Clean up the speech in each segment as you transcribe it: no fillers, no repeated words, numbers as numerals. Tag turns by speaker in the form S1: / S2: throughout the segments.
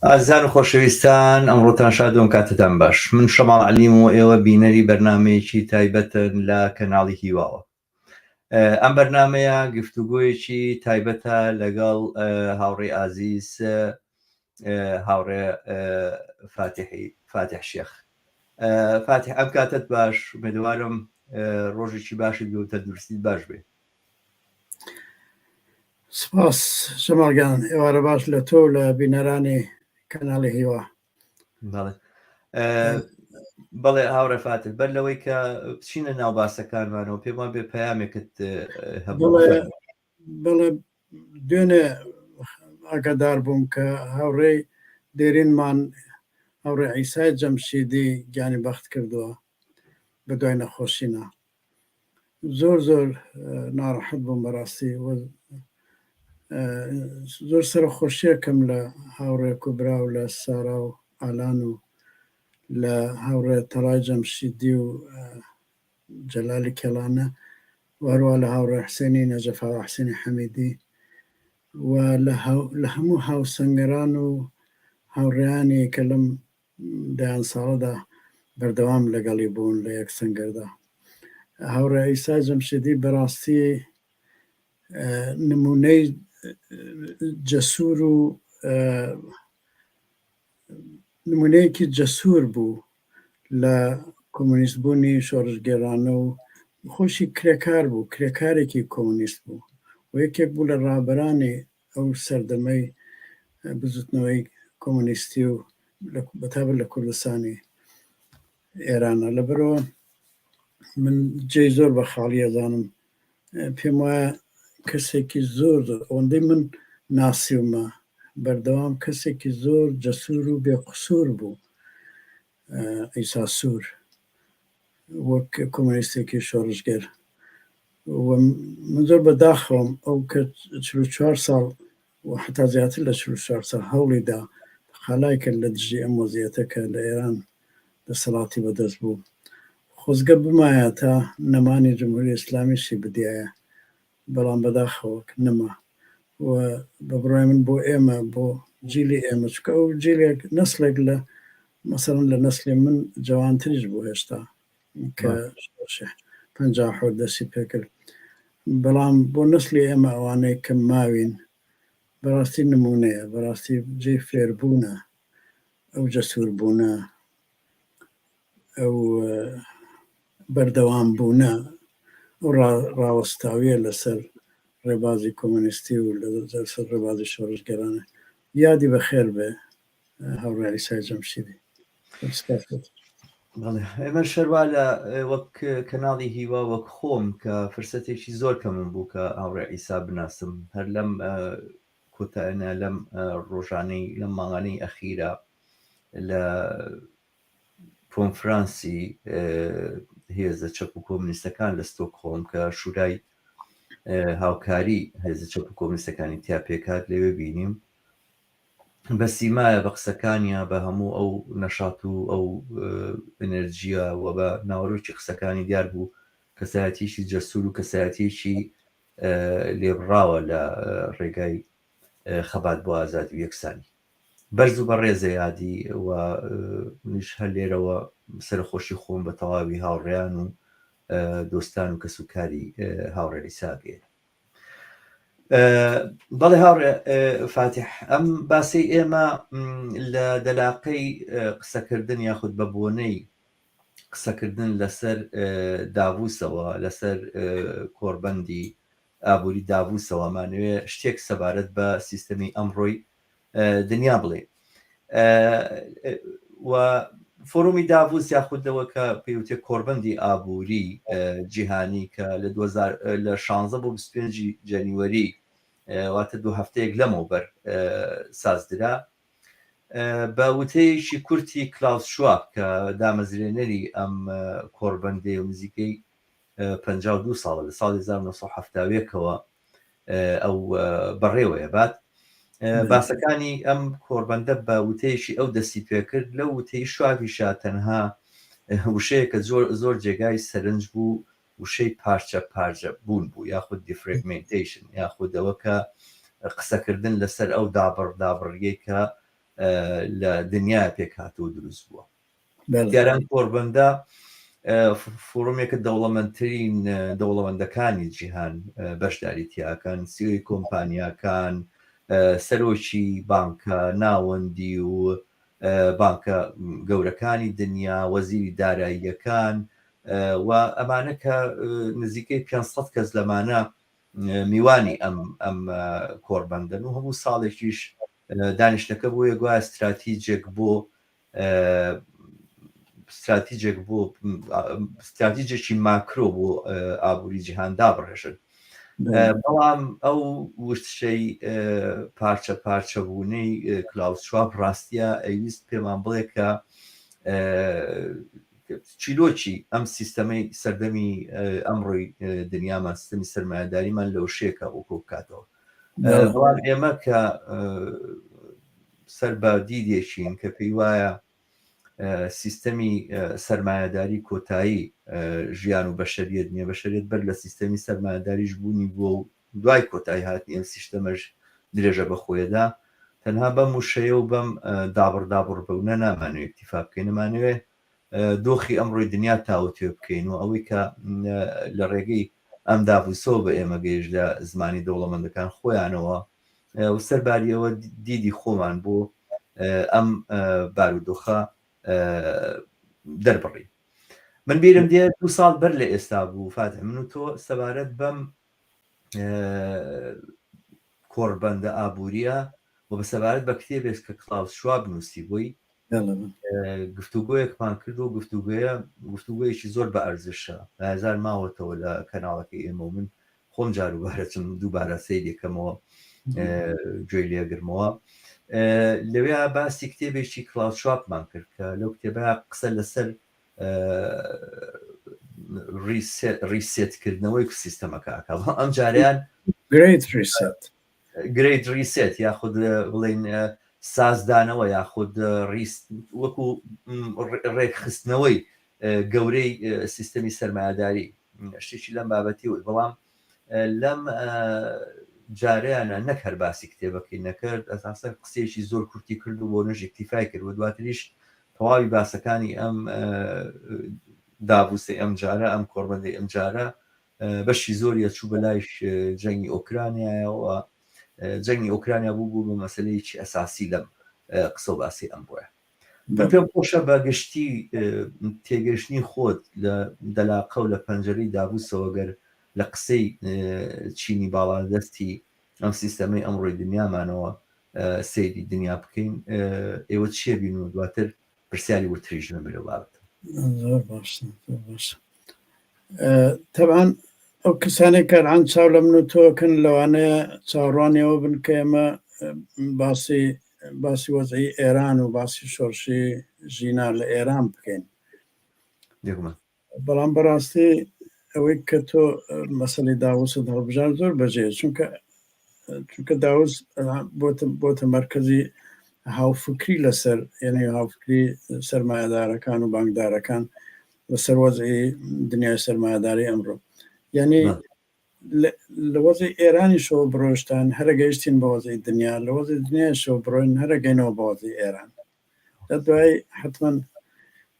S1: ئازیزان و خۆشەویستان ئەمڕۆتان شاد و کاتتان باش من شەماڵ عەلیم و ئێوە بینەری بەرنمەیەکی تایبەتن لە کەناڵی هیواوە ئەم بەرنمەیە گفتوگۆیەکی تایبەتە لەگەڵ هاوڕێ ئازیز هاوڕێ فاتحی فاتح شێخ فاتح ئەم کاتت باش مێدوارم ڕۆژێکی باشت بێ و تەندروستیت باش بێ.
S2: سپاس جەماڵ گیان، ئێوارە باش لە تۆ و لە بینەرانی کەناڵی هیوا.
S1: بەڵێ بەڵێ هاوڕێ فاتح بەر لەوەی کە بچینە ناو باسەکانمانەوە پێم وابێ پەیامێکت هەبوو.
S2: بەڵێ دوێنێ ئاگادار بووم کە هاوڕێی دێرینمان هاوڕێ عیسای جەمشیدی گیانی بەخت کردووە بە دوای نەخۆشینە زۆر زۆر ناڕەحەت بووم بەڕاستی زۆر سەرخۆشیەکەم لە هاوڕێ کوبرا و لە سارا و ئالان و لە هاوڕێ تەڵای جەمشیدی و جەلالی کێڵانە و هەروەها لە هاوڕێ حسێنی نەجەفاوە حسێنی حەمیدی و لە هەموو هاوسەنگەران و هاوڕێیانی کە لەم دەیان ساڵەدا بەردەوام لەگەڵی بوون لە یەک سەنگەردا. هاوڕێ عیسا جەمشیدی بەڕاستی نمونەی جەسوور و نمونەیەکی جەسوور بوو لە کۆمۆنیست بوونی شۆڕشگێڕانە و خۆشی کرێکار بوو، کرێکارێکی کۆمۆنیست بوو و یەکێک بوو لە ڕابەرانی ئەو سەردەمەی بزوتنەوەی کۆمۆنیستی و بەتابەت لە کوردستانی ئێرانە. لەبەرئەوە من جێی زۆر بە خاڵی ئەزانم پێم وایە کەسێکی زۆر زۆر ئەوەندەی من ناسیومە بەردەوام کەسێکی زۆر جەسوور و بێ قسوور بوو عیسا سوور وەک کۆمۆنیستێکی شۆڕشگێر و من زۆر بەداخەوەم ئەو کە 44 ساڵ و حتا زیاتر لە 44 ساڵ هەوڵی دا تەقالای کرد لە دژی ئەم وەزیەتە کە لە ئێران دەسەڵاتی بەدەست بوو. خۆزگە بمایە تا نەمانی جمهوری ئیسلامیشی بدیایە، بەڵام بەداخەوە نەما و بە بڕوای من بۆ ئێمە، بۆ جیلی ئێمە، چونکە ئەو جیلێک، نەسڵێک لە مەسەڵەن لە نەسلی من جەوانتریش بوو هێشتا کە 57 دەستی پێکرد، بەڵام بۆ نەسلی ئێمە ئەوانەی کە ماوین بەڕاستی نمونەیە، بەڕاستی جێی فێربوونە ئەو جەسوور بوونە، ئەو بەردەوام بوونە، ئەو ڕاوەستاویە لەسەر ڕێبازی کۆمۆنیستی و لەسەر ڕێبازی شۆڕشگێڕانە. یادی بەخێر بێ هاوڕێ عیسای جەمشیدی.
S1: بەڵێ ئێمە شەروا لە وەک کەناڵی هیوا وەک خۆم کە فرسەتێکی زۆر کەمم بوو کە هاوڕێ عیسا بناسم هەر لەم کۆتایانە لەم ڕۆژانەی لەم مانگانەی ئەخیرا لە کۆنفرانسی هێزە چەپ و کۆمنیستەکان لە ستۆکهۆڵم کە شورای هاوکاری هێزە چەپ و کۆمنیستەکانی تیا پێکات لەوێ بینیم بە سیمایە بە قسەکانیا بە هەموو ئەو نەشات و ئەو ئەنەرجیە و بە ناوەرۆکی قسەکانی دیار بوو کەسایەتیەکی جەسور و کەسایەتیەکی لێبڕاوە لە ڕێگای خەبات بۆ ئازادی و یەکسانی. بەرز و بەڕێزە یادی و منیش هەر لێرەوە سەرەخۆشی خۆم بە تەواوی هاوڕێیان و دۆستان و کەسوکاری هاوڕێ عیسا بگەیەنم. بەڵێ هاوڕێ فاتح ئەم باسەی ئێمە لە دەلاقەی قسەکردن یاخود بە بۆنەی قسەکردن لەسەر داڤوسەوە، لەسەر کۆڕبەندی ئابووری داڤوسەوە ئەمانەوێ شتێک سەبارەت بە سیستەمی ئەمڕۆی دنیا بڵێین و فۆرومی داڤوس یاخود لەوە کە پێوتێ کۆڕبەندی ئابووری جیهانی کە لە 2016 بۆ 25 جەنیوەری واتە دوو هەفتەیەک لەمەوبەر سازدرا بە وتەیەکی کورتی کلاوس شواب کە دامەزرێنەری ئەم کۆڕبەندەیە و نزیکەی 52 ساڵە لە ساڵی 1970ەوە ئەو بەڕێوەیە بات باسەکانی ئەم کۆڕبەندە بە وتەیەکی ئەو دەستی پێکرد لەو وتەی شوابیشا تەنها وشەیە کە زۆر زۆر جێگای سەرنج بوو وشەی پارچە پارچە بوون بوو یاخود defragmentation یاخود ئەوە کە قسەکردن لەسەر ئەو دابڕ دابڕیەی کە. لە دنیا پێکهاتووە دروست بووە. دیارە ئەم کۆڕبەندە فۆڕمێکە دەوڵەمەندترین دەوڵەمەندەکانی جیهان بەشداری تیاکەن، سیۆی کۆمپانیاکان، سەرۆکی بانکە ناوەندی و بانکە گەورەکانی دنیا، وەزیری داراییەکان و ئەمانە کە نزیکەی 500 کەس لەمانە میوانی ئەم ئەم کۆڕبەندەن و هەموو ساڵێکیش دانیشتەکە بۆیە گوایە ستراتیجێک بۆ ستراتیجێک بۆ ستراتیجێکی ماکرۆ بۆ ئابووری جیهان دابڕێژن. بەڵام ئەو وشتشەی پارچە پارچەبوونەی کلاوس شواب ڕاستیە ئەیویست پێمان بڵێ کە چیرۆکی ئەم سیستەمەی سەردەمی ئەمڕۆی دنیامان سیستەمی سەرمایەداریمان لەو شێکە وەکۆ بکاتەوە. بەڵام ئێمە کە سەر بە دیدێکین کە پێی وایە سیستەمی سەرمایەداری کۆتایی ژیان و بەشەریەت نییە، بەشەریەت بەر لە سیستەمی سەرمایەداریش بوونی بووە و دوای کۆتایی هاتنی ئەم سیستەمەش درێژە بە خۆیەدا، تەنها بەم وشەیە و بەم دابڕ دابڕ بوونە نامانەوێ ئیکتیفا بکەین، ئەمانەوێ دۆخی ئەمڕۆی دنیا تاوتوێ بکەین و ئەوەی کە لە ڕێگەی ئەم داڤوسەوە بە ئێمە گەیشت لە زمانی دەوڵەمەندەکان خۆیانەوە و سەرباری ئەوە دیدی خۆمان بۆ ئەم بارودۆخە دەربڕین. من بیرم دێ دو ساڵ بەر لە ئێستا بوو فاتح من و تۆ سەبارەت بەم کۆڕبەندە ئابووریە و بە سەبارەت بە کتێبێک کە کلاوس شواب نووسی بووی گفتوگۆیەکمان کرد و گفتوگۆیە گفتوگۆیەکی زۆر بە ئەرزشە هەزار ماوەتەوە لە کەناڵەکەی ئێمە و من خۆم جاروبارە چم دووبارە سەیرێکەمەوە گوێی لێگرمەوە لەوێ باسی کتێبێکی کلاوس شوابمان کرد کە لەو کتێبە قسە لەسەر reset کردنەوەی سیستەمەکە ئەکا بەڵام ئەم جاریان
S2: Great Reset
S1: Great Reset یاخود بڵین سازدانەوە یاخود ڕیس وەکو ڕێکخستنەوەی گەورەی سیستەمی سەرمایەداری شتێکی لەم بابەتی وت بەڵام لەم جارەیانە نەک هەر باسی کتێبەکەی نەکرد ئەساسەن قسەیەکی زۆر کورتی کرد و بۆ نوێژ ئیکتیفای کرد و دواتریش تەواوی باسەکانی ئەم داڤوسەی ئەم جارە ئەم کۆڕبەندەی ئەم جارە بەشی زۆری ئەچوو بە لای جەنگی ئۆکرانیایەوە جەنگی ئۆکرانیا بوو بوو بە مەسلەیەکی ئەساسی لەم قسە و باسی ئەمڕۆیە من پێم خۆشە بە گشتی تێگەشتنی خۆت لە دەلاقە و لە پەنجەرەی داڤوسەوە گەر لە قسەی چینی باڵادەستی ئەم سیستەمەی ئەمڕۆی دنیامانەوە سەیری دنیا بکەین ئێوە چیە بین و دواتر پرسیاری وردتریش لەم لەو بابەتە.
S2: زۆر باشە زۆر باشە تەبعەن ئەو کەسانێک کە ئەلان چاو لە من و تۆکەن لەوانەیە چاوەڕوانی ئەوە بن کە ئێمە باسی باسی وەزعی ئێران و باسی شۆڕشی ژینا لە ئێران بکەین
S1: بێگومان
S2: بەڵام بەڕاستی ئەوەی کە تۆ مەسەلەی داوست هەڵبژارد زۆر بەجێ چونکە چونکە داوس بۆتە بۆتە مەرکەزی هاوفکری لەسەر یعنی هاوفکری سەرمایەدارەکان و بانکدارەکان لەسەر وەزعی دنیای سەرمایەداری ئەمڕۆ یعنی لە وەزعی ئێرانیشەوە بڕۆشتان هەرە گەیشتین بە وەزعی دنیا لە وەزعی دنیایشەوە بڕۆین هەرە گەینەوە بە وەزعی ئێران لە دوای حتمما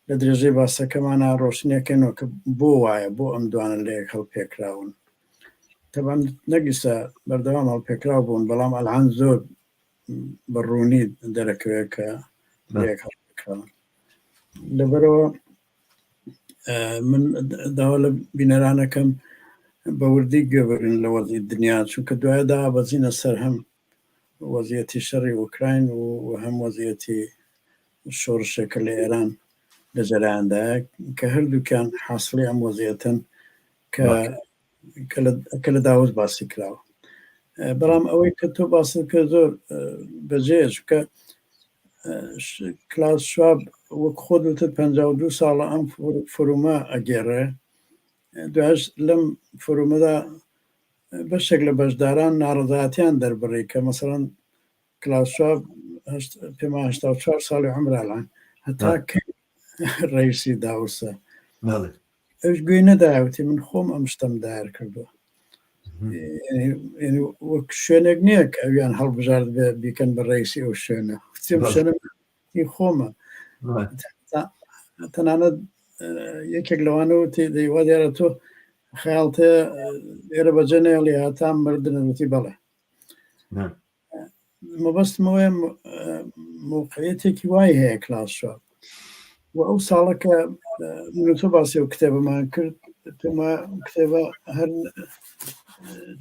S2: لە درێژەی باسەکەمانا ڕۆشنیەکەینەوە کە بۆ وایە، بۆ ئەم دوانە لە یەک هەڵپێکراون. تەبعەن نەک ئیستا بەردەوام هەڵپێکراو بوون، بەڵام ئەلعان زۆر بە ڕوونی دەرەکەوێت کە لە یەک هەڵپێکراون. لەبەرەوە من داوا لە بینەرانەکەم بە وردی گوێ بگرن لە وەزعی دنیا، چونکە دوایە دابەزینە سەر هەم وەزیەتی شەڕی ئۆکراین و هەم وەزیەتی شۆڕشێکە لە ئێران لە جەرەیاندایە کە هەردووکیان حاسڵی ئەم وەزیەتەن کە کە لە داوس باسی کراوە. بەڵام ئەوەی کە تۆ باست کرد زۆر بەجێیە چونکە کلاوس شواب وەک خۆت وتت 52 ساڵە ئەم فۆرومە ئەگێڕێ دوایش لەم فۆرومەدا بەشێک لە بەشداران ناڕەزایەتیان دەربڕی کە مەسەڵەن کلاوس شواب پێما 84 ساڵی عمرە الان هەتا کەی ڕئیسی داوسە؟ ئەوش گوێی نەدایە وتی من خۆم ئەم شتەم دایەر کردووە. وەک شوێنێک نییە کە ئەویان هەڵبژارد بێ بیکەن بە ڕئیسی ئەو شوێنە شوێنە خۆمە تەنانەت یەکێک لەوانە وتی دەیوا دیارە تۆ خەیاڵتێ ئێرە بەجێ نێڵی هەتا مردن وتی بەڵێ مەبەستم ئەوەیە موقعیەتێکی وای هەیە کلاس شواب و ئەو ساڵە کە من و تۆ باسی ئەو کتێبەمان کرد پێما کتێبە هەر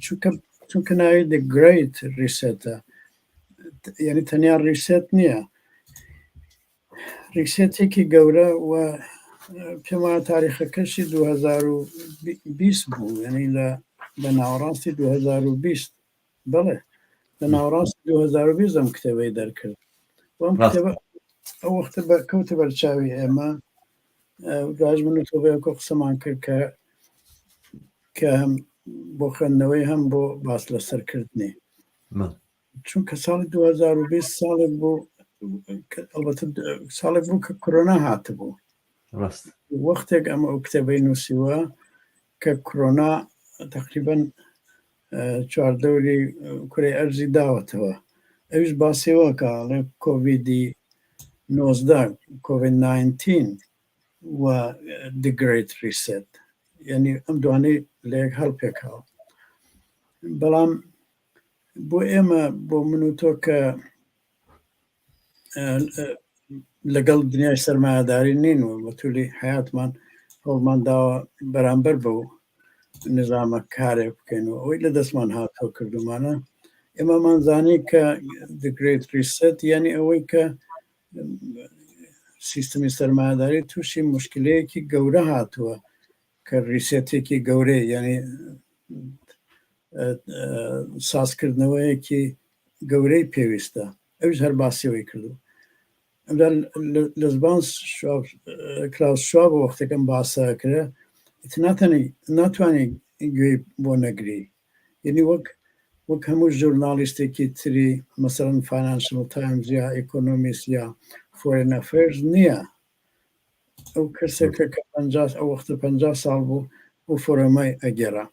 S2: چونکە چونکە ناوی The Great Reset یعنی تەنیا ریسێت نییە ریسێتێکی گەورە و پێم وایە تاریخەکەشی 2020 بوو یعنی لە لە ناوەڕاستی 2020 بەڵێ لە ناوەڕاستی 2020 ئەم کتێبەی دەرکرد و ئەم کتێبە ئەو وەختە بە کەوتە بەرچاوی ئێمە دوایش من و تۆ بەیەکەوە قسەمان کرد کە کە هەم بۆ خوێندنەوەی هەم بۆ باس لەسەرکردنی چونکە ساڵی 2020 ساڵێک بوو ئەڵبەتە ساڵێک بوو کە کۆرۆنا هاتبوو
S1: ڕاست
S2: وەختێک ئەمە ئەو کتێبەی نووسیوە کە کۆرۆنا تقریبا چواردەوری کورەی ئەرزی داوەتەوە ئەویش باسیەوە کە ئەڵێ کۆڤیدی 19 کۆڤید 19 و The Great Reset یعنی ئەم دوانەی لە یەک هەڵپێکاوە بەڵام بۆ ئێمە بۆ من و تۆ کە لەگەڵ دنیای سەرمایەداری نین و بە تولی حیاتمان هەوڵمان داوە بەرامبەر بەو نظامە کارێک بکەین و ئەوەی لە دەستمان هاتۆ کردومانە ئێمەمان زانی کە The Great Reset یعنی ئەوەی کە سیستمی سەرمایەداری تووشی مشکلەیەکی گەورە هاتووە کە ریسێتێکی گەورەیە یعنی سازکردنەوەیەکی گەورەی پێویستە ئەویش هەر باسیەوەی کردو لە زبان کلااوس شواب وەختێکم باسە کرێ ناتەنی ناتوانانی گوێی بۆ نەگری یعنی وەک وەک هەموو ژورناڵیستێکی تری مەسەرەن فاینانشل تایمز یا ئیکۆنۆمیست یا فۆرێن ئەفێرز نییە ئەو کەسێکە کە ئەو وەختە 50 ساڵ بوو ئەو فۆرەمای ئەگێرا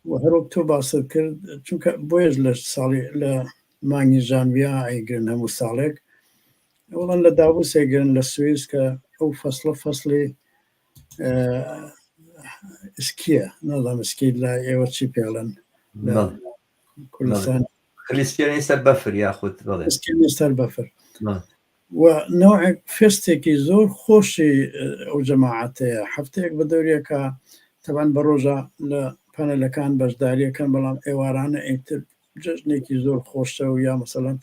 S2: و هەروەک تۆ باست کرد چونکە بۆیەش لە ساڵی لە مانگی ژانویا ئەیگرن هەموو ساڵێک وەڵام لە داوس ئەیگرن لە سوئیس کە ئەو فەسڵە فەسڵی ئسکیە نازانم ئسکی لە ئێوە چی پێڵن لە کوردستان
S1: خلیسکێنەی سەر بەفر یاخود بەڵێ
S2: خلیسکێنەی سەر بەفر و نەوعێک فێستێکی زۆر خۆشی ئەو جەماعەتەیە هەفتەیەک بە دەوریەکە تەبان بە ڕۆژە لە پانەلەکان بەشداریەکەن بەڵام ئێوارانە ئیتر جەژنێکی زۆر خۆشە و یا مەسەڵەن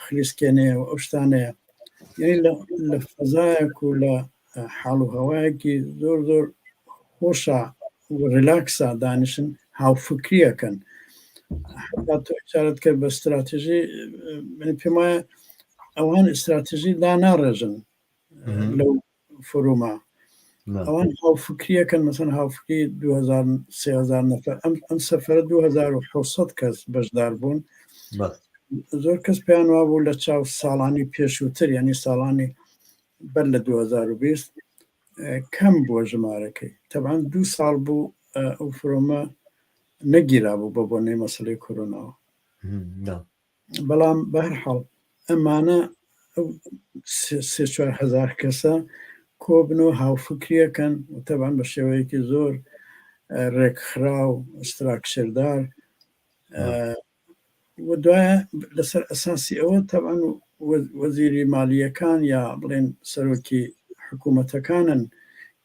S2: خلیسکێنەیە و ئەو شتانەیە یعنی لە فەزایەک و لە حاڵ و هەوایەکی زۆر زۆر خۆشە و ڕیلاکسا دانیشن هاوفکریەکەن حتا تۆ ئیشارەت کرد بە استراتژی من پێم وایە ئەوان استراتژی داناڕێژن لەو فۆروما ئەوان هاوفکریەکەن مەسەن هاوفکری 2000 3000 نەفەر ئەم ئەم سەفەرە 2700 کەس بەشدار بوون زۆر کەس پێیان وابوو لە چاو ساڵانی پێشووتر یعنی ساڵانی بەر لە 2020 کەم بووە ژمارەکەی تەبعەن دوو ساڵ بوو ئەو فرۆمە نەگیرا بوو بە بۆنەی مەسلەی کۆرۆناوە بەڵام بەهرحاڵ ئەمانە سێ 4هزار کەسە کۆبن و هاوفکریەکەن و تەبعەن بە شێوەیەکی زۆر ڕێکخراو ستراکچردار و دوایە لەسەر ئەساسی ئەوە تەبعەن وەزیری مالیەکان یا بڵێن سەرۆکی حکوومەتەکانن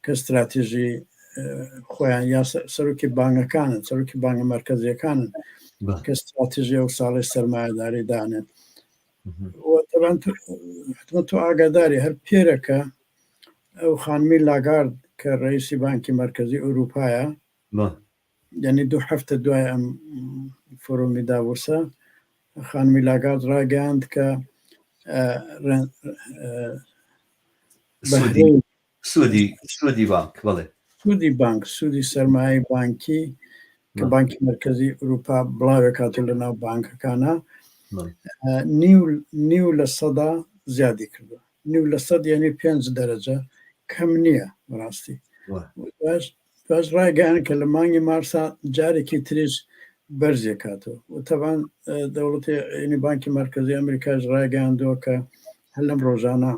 S2: کە ستراتیژی خۆیان یا سەرۆکی بانگەکانن سەرۆکی بانگە مەرکەزیەکانن کە ستراتیژی ئەو ساڵی سەرمایەداری دانێن حتمە تۆ ئاگاداری هەر پێرەکە ئەو خانمی لاگارد کە ڕئیسی بانکی مەرکەزی ئەوروپایە یعنی دوو هەفتە دوای ئەم فۆرۆمی داڤۆسە خانمی لاگارد ڕاگەیاند کە
S1: سوودی سوودی بانک بەڵێ
S2: سوودی بانک سوودی سەرمایەی بانکی کە بانکی مەرکەزی ئەوروپا بڵاوێکاتەوە لە ناو بانکەکانە نیو نیو لە سەدا زیادی کردووە نیو لە سەد یعنی پێنج دەرەجە کەم نییە بەڕاستی. دوای ڕایگەیان کە لە مانگی مارسا جارێکی تریش بەرزێکاتەوە و تەبان دەوڵەتی ینی بانکی مەرکەزی ئەمریکاش ڕایگەیاندووە کە هەر لەم ڕۆژانە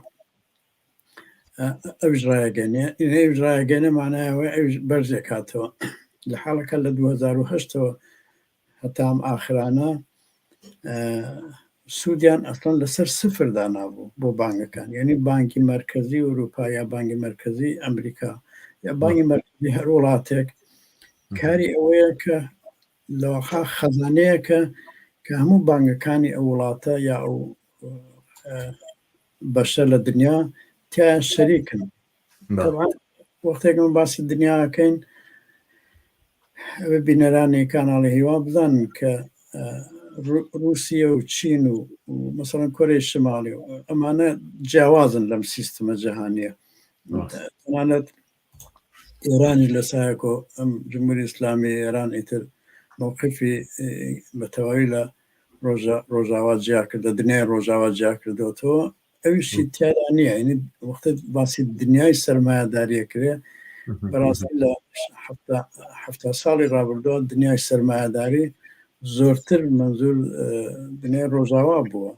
S2: ئەوش ڕایگەنێ ئەوش ڕایگەنێ مانایەوە ئەوش بەرزێکاتەوە لە حاڵەکە لە 2010ەوە هەتا ئەم ئاخرانە سوودیان ئەسڵەن لەسەر سفر دانابوو بۆ بانگەکان یعنی بانکی مەرکەزی ئەوروپا یا بانگی مەرکەزی ئەمریکا یا بانگی مەرکەزی هەر وڵاتێک کاری ئەوەیە کە لەوەخا خەزانەیەکە کە هەموو بانگەکانی ئەو وڵاتە یا ئەو بەشە لە دنیا تیایان شەریکن وەختێک من باسی دنیاکەین ئەوێ بینەرانی کاناڵی هیوا بزانن کە رووسیە و چین و مەسەڵەن کۆرەی شماڵی و ئەمانە جیاوازن لەم سیستمە جیهانیە تەنانەت ئێرانی لە سایەکۆ ئەم جمهوری ئیسلامی ئێران ئیتر مووقفی بە تەواوی لە ڕۆژاوا جیا کرد لە دنیای ڕۆژاوا جیا کردوەوە ئەویشی تیادا نییە یعنی وەختێ باسی دنیای سەرمایەداریە کرێ بەڕاستی لە ه ساڵی ڕابردووە دنیای سەرمایەداری زۆرتر منزور دنیای ڕۆژاوا بووە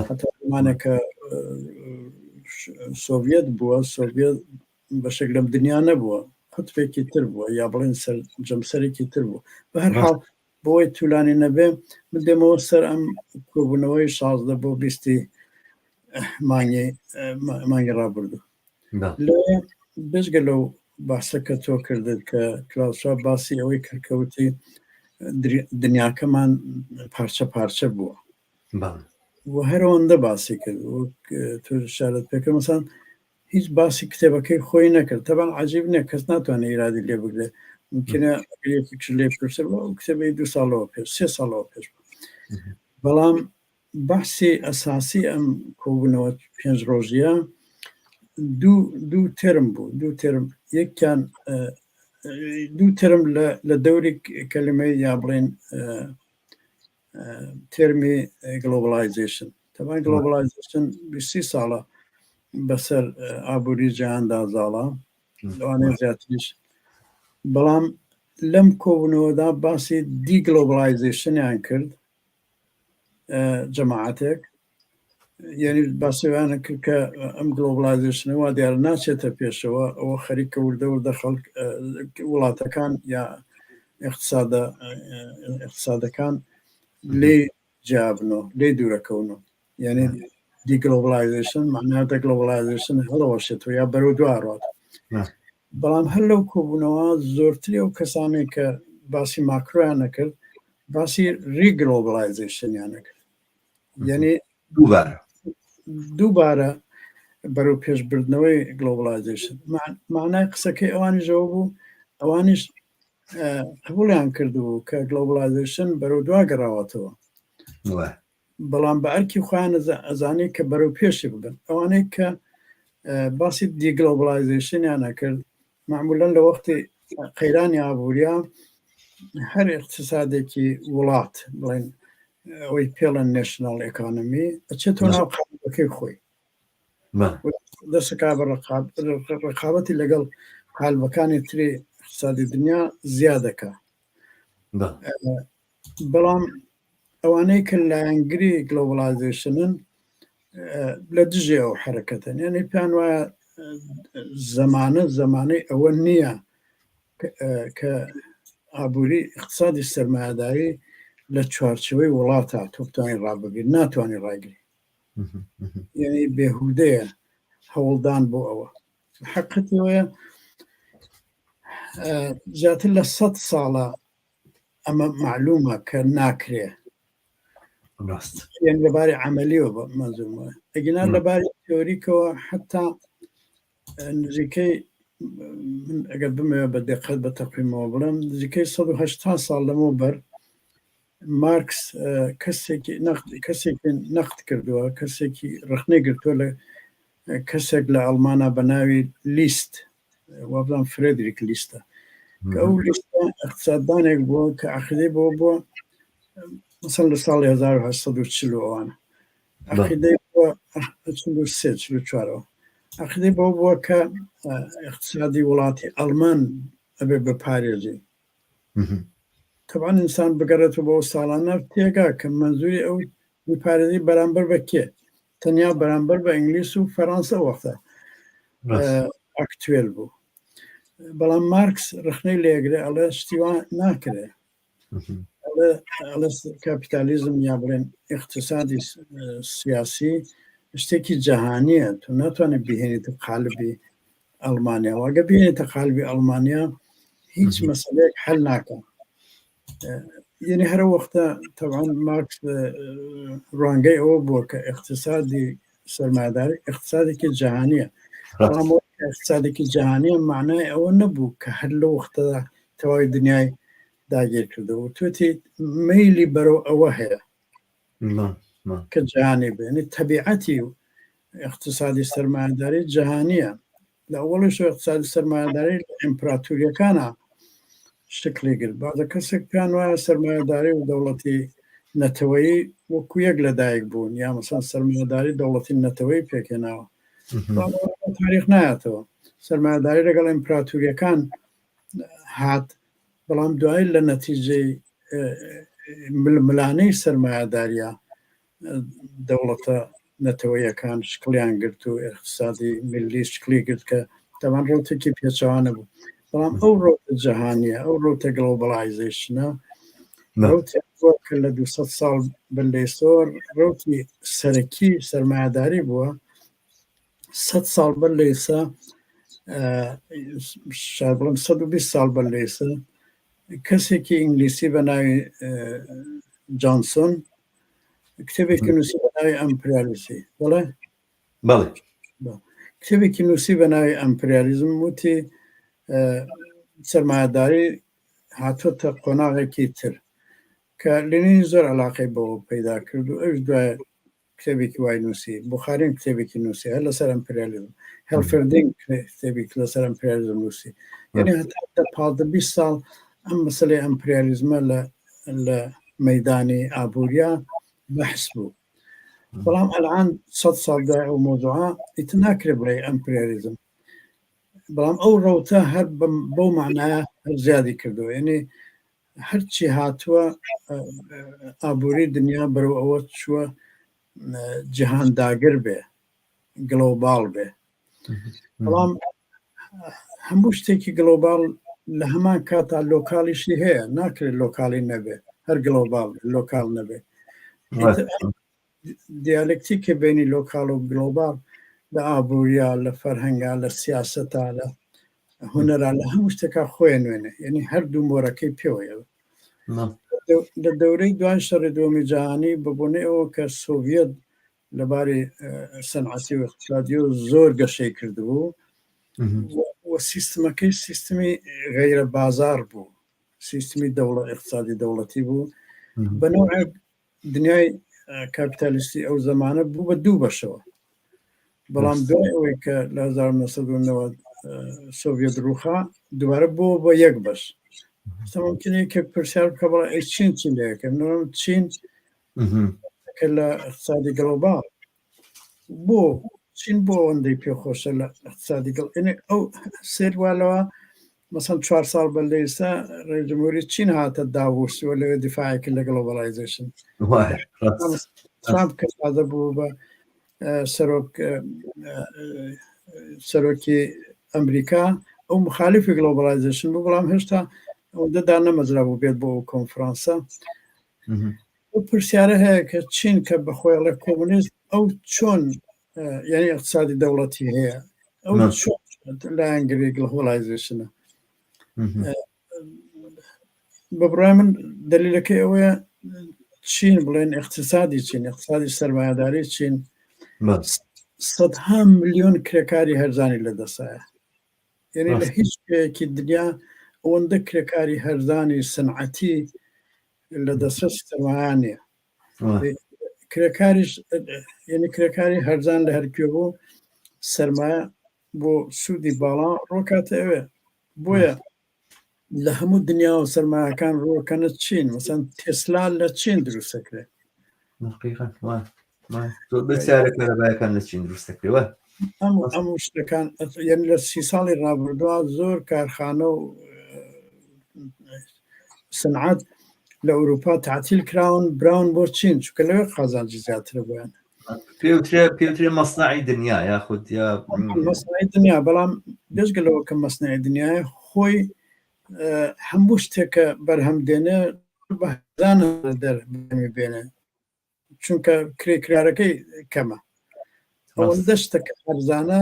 S2: هەتا زمانێکە سۆڤەت بووە سۆڤەت بەشێک لەم دنیا نەبووە قوتبێکی تر بووە یا بڵێن سەر جەمسەرێکی تر بوو بە هەر حاڵ بۆی تولانی نەبێ من دێمەوە سەر ئەم کۆبوونەوەی 16 بۆ بیستی مانگی مانگی ڕابردوو بێجگە لەو باسە کە تۆ کردت کە کلاوسا باسی ئەوەی کرد کەوتی دنیاکەمان پارچە پارچە بووە و هەرەوەندە باسی کرد وەک تۆ شارەت پێکرد مەسان هیچ باسی کتێبەکەی خۆی نەکرد تەبان عجیب نییە کەس ناتوانێت ئیرادی لێ بگرێت ممکنە یەکێکش لێ پرسە ئەو کتێبەی دو ساڵەوە پێش سێ ساڵەوە پێش بوو. بەڵام بەحسی ئەساسی ئەم کۆبوونەوە پێنج ڕۆژیە دوو دوو ترم بوو دوو ترم یەکیان دوو ترم لە دەوری کەلمەی یا بڵێن تێرمی globalization تەبان globalization 20 ساڵە بەسەر ئابووری جیهاندا زاڵە لەوانەیە زیاتریش بەڵام لەم کۆبوونەوەدا باسی deglobalization یان کرد جەماعەتێک یعنی باسیوانە کرد کە ئەم globalization ە وا دیارە ناچێتە پێشەوە ئەوە خەریکە وردە وردە خەڵک وڵاتەکان یا اقتصادە اقتصادەکان لێ جیابنەوە لێ دوورەکەونەوە یعنی deglobalization معناتە globalization هەڵەوەشێتەوە یا بەرەو دوا ڕات بەڵام هەر لەو کۆبوونەوە زۆرتری ئەو کەسانەی کە باسی ماکرۆیان نەکرد باسی reglobalization یان نەکرد یعنی
S1: دووبارە
S2: دووبارە بەرەو پێشبردنەوەی globalization معنای قسەکەی ئەوانیشەوە بوو ئەوانیش قبوڵیان کردبوو کە globalization بەرەو دوا گەڕاوەتەوە بەڵام بە ئەرکی خۆیان ئەزانی کە بەرەو پێشی ببن ئەوانەی کە باسی deglobalization یان نەکرد معمولەن لە وەختی قەیرانی ئابووریا هەر اقتصادێکی وڵات بڵێن ئەوەی پێڵەن national economy ئەچێتەوە ناو قالبەکەی خۆی دەسەکا بە ڕقابەتی لەگەڵ قالبەکانی تری اقتصادی دنیا زیادەکە بەڵام ئەوانەی کە لایەنگری globalization ن لە دژی ئەو حرەکەتەن یعنی پێیان وایە زەمانە زەمانەی ئەوە نییە کە ئابووری اقتصادی سەرمایەداری لە چوارچەوەی وڵاتە تۆ بتوانانی ڕابگری ناتوانانی ڕاگری یعنی بێهودەیە هەوڵدان بۆ ئەوە حقەتەوەیە زیاتر لە سە ساڵە ئەمە معلومە کە ناکرێ
S1: ڕاست
S2: یان لەباری عملیەوە بە مەنزومە ئەگینا لەباری تیۆریکەوە حتا نزیکەی من ئەگەر بمەوێ بە دقت بە تەقویمەوە بڵێم نزیکەی 180 ساڵ لەمەوە بەر مارکس کەسێکی نەقد کەسێکی نەقد کردووە کەسێکی ڕخنەی گرتووە لە کەسێک لە ئەڵمانە بە ناوی لیست وابزانم فرێدریک لیستە کە ئەو لیستە اقتصاددانێک بووە کە عقیدەی بۆ بووە مثلا لە ساڵی 1940 ئەوانە عقیدەی بووە 43 44ەوە عقیدەی بۆ بووە کە اقتصادی وڵاتی ئەڵمان. ئەبێ بپارێزی. تەبعەن ئینسان بگەڕێتەوە بۆ ئەو ساڵانە تێگا کە مەنزوری ئەو بیپارێزی بەرامبەر بە کێ؟ تەنیا بەرامبەر بە ئینگلیس و فەرانسە وەختە ئەکتوێل بوو. بەڵام مارکس ڕخنەی لێگرێ ئەڵێ شتی وا ناکرێ. ئەڵێ کاپیتالیزم یا بڵێن اقتصادی سیاسی شتێکی جەهانیە تۆ ناتوانێت بهێنیتە قالبی ئەڵمانیا واگە بێنێتە قالبی ئەڵمانیا هیچ مەسلەیەک حل ناکە یعنی هەرە وەختە تەوان مارکس ڕوانگەی ئەوە بووە کە اقتصادی سەرمایەداری اقتصادێکی جیهانیە بەڵام اقتصادێکی جیهانیە معنای ئەوە نەبوو کە هەر لە وەختەدا تەواوی دنیای داگیر کردەوە توێتی مەیلی بەرەو ئەوە هەیە کە جیهانی بێنی تەبیعەتی و اقتصادی سەرمایەداری جیهانیە لە ئەوەڵیش اقتصادی سەرمایەداری لە ئیمپراتوریەکانە شکلی گرت بازە کەسێک پێیان وایە سەرمایەداری و دەوڵەتی نەتەوەیی وەکو یەک لەدایک بوون یا مەسەن سەرمایەداری دەوڵەتی نەتەوەی پێکهێناوە تاریخ نایەتەوە سەرمایەداری لەگەڵ ئیمپراتوریەکان هات بەڵام دوایی لە نەتیجەی ململانێی سەرمایەداریە دەوڵەتە نەتەوەیەکان شکڵیان گرت و ئقتصادی ملی شکلی گرت کە تەوان ڕوتێکی پێچەوانە بوو بەڵام ئەو ڕۆتە جەهانیە ئەو ڕوتە globalization ە کە لە 200 ساڵ بەر لەیسۆر ڕوتی سەرەکی سەرمایەداری بووە سە ساڵ بەر لە ئێستا بڵم 120 ساڵ بەر لە ئێستا کەسێکی ئینگلیسی بە ناوی جانسۆن کتێبێکی نووسی بە ناوی ئەمپریالیسی بەڵێ
S1: بەڵێ
S2: کتێبێکی نووسی بە ناوی ئەمپریالیزم وتی سەرمایەداری هاتۆتە قۆناغێکی تر کە لێنین زۆر علاقەی بەوە پەیدا کرد و ئەوش دوای کتێبێکی وای نووسی، بوخارین کتێبێکی نووسی هەر لەسەر ئەمپریالیزم، هێلفردینگ کتێبێکی لەسەر ئەمپریالیزم نووسی. یعنی هەتا دە پازدە 20 ساڵ ئەم مەسەلەی ئەمپریالیزمە لە لە مەدانی ئابووریا بەحس بوو. بەڵام ئەلان سەد ساڵ دوای ئەو مۆزوعە ئیتر ناکرێ بڵێ ئەمپریالیزم. بەڵام ئەو ڕەوتە هەر بەو معنایە هەر زیادی کردەوە. یعنی هەرچی هاتووە ئابووری دنیا بەرەو ئەوە چووە جیهان داگر بێ global بێ بەڵام هەموو شتێکی global لە هەمان کاتا local یشی هەیە ناکرێت local ی نەبێ هەر global local نەبێ دیالکتیکی بینی local و global لە ئابووریا لە فەرهەنگا لە سیاسەتا لە هونەرا لە هەموو شتێکا خۆی نوێنێ یعنی هەردوو مۆرەکەی پێوەیە لە دەورەی دوای شەڕی دووەمی جیهانی بە بۆنەی ئەوە کە سۆڤیەت لەباری سەنعەتی و اقتصادی و زۆر گەشەی کردبوو و سیستمەکەی سیستمی غەیرە بازار بوو سیستمی دەوڵە اقتصادی دەوڵەتی بوو بە نەوعێک دنیای کاپیتالیستی ئەو زەمانە بوو بە دوو بەشەوە بەڵام دوای ئەوەی کە لە 1990 سۆڤێت ڕوخا دووبارە بۆ بە یەک بەش ممکنە کە پرسیار بکە بەڵێ ئەی چین چی لەکەم چین کە لە اقتصادی global بۆ چین بۆ ئەوەندەی پێخۆشە لە اقتصادی گڵ ئێنێ ئەو سێر وا لەوە مەسەن چوار ساڵ بەر لە ئێستا ڕێ جمهوری چین هاتە داووس و لەوێ دیفاعی کرد لە globalization ترامپ کە تازە بوو بە سەرۆک سەرۆکی ئەمریکا ئەو مخالفی globalization بوو بەڵام هێشتا ئەوەندە دانەمەزرا بوو بێت بۆ ئەو کۆنفرانسە ئەو پرسیارە هەیە کە چین کە بە خۆی ئەڵێ کۆمۆنیست ئەو چۆن یعنی اقتصادی دەوڵەتی هەیە ئەو چۆن لایەنگری globalization ە بە بڕای من دلیلەکەی ئەوەیە چین بڵێن اقتصادی چین اقتصادی سەرمایەداری چین سەدها ملیۆن کرێکاری هەرزانی لەدەسایە یعنی لە هیچ شوێکی دنیا ئەوەندە کرێکاری هەرزانی سنعەتی لە دەسترەسی سەرمایە نییە کرێکاریش یعنی کرێکاری هەرزان لە هەرکوێ بوو سەرمایە بۆ سوودی باڵا ڕۆکاتە ئەوێ بۆیە لە هەموو دنیا و سەرمایەکان ڕۆکەنە چین مەسەن تێسلا لە چین دروستەکرێت
S1: بەسیارە کارەبایەکان لە چین دروستەکرێەوە
S2: ئەم ئەم شتەکان یعنی لە سی ساڵی ڕابردووە زۆر کارخانە و سنعات لە ئەوروپا تعتیل کراون براون بۆ چین چونکە لەوێ قازانجی زیاترە بۆیان.
S1: پێوترێ پێوترێ مەسنەعی دنیا یاخود یا
S2: مەسنەعی دنیا بەڵام بێجگە لەوە کە مەسنەعی دنیای خۆی هەموو شتێکە بەرهەم دێنێ بە هەزاران دەر بێنێ چونکە کرێکارەکەی کەمە ئەوەندە شتەکە هەرزانە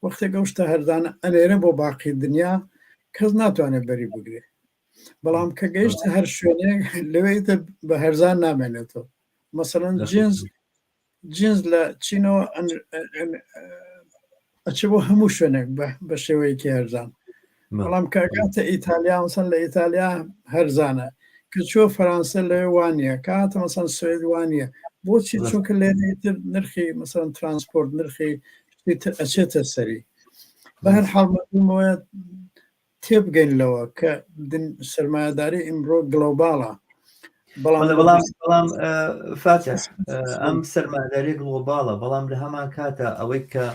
S2: وەختێک ئەو شتە هەرزانە ئەنێرە بۆ باقی دنیا کەس ناتوانێت بەری بگرێ بەڵام کە گەیشتە هەر شوێنێک لەوێ تر بە هەرزان نامێنێتەوە مەسەلەن جنس جنس لە چینەوە ئەچێ بۆ هەموو شوێنێک بە شێوەیەکی هەرزان بەڵام کە ئەگاتە ئیتالیا مەسەن لە ئیتالیا هەرزانە کە چوە فەرانسە لەوێ وانە کاتە مەسەن سوێد وانە بۆچی چونکە لێرە تر نرخی مەسەن ترانسپۆرت نرخی تر ئەچێتە سەری بە هەر حاڵ مەبوومەوە تێبگەین لەوە کە سەرمایەداری ئیمڕۆ گلۆباڵە
S1: بەڵام بەڵام بەڵام فاتح ئەم سەرمایەداری گلۆباڵە بەڵام لە هەمان کاتە ئەوەی کە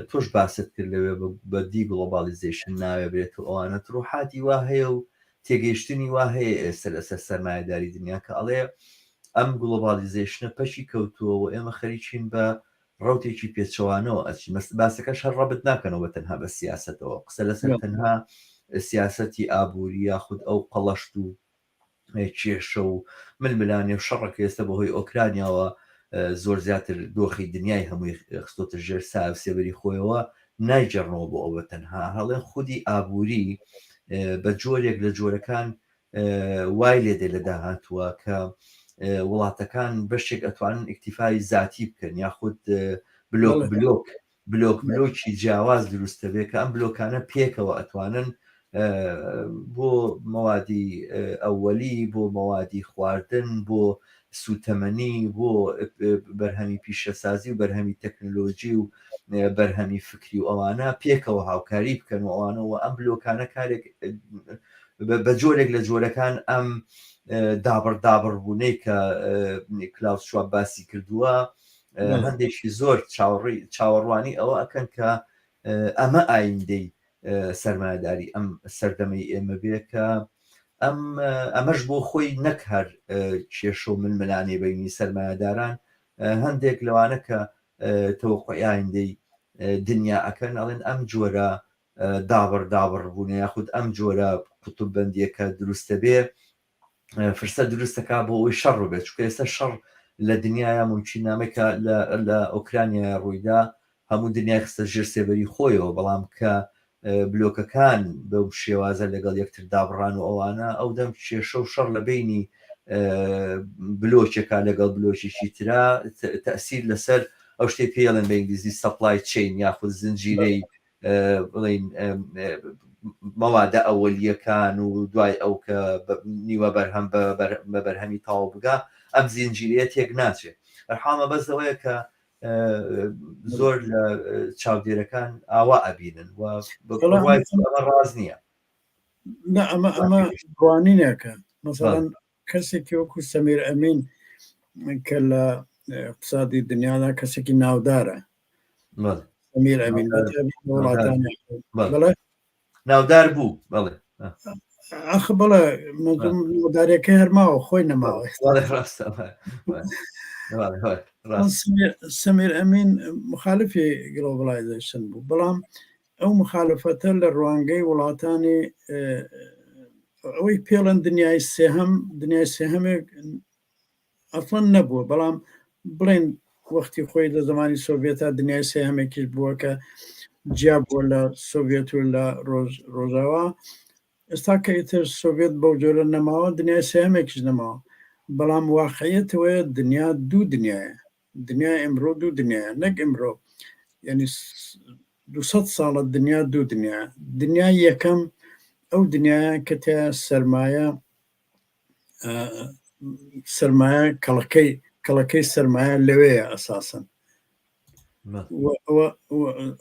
S1: تۆش باست کرد لەوێ بە de-globalization ناوێ برێت و ئەوانە تروحاتی وا هەیە و تێگەیشتنی وا هەیە ئێستا لەسەر سەرمایەداری دنیا کە ئەڵێ ئەم globalization ە پەکی کەوتووە و ئێمە خەریکین بە ڕەوتێکی پێچەوانەوە ئەچین مەس باسەکەش هەر ڕەبت ناکەنەوە بە تەنها بە سیاسەتەوە قسە لەسەر تەنها سیاسەتی ئابووری یاخود ئەو قەڵەشت و کێشە و ململانێ و شەڕەکە ئێستا بەهۆی ئۆکرانیاوە زۆر زیاتر دۆخی دنیای هەمووی خستۆتە ژێر سایە و سێبەری خۆیەوە نایگێڕنەوە بۆ ئەوە تەنها هەڵێن خودی ئابووری بە جۆرێک لە جۆرەکان وای لێ دێ لە داهاتووە کە وڵاتەکان بەشێک ئەتوانن ئیکتیفای زاتی بکەن یاخود بلۆک بلۆک بلۆک بلۆکی جیاواز دروستە بێ کە ئەم بلۆکانە پێکەوە ئەتوانن بۆ مەوادی ئەوەلی بۆ مەوادی خواردن بۆ سوتەمەنی بۆ بەرهەمی پیشەسازی و بەرهەمی تەکنەلۆجی و بەرهەمی فکری و ئەوانە پێکەوە هاوکاری بکەن و ئەوانەوە ئەم بلۆکانە کارێک بە جۆرێک لە جۆرەکان ئەم دابڕ دابڕبوونەی کە کلاوس شواب باسی کردووە هەندێکی زۆر چاوەڕی چاوەڕوانی ئەوە ئەکەن کە ئەمە ئایندەی سەرمایەداری ئەم سەردەمەی ئێمە بێ کە ئەم ئەمەش بۆ خۆی نەک هەر کێشە و ململانێ بینی سەرمایەداران هەندێک لەوانە کە تەوەقعی ئایندەی دنیا ئەکەن ئەڵێن ئەم جۆرە دابڕ دابڕ بوونە یاخود ئەم جۆرە قوتب بەندیەکە دروستە بێ فرسە دروستەکە بۆ ئەوەی شەڕ بێت چونکە ئێستا شەڕ لە دنیاە ممکن نامێکە لە ئۆکرانیا ڕوویدا هەموو دنیای خستە ژێر سێبەری خۆیەوە بەڵام کە بلۆکەکان بەو شێوازە لەگەڵ یەکتر دابڕان و ئەوانە ئەو دەم کێشە و شەڕ لە بینی بلۆکێکا لەگەڵ بلۆکێکی ترا تەسیر لەسەر ئەو شتێک پێڵێن بە ئینگلیزی supply chain یاخود زنجیرەی بڵین مەوادە ئەوەلیەکان و دوای ئەو کە نیوە بەرهەم بە بەرهەمی تەواو بگا ئەم زنجیرەیە تێک ناچێت هەرحاڵ مەبەست ئەوەیە کە زۆر لە چاودێرەکان ئاوا ئەبینن و ئەمە ڕاست نییە
S2: ئەمە ئەمە ڕوانینێکە مەسەڵەن کەسێکی وەکو سەمیر ئەمین کە لە اقتصادی دنیادا کەسێکی ناودارە سەمیر ئەمین وڵاتانی بەڵێ
S1: ناودار بوو بەڵێ
S2: ئەخ بەڵێ ناودارەکە هەرماوە خۆی نەماوە سەمیر ئەمین مخالفی globalization بوو بەڵام ئەو مخالفەتە لە ڕوانگەی وڵاتانی ئەوەی پێڵەن دنیای سێهەم دنیای سێهەمێک ئەسڵەن نەبووە بەڵام بڵێن وەختی خۆی لە زمانی سۆڤێتا دنیای سێهەمێکیش بووە کە جیا بووە لە سۆڤێت و لە ڕۆژ ڕۆژاوا ئێستا کە ئیتر سۆڤێت بەو جۆرە نەماوە دنیای سێهەمێکیش نەماوە بەڵام واقعیەتەوەیە دنیا دوو دنیاە دنیا ئمڕۆ دوو دنیاە نەک ئمڕۆ یعنی 200 ساڵە دنیا دوو دنیا دنیای یەکەم ئەو دنیاە کە تیا سەرمایە سەرمایە کەڵەکەی کەڵەکەی سەرمایە لەوەیە ئەساسن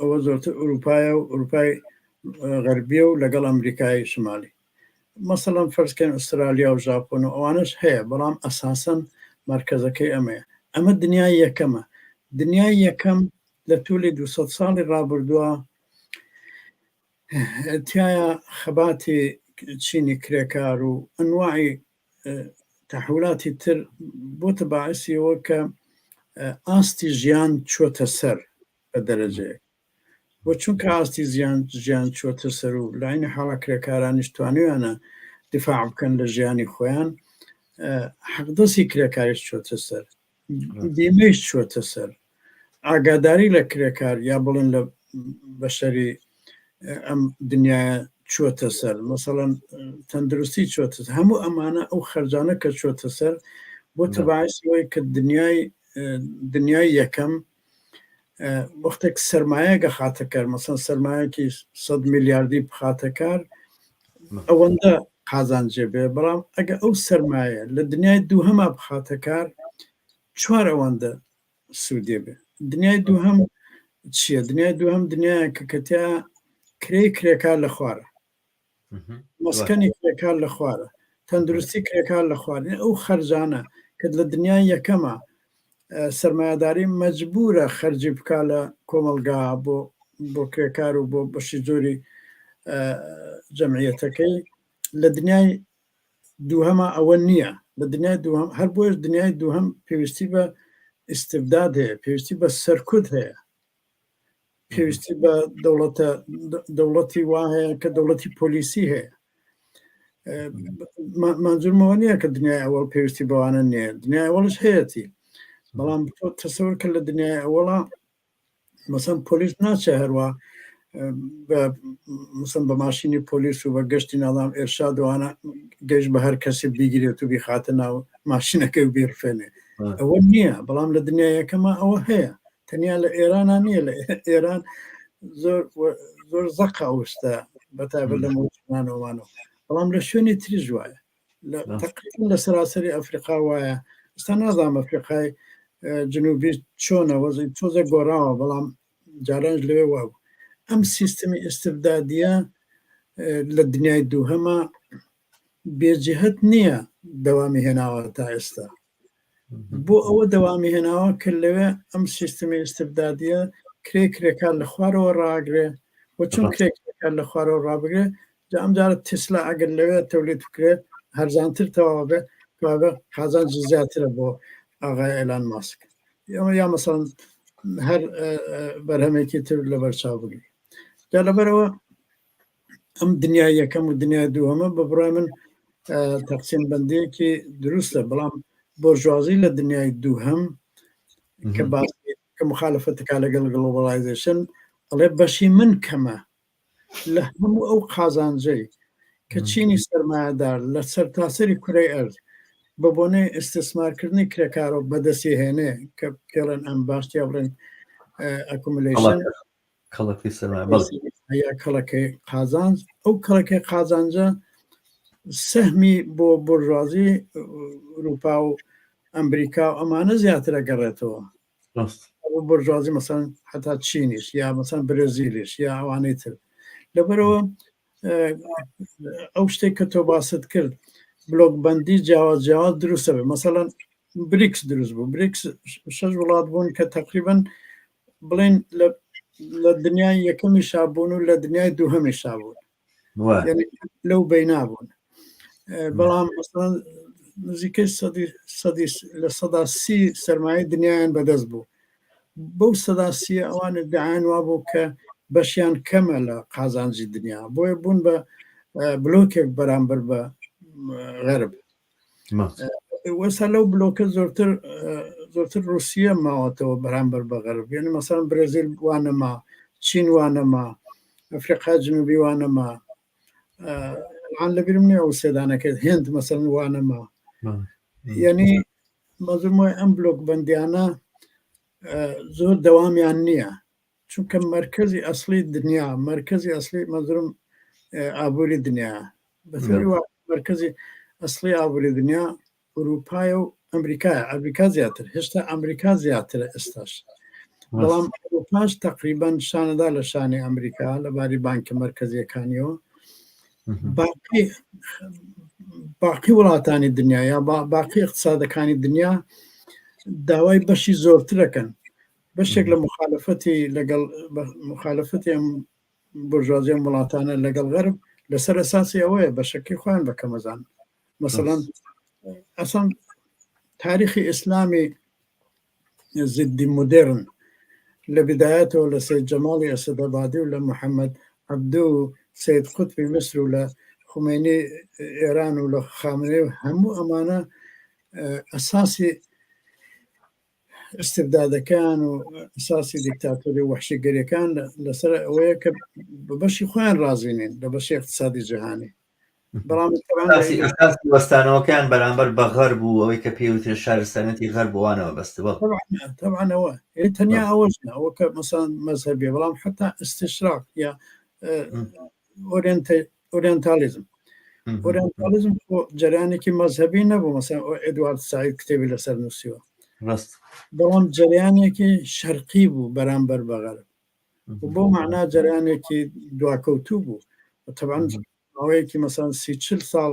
S2: ئەوە زۆرتر ئەوروپایە و ئەوروپای غەربیە و لەگەڵ ئەمریکای شمالی مەسەڵەن فەرزکەن ئوسترالیا و ژاپۆن و ئەوانش هەیە بەڵام ئەساسەن مرکزەکەی ئەمەیە ئەمە دنیای یەکەمە دنیای یەکەم لە تولی 200 ساڵی ڕابردووە تایە خەباتی چینی کرێکار و ئەنواعی تەحولاتی تر بۆتە باعسی ئەوە کە ئاستی ژیان چۆتە سەر بە دەرەجەیەک و چونکە ئاستی زیان ژیان چۆتە سەر و لە عەینی حاڵا کرێکارانیش توانیویانە دیفاع بکەن لە ژیانی خۆیان حەقدەستی کرێکاریش چۆتە سەر بیمەیش چووەتە سەر ئاگاداری لە کرێکار یا بڵێن لە بەشەری ئەم دنیاە چووەتە سەر مەسەڵەن تەندروستی چووەتە هەموو ئەمانە ئەو خەرجانە کە چووەتە سەر بۆ تەباعیسەوەی کە دنیای دنیای یەکەم وەختێک سرمایە گەخاتە کار مەسەن سرمایەکی 100 میلیاردی بخاتە کار ئەوەندە قازانجێ بێ بەڵام ئەگە ئەو سەرمایە لە دنیای دووهەما بخاتە کار چوار ئەوەندە سوودێ بێ دنیای دووهەم چییە دنیای دووهەم دنیایە کە کەتیا کرێی کرێکار لە خوارە مەسکەنی کرێکار لە خوارە تەندروستی کرێکار لە خوارە ئەو خەرجانە کە لە دنیای یەکەمە سەرمایەداری مەجبورە خەرجی بکا لە کۆمەڵگا بۆ بۆ کرێکار و بۆ بەشی زۆری جەمعیەتەکەی لە دنیای دووهەما ئەوە نییە لە دنیای دووهەم هەر بۆیش دنیای دووهەم پێویستی بە ئیستبداد هەیە پێویستی بە سەرکوت هەیە پێویستی بە دەوڵەتە دەوڵەتی وا هەیە کە دەوڵەتی پۆلیسی هەیە مانجورمەوە نییە کە دنیای ئەوەڵ پێویستی بەوانە نییە دنیای ئەوەڵش هەیەتی بەڵام تۆ تەسەور کە لە دنیای ئەوەڵا مەسەن پۆلیس ناچێ هەروە مسم بە ماشینی پۆلیس و بە گەشتی ناڵام ئێرشادوانە گەشت بە هەر کەسی بیگرێت و بیخاتە ناو ماشینەکەی و بیڕفێنێ ئەوە نییە بەڵام لە دنیای یەکەمە ئەوە هەیە تەنیا لە ئێرانە نییە لە ئێران زۆر زۆر زەقە ئەو شتە بەتایبەت لە مۆچانەوەمانەوە بەڵام لە شوێنی تریش وایە تقریبا لە سەراسەری ئەفریقا وایە ئستا نازانم ئەفریقای جنوبی چۆنە وەزی تۆزە گۆڕاوە بەڵام جارانش لەوێ وابوو ئەم سیستمی ئستبدادیە لە دنیای دووهەمە بێجهت نییە دەوامی هێناوە تا ئێستا بۆ ئەوە دەوامی هێناوە کە لەوێ ئەم سیستمی ئستبدادیە کرێ کرێکار لە خوارەوە ڕاگرێ و چون کرێ کرێکار لە خوارەوە ڕابگرێ جا ئەم جارە تسلا ئەگەر لەوێ تەولید بکرێت هەرزانتر تەواو بێ کەوابێ قازانجی زیاترە بۆ ئاغای ئێلان ماسک یا مەسەڵەن هەر بەرهەمێکی تر لەبەر چاو بگری جا لەبەرەوە ئەم دنیای یەکەم و دنیای دووەمە بە بڕای من تەقسیم بەندیەکی دروستە بەڵام بۆرژوازی لە دنیای دووهەم کە باس کە مخالفەتەکە لەگەڵ globalization ئەڵێ بەشی من کەمە لە هەموو ئەو قازانجەی کە چینی سەرمایەدار لە سەرتاسەری کورەی ئەرز بە بۆنەی ئیستیسمارکردنی کرێکارەوە بەدەستی هێنێ کە پێڵێن ئەم باشتیا بڵێن accumulation
S1: کەڵەکەی سەرمایە بەڵێ
S2: یا کەڵەکەی قازانج ئەو کەڵەکەی قازانجە سەهمی بۆ بۆرژوازی ئوروپا و ئەمریکا و ئەمانە زیاتر ئەگەڕێتەوە
S1: ڕاست
S2: بۆ بۆرژوازی مەسەن حتا چینیش یا مەسەن برازیلیش یا ئەوانەی تر لەبەرەوە ئەو شتێک کە تۆ باست کرد بلۆک بەندی جیاواز جیاواز دروستە بێ مەسەڵەن بریکس دروست بوو بریکس شەش وڵات بوون کە تقریبا بڵێن لە دنیای یەکەمی شابوون و لە دنیای دووهەمی شابوون لەو بینا بوون بەڵام نزیکەی لە 30% سەرمایە دنیایان بەدەست بوو بەو سەدا 30ە ئەوان ئیدعایان وابوو کە بەشیان کەمە لە قازانجی دنیا بۆیە بوون بە بلۆکێک بەرامبەر بە غەرب وەسا لەو بلۆکە زۆرتر زۆرتر رووسە ماوەتەوە بەرامبەر بە غەرب یعنی مەسەن برازیل وانەما چین وانەما ئەفریقا جنوبی وانەما ئەن لەبیرم نییە ئەو سێدانەکە هێند مەسەن وانەما یعنی مەزم وای ئەم بلۆک بەندیانە زۆر دەوامیان نییە چونکە مەرکەزی ئەسلی دنیا مەرکەزی ئەسلی مەزرم ئابووری دنیا بەتۆری وا مەرکەزی ئەسلی ئابووری دنیا ئوروپایە و ئەمریکایە ئەمریکا زیاتر هێشتا ئەمریکا زیاترە ئێستاش بەڵام ئەوروپاش تقریبان شانەدا لە شانی ئەمریکا لە باری بانکە مەرکەزیەکانیەوە باقی باقی وڵاتانی دنیا یا باقی اقتصادەکانی دنیا داوای بەشی زۆرترەکەن بەشێک لە مخالفەتی لەگەڵ مخالفەتی ئەم بۆرژوازی ئەم وڵاتانە لەگەڵ غەرب لەسەر ئەساسی ئەوەیە بەشەکەی خۆیان بە کەمەزان مەسەڵەن ئەسڵەن تاریخی ئیسلامی زدی مودێرن لە بدایەتەوە لە سەید جەماڵی ئەسەدئابادی و لە محەممەد عەبدو و سەید قوتبی میسر و لە خومەینی ئێران و لە خامنەی و هەموو ئەمانە ئەساسی ئیستبدادەکان و ئەساسی دیکتاتۆری و وەحشیگەریەکان لەسەر ئەوەیە کە بە بەشی خۆیان ڕازی نین لە بەشی اقتصادی جیهانی بەڵام
S1: ئەساسی وەستانەوەکەیان بەرامبەر بە غەرب و ئەوەی کە پێوترێ شارستانەتی غەرب وانەوە بەستە بەڵێ.
S2: تەبعەن ئەوە تەنیا ئەوەش نا ئەوە کە مەسەلەن مەزهەبیە بەڵام حتا ئیستشراق یا ئۆرێنتالیزم ئۆرێنتالیزم خۆ جەریانێکی مەزهەبی نەبوو مەسەلەن ئێدوارد سعید کتێبی لەسەر نووسیوە
S1: ڕاست
S2: بەڵام جەریانێکی شەرقی بوو بەرامبەر بە غەرب و بەو مەعنا جەریانێکی دواکەوتوو بوو تەبعەن ماوەیەکی مەسەلەن 30 ساڵ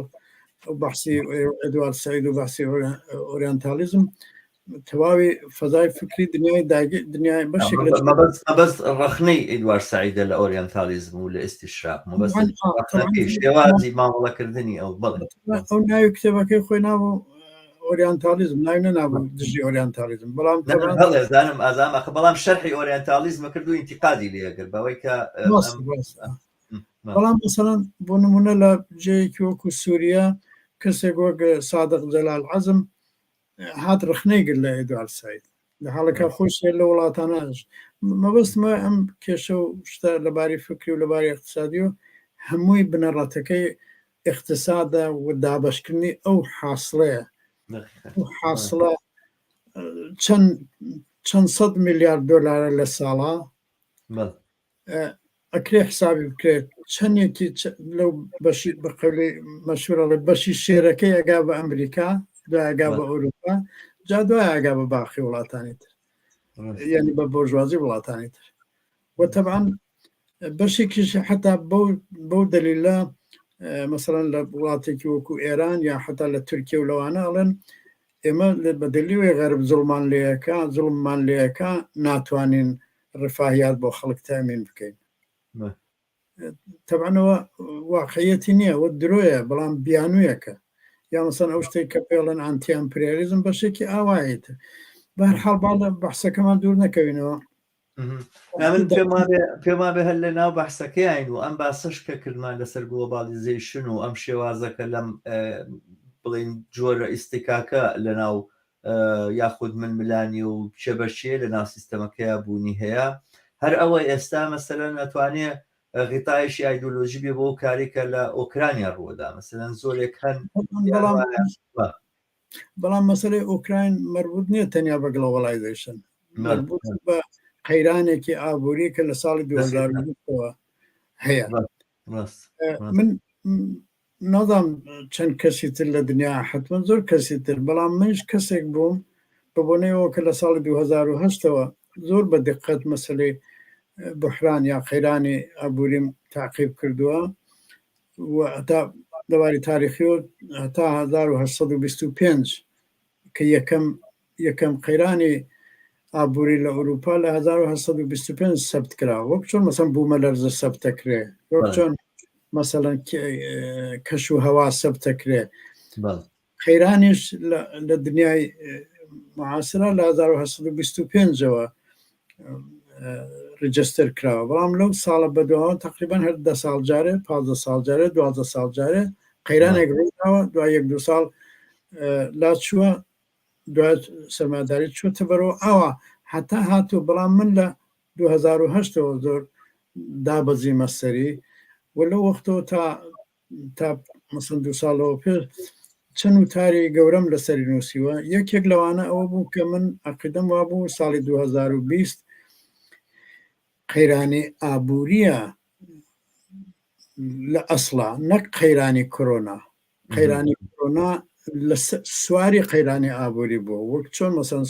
S2: ئەو بەحسی ئێدوارد سعید و بەحسی ئۆریانتالیزم تەواوی فەزای فکری دنیای داگیر دنیای بەشێک لە
S1: مەبەست ڕەخنەی ئێدوارد سعیدە لە ئۆریانتالیزم و لە ئیستیشراق مەبەست ڕەخنەکەی شێوازی مامەڵەکردنی ئەو بەڵێ
S2: ئەو ناوی کتێبەکەی خۆی ناوە ئۆریانتالیزم ناوی نەنابوو دژی ئۆریانتالیزم بەڵام
S1: بەڵێ زانم ئازام ئەخە بەڵام شەرحی ئۆریانتالیزمە کرد و ئینتیقادی لێ کرد بەوەی کە
S2: بەڵام مەسەلەن بۆ نمونە لە جێیەکی وەکو سووریا کەسێک وەک سادق جەلال عەزم هات ڕخنەی گرت لە ئێدوارد سعید لە حاڵێکا خۆی لە وڵاتانەش مەبەستمە ئەم کێشە و شتە لەباری فکری و لەباری اقتصادی و هەمووی بنەڕەتەکەی اقتصادە و دابەشکردنی ئەو حاصلەیە حاصلە چەند چەند سەد میلیارد دۆلارە لە ساڵا ئەکرێ حسابی بکرێت چەندێکی لەو بەشی بە قەولی مەشهور ئەڵێ بەشی شێرەکەی ئەگا بە ئەمریکا دوای ئەگا بە ئەوروپا جا دوای ئەگا بە باقی وڵاتانی تر یعنی بە بۆرژوازی وڵاتانی تر و تەبعەن بەشێکیش حتا بەو بەو دەلیلە مەسەلەن لە وڵاتێکی وەکو ئێران یا حتا لە تورکیا و لەوانە ئەڵێن ئێمە بە دەلیلی غەرب زوڵمان لێیەکە زوڵممان لێیەکە ناتوانین ڕفاهیات بۆ خەڵک تامین بکەین تەبعەنەوە واقعیەتی نییە وە درۆیە بەڵام بیانوویەکە یا مەسەن ئەو شتێک کە پێڵێن ئانتی ئەمپریالیزم بەشێکی ئاوایەت بەهەرحاڵ با لە بەحسەکەمان دوور نەکەوینەوە
S1: من پێم وابێ هەر لە ناو بەحسەکەیان و ئەم باسەش کە کردمان لەسەر globalization و ئەم شێوازەکە لەم بڵین جۆرە ئیستیکاکە لە ناو یاخود ململانی و کێبەرکێ لە ناو سیستەمەکەیا بوونی هەیە هەر ئەوە ئێستا مەسەلەن ئەتوانێ غیتایشی ئایدۆلۆژی بێ بۆ کاری کە لە ئۆکرانیا ڕووەدا مەسەلەن زۆرێک هەن
S2: بەڵام مەسەلەی ئۆکراین مەربوط نییە تەنیا بە globalization مەربوط بە قەیرانێکی ئابووری کە لە ساڵی 2020ەوە هەیە من نازانم چەند کەسی تر لە دنیا حتمما زۆر کەسی تر بەڵام منیش کەسێک بووم بە بۆنەیەوە کە لە ساڵی 2010ەوە زۆر بە دقت مەسلەی بحران یا قەیرانی ئابووریم تاقیب کردووە و هەتا لەباری تاریخیەوە هەتا 1825 کە یەکەم یەکەم قەیرانی ئابووری لە ئەوروپا لە 1825 سەبت کرا وەک چۆن مەسەن بوومەلەرزە سەبت دەکرێ وەک چۆن مەسەلەن کەش و هەوا سەبت دەکرێ قەیرانیش لە دنیای معاسرە لە 1825ەوە register کراوە بەڵام لەو ساڵە بەدواوە تقریبان هەر دە ساڵ جارێ 15 ساڵ جارێ 12 ساڵ جارێ قەیرانێک ڕووداوە دوای یەک دو ساڵ لا چووە دوای سەرمایەداری چووەتە بەرەوە ئاوا هەتا هاتوو بەڵام من لە 2010ەوە زۆر دابەزیمە سەری و لەو وەختەوە تا تا مەسەن دوو ساڵەوە پێش چەند وتاری گەورەم لەسەری نووسیوە یەکێک لەوانە ئەوە بوو کە من عقیدەم وابوو ساڵی 2020 قەیرانی ئابووریە لە ئەسڵا نەک قەیرانی کۆرۆنا قەیرانی کۆرۆنا لە سواری قەیرانی ئابووری بووە وەک چۆن مەسەن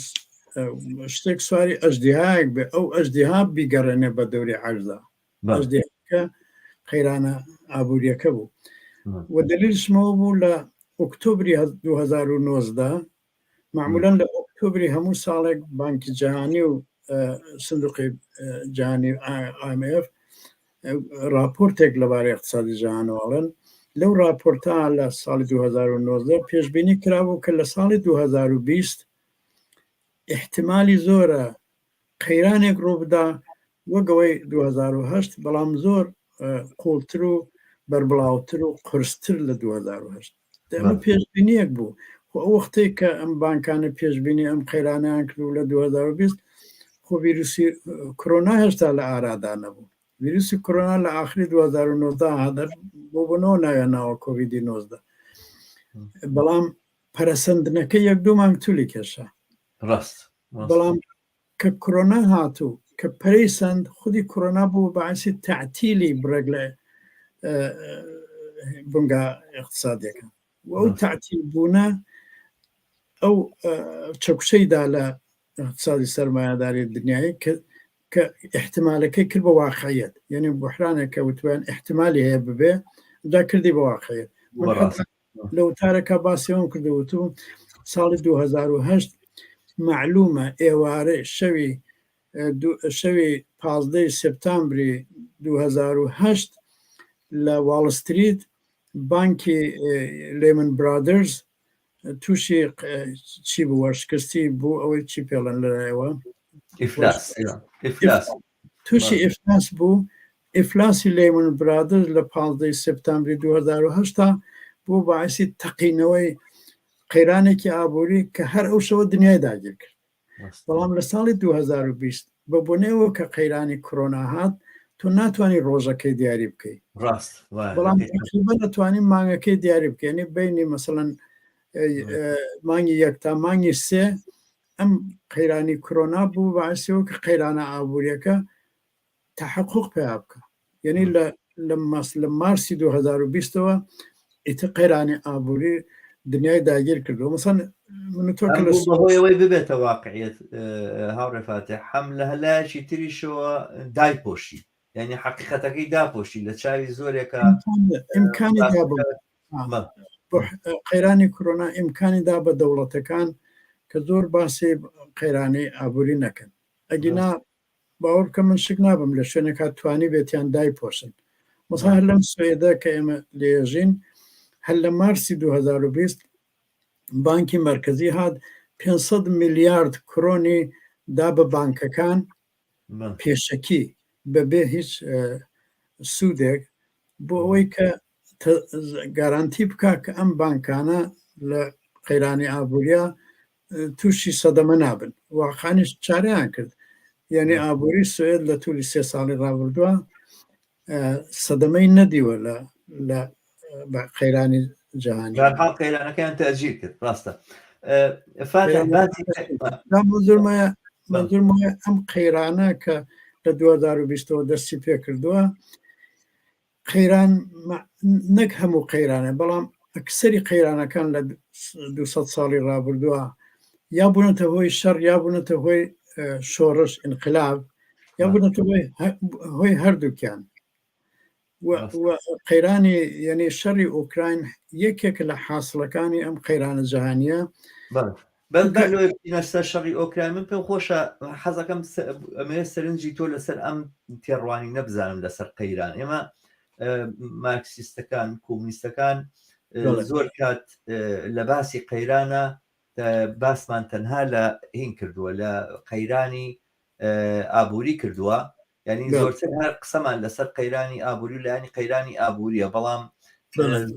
S2: شتێک سواری ئەژدیهایەک بێ ئەو ئەژدیها بیگەڕێنێ بە دەوری عەرزا ئەژدیهاکە قەیرانە ئابووریەکە بوو و دەلیلشمەوە بوو لە ئۆکتۆبری 2019 معمولا لە ئۆکتۆبری هەموو ساڵێک بانکی جیهانی و سندوقی جیهانی IMF. راپۆرتێک لەبارەی اقتصادی جیهانەوە ئەڵێن لەو راپۆرتە لە ساڵی 2019 پێشبینی کرابوو کە لە ساڵی 2020 احتمالی زۆرە قەیرانێک ڕووبدا وەک ئەوەی 2008 بەڵام زۆر قوڵتر و بەربڵاوتر و قورستر لە 2008 ئەمە پێشبینیەک بوو خۆ ئەو وەختەی کە ئەم بانکانە پێشبینی ئەم قەیرانیان کرد و لە 2020 خۆ ویروسی کۆرۆنا هێشتا لە ئارادا نەبوو ویروسی کۆرۆنا لە ئاخری 2019 هەدەر بۆ بۆنەوە ناویان ناوە کۆڤیدی 19 بەڵام پەرەسەندنەکە یەک دوو مانگ تولی کێشا
S1: ڕاست
S2: بەڵام کە کۆرۆنا هات و کە پەرەی سەند خودی کۆرۆنا بوو بەعسی تەعتیلی بڕێک لە بنگا اقتصادیەکان و ئەو تەعتیل بوونە ئەو چەکوشەی دا لە اقتصادی سەرمایەداری دنیایی کە کە احتمالەکەی کرد بە واقعیت یعنی بحرانێک کە وتویان احتمالی هەیە ببێ دا کردی بە واقعیت لە وتارەکە باسی ئەوم کردو وتوم ساڵی 2008 معلومە ئێوارێ شەوی شەوی پازدەی سپتامبری 2008 لە واڵستریت بانکی لێمن برادرز تووشی چی بوو وەرشکستی بوو ئەوەی چی پێڵەن لەلایەوە
S1: ئیفلاس
S2: تووشی ئیفلاس بوو ئیفلاسی لێمن برادرز لە پازدەی سپتامبری 2008 بوو باعسی تەقینەوەی قەیرانێکی ئابووری کە هەر ئەو شەوە دنیای داگیر کرد بەڵام لە ساڵی 2020 بە بۆنەوە کە قەیرانی کۆرۆنا هات تۆ ناتوانانی ڕۆژەکەی دیاری بکەیت
S1: ڕاست
S2: بەڵام تقریبا دەتوانین مانگەکەی دیاری بکەینی بینی مەسەڵەن مانگی یەک تا مانگی سێ ئەم قەیرانی کۆرۆنا بوو باعسیەوە کە قەیرانە ئابووریەکە تحقق پیا بکە یعنی لە لە ماس لە مارسی 2020ەوە ئیتر قەیرانی ئابووری دنیای داگیر کردو مەسەن
S1: من تۆ کە لە بەهۆی ئەوەی ببێتە واقعیت هاوڕێ فاتح هەم لە هەلایەکی تریشەوە دایپۆشی یعنی حقیقەتەکەی داپۆشی لە چاوی زۆرێکە
S2: ئیمکانی دا قەیرانی کۆرۆنا ئیمکانی دا بە دەوڵەتەکان کە زۆر باسی قەیرانی ئابووری نەکەن ئەگینا باوەڕ بکە من شک نابم لە شوێنێکا توانی بێتیان دایپۆشن مەسا هەر لەم سوێدە کە ئێمە لێژین هەر لە مارسی 2020 بانکی مەرکەزی هات 500 میلیارد کرۆنی دا بە بانکەکان پێشەکی بەبێ هیچ سوودێک بۆ ئەوەی کە گارانتی بکە کە ئەم بانکانە لە قەیرانی ئابووریا تووشی سەدەمە نابن واقعانیش چارەیان کرد یعنی ئابووری سوێد لە تولی سێ ساڵی ڕابردووە سەدەمەی نەدیوە لە لە قەیرانی جیهانی
S1: قەیرانەکەیان تەجیر کرد ڕاستە
S2: منزورمایە ئەم قەیرانە کە لە 2020ەوە دەستی پێ کردووە قەیران نەک هەموو قەیرانە بەڵام ئەکسەری قەیرانەکان لە 200 ساڵی ڕابردووە یا بوونەتە هۆی شەڕ یا بوونەتە هۆی شۆڕش ئینقلاب یا بوونەتە هۆی هەردووکیان قەیرانی یعنی شەڕی ئۆکراین یەکێک لە حاصلەکانی ئەم قەیرانە جیهانیە
S1: بەس بەر لەوەی بچینە سەر شەڕی ئۆکراین من پێم خۆشە حەزەکەم ئەمەوێت سەرنجی تۆ لەسەر ئەم تێڕوانینە بزانم لەسەر قەیران ئێمە مارکسیستەکان کۆمونیستەکان زۆر کات لە باسی قەیرانە باسمان تەنها لە هین کردووە لە قەیرانی ئابووری کردووە یعنی زۆرتر هەر قسەمان لەسەر قەیرانی ئابووری و لایەنی قەیرانی ئابووریە بەڵام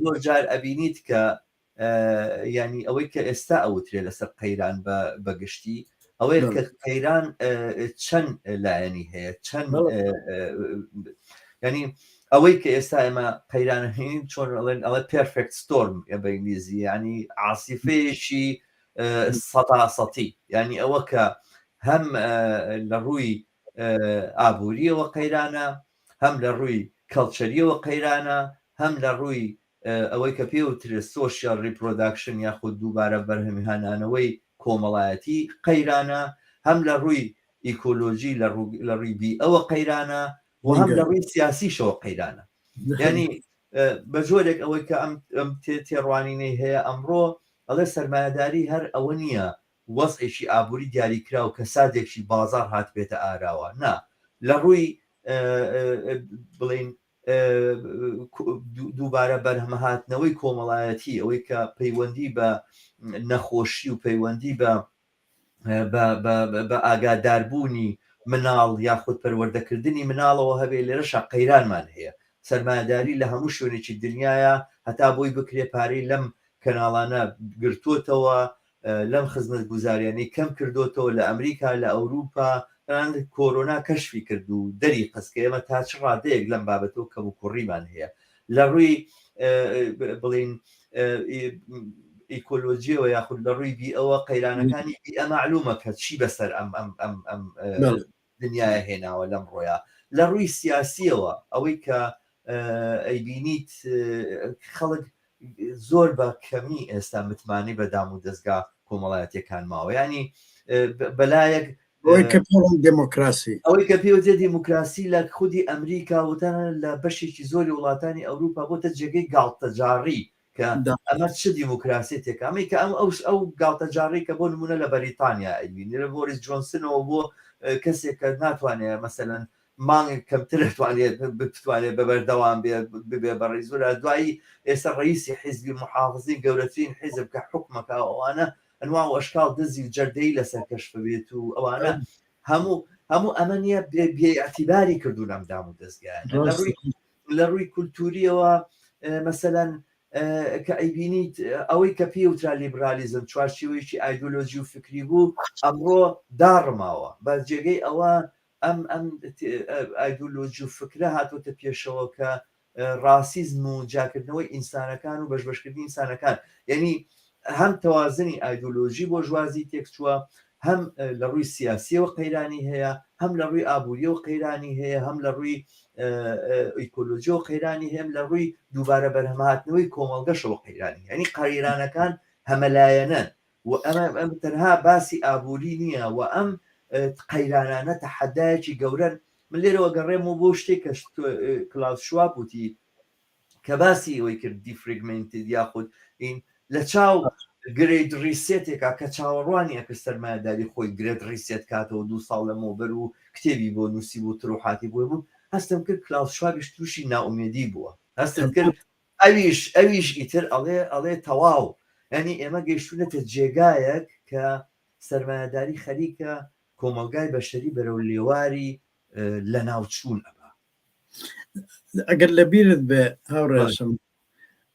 S1: زۆر جار ئەبینیت کە ینی ئەوەی کە ئێستا ئەوترێ لەسەر قەیران بە گشتی ئەوەیە کە قەیران چەند لایەنی هەیە چەند ینی ئەوەی کە ئێستا ئێمە قەیران هەین چۆن ئەڵێن ئەڵێ perfect storm بە ئینگلیزی ینی عاسیفەیەکی سەتا سەتی ینی ئەوە کە هەم لە ڕووی ئابووریەوە قەیرانە هەم لە ڕووی culture یەوە قەیرانە هەم لە ڕووی ئەوەی کە پێ وترێت social reproduction یاخود دووبارە بەرهەمهێنانەوەی کۆمەڵایەتی قەیرانە، هەم لە ڕووی ئیکۆلۆژی لە ڕووی بیئەوە قەیرانە و هەم لە ڕووی سیاسیشەوە قەیرانە. یانی بە جۆرێک ئەوەی کە ئەم تێڕوانینەی هەیە ئەمڕۆ ئەڵێ سەرمایەداری هەر ئەوە نییە وەزعێکی ئابووری دیاریکراو کەسادێکی بازاڕ هاتبێتە ئاراوە، نا لە ڕووی. بڵین دووبارە بەرهەمهاتنەوەی کۆمەڵایەتی ئەوەی کە پەیوەندی بە نەخۆشی و پەیوەندی بە بە ئاگاداربوونی مناڵ یاخود پەروەردەکردنی مناڵەوە هەبێ لێرەشا قەیرانمان هەیە سەرمایەداری لە هەموو شوێنێکی دنیاە هەتا بۆی بکرێ پارەی لەم کەناڵانە گرتووەتەوە لەم خزمەتگوزاریانەی کەم کردۆتەوە لە ئەمریکا لە ئەوروپا تەنانەت کۆرۆنا کەشفی کرد و دەری خست کە ئێمە تا چ ڕادەیەک لەم بابەتەوە کەموکوڕیمان هەیە لە ڕووی بڵین ئیکۆلۆجیەوە یاخود لە ڕووی بیئەوە قەیرانەکانی بیئە مەعلومە کە چی بەسەر ئەم ئەم ئەم ئەم دنیاە هێناوە لەم ڕۆیا لە ڕووی سیاسیەوە ئەوەی کە ئەیبینیت خەڵک زۆر بە کەمی ئێستا متمانەی بە دام و دەستگا کۆمەڵایەتیەکان ماوە ینی بەلایەک
S2: ئەوەی کە پێڵێن دێمۆکراسی.
S1: ئەوەی کە پێوترێ دێمۆکراسی لە خودی ئەمریکا و تەنانەت لە بەشێکی زۆری وڵاتانی ئەوروپا بۆتە جێگەی گاڵتەجاڕی کە ئەمە چ دیموکراسیەتێکە ئەمەی کە ئەم ئەو ئەو گاڵتەجاڕی کە بۆ نمونە لە بەریتانیا ئەیبینی لە بۆریس جۆنسنەوە بۆ کەسێک کە ناتوانێت مەسەلەن مانگێک کەمتر ئەتوانێت بتوانێت بە بەردەوام بێ ببێ بە ڕئیس ولا دوایی ئێستا ڕئیسی حیزبی محافزین گەورەترین حیزب کە حوکمەکە ئەوانە ئەنواع و ئەشکال دزی و جەردەی لەسەر کەشف بێت و ئەوانە هەموو هەموو ئەمە نییە بێ ئیعتیباری کردوون ئەم دام و دەزگایانە لە ڕووی لە ڕووی کولتوریەوە مەسەلەن کە ئەیبینیت ئەوەی کە پێی وترا لیبرالیزم چوارچێوەیەکی ئایدۆلۆژی و فکری بوو ئەمڕۆ داڕماوە بە جێگەی ئەوە ئەم ئەم ئایدۆلۆژی و فکرە هاتۆتە پێشەوە کە ڕاسیزم و جیاکردنەوەی ئینسانەکان و بەشبەشکردنی ئینسانەکان یعنی هەم تەوازنی ئایدۆلۆژی بۆرژوازی تێکچووە هەم لە ڕووی سیاسیەوە قەیرانی هەیە هەم لە ڕووی ئابووریەوە قەیرانی هەیە هەم لە ڕووی ئیکۆلۆژیەوە قەیرانی هەیە لە ڕووی دووبارە بەرهەمهاتنەوەی کۆمەڵگەشەوە قەیرانی یعنی قەیرانەکان هەمەلایەنەن و ئەمە ئەم تەنها باسی ئابووری نییە و ئەم قەیرانانە تەحەدایەکی گەورەن من لێرەوە گەڕێمەوە بۆ شتێک کە کلاوس شواب وتی کە باسی ئەوەی کرد defragmented یاخود این لە چاو great reset ێکا کە چاوەڕوانی ئەکرد سەرمایەداری خۆی great reset کاتەوە دوو ساڵ لەمەوبەر و کتێبی بۆ نووسی بوو تروحاتی بۆی بوو هەستم کرد کلاوس شوابیش تووشی نائومێدی بووە هەستم کرد ئەویش ئەویش ئیتر ئەڵێ ئەڵێ تەواو یانی ئێمە گەیشتوونەتە جێگایەک کە سەرمایەداری خەریکە کۆمەڵگای بەشەری بەرەو لێواری لەناوچوون ئەبا.
S2: ئەگەر لەبیرت بێ هاوڕێشم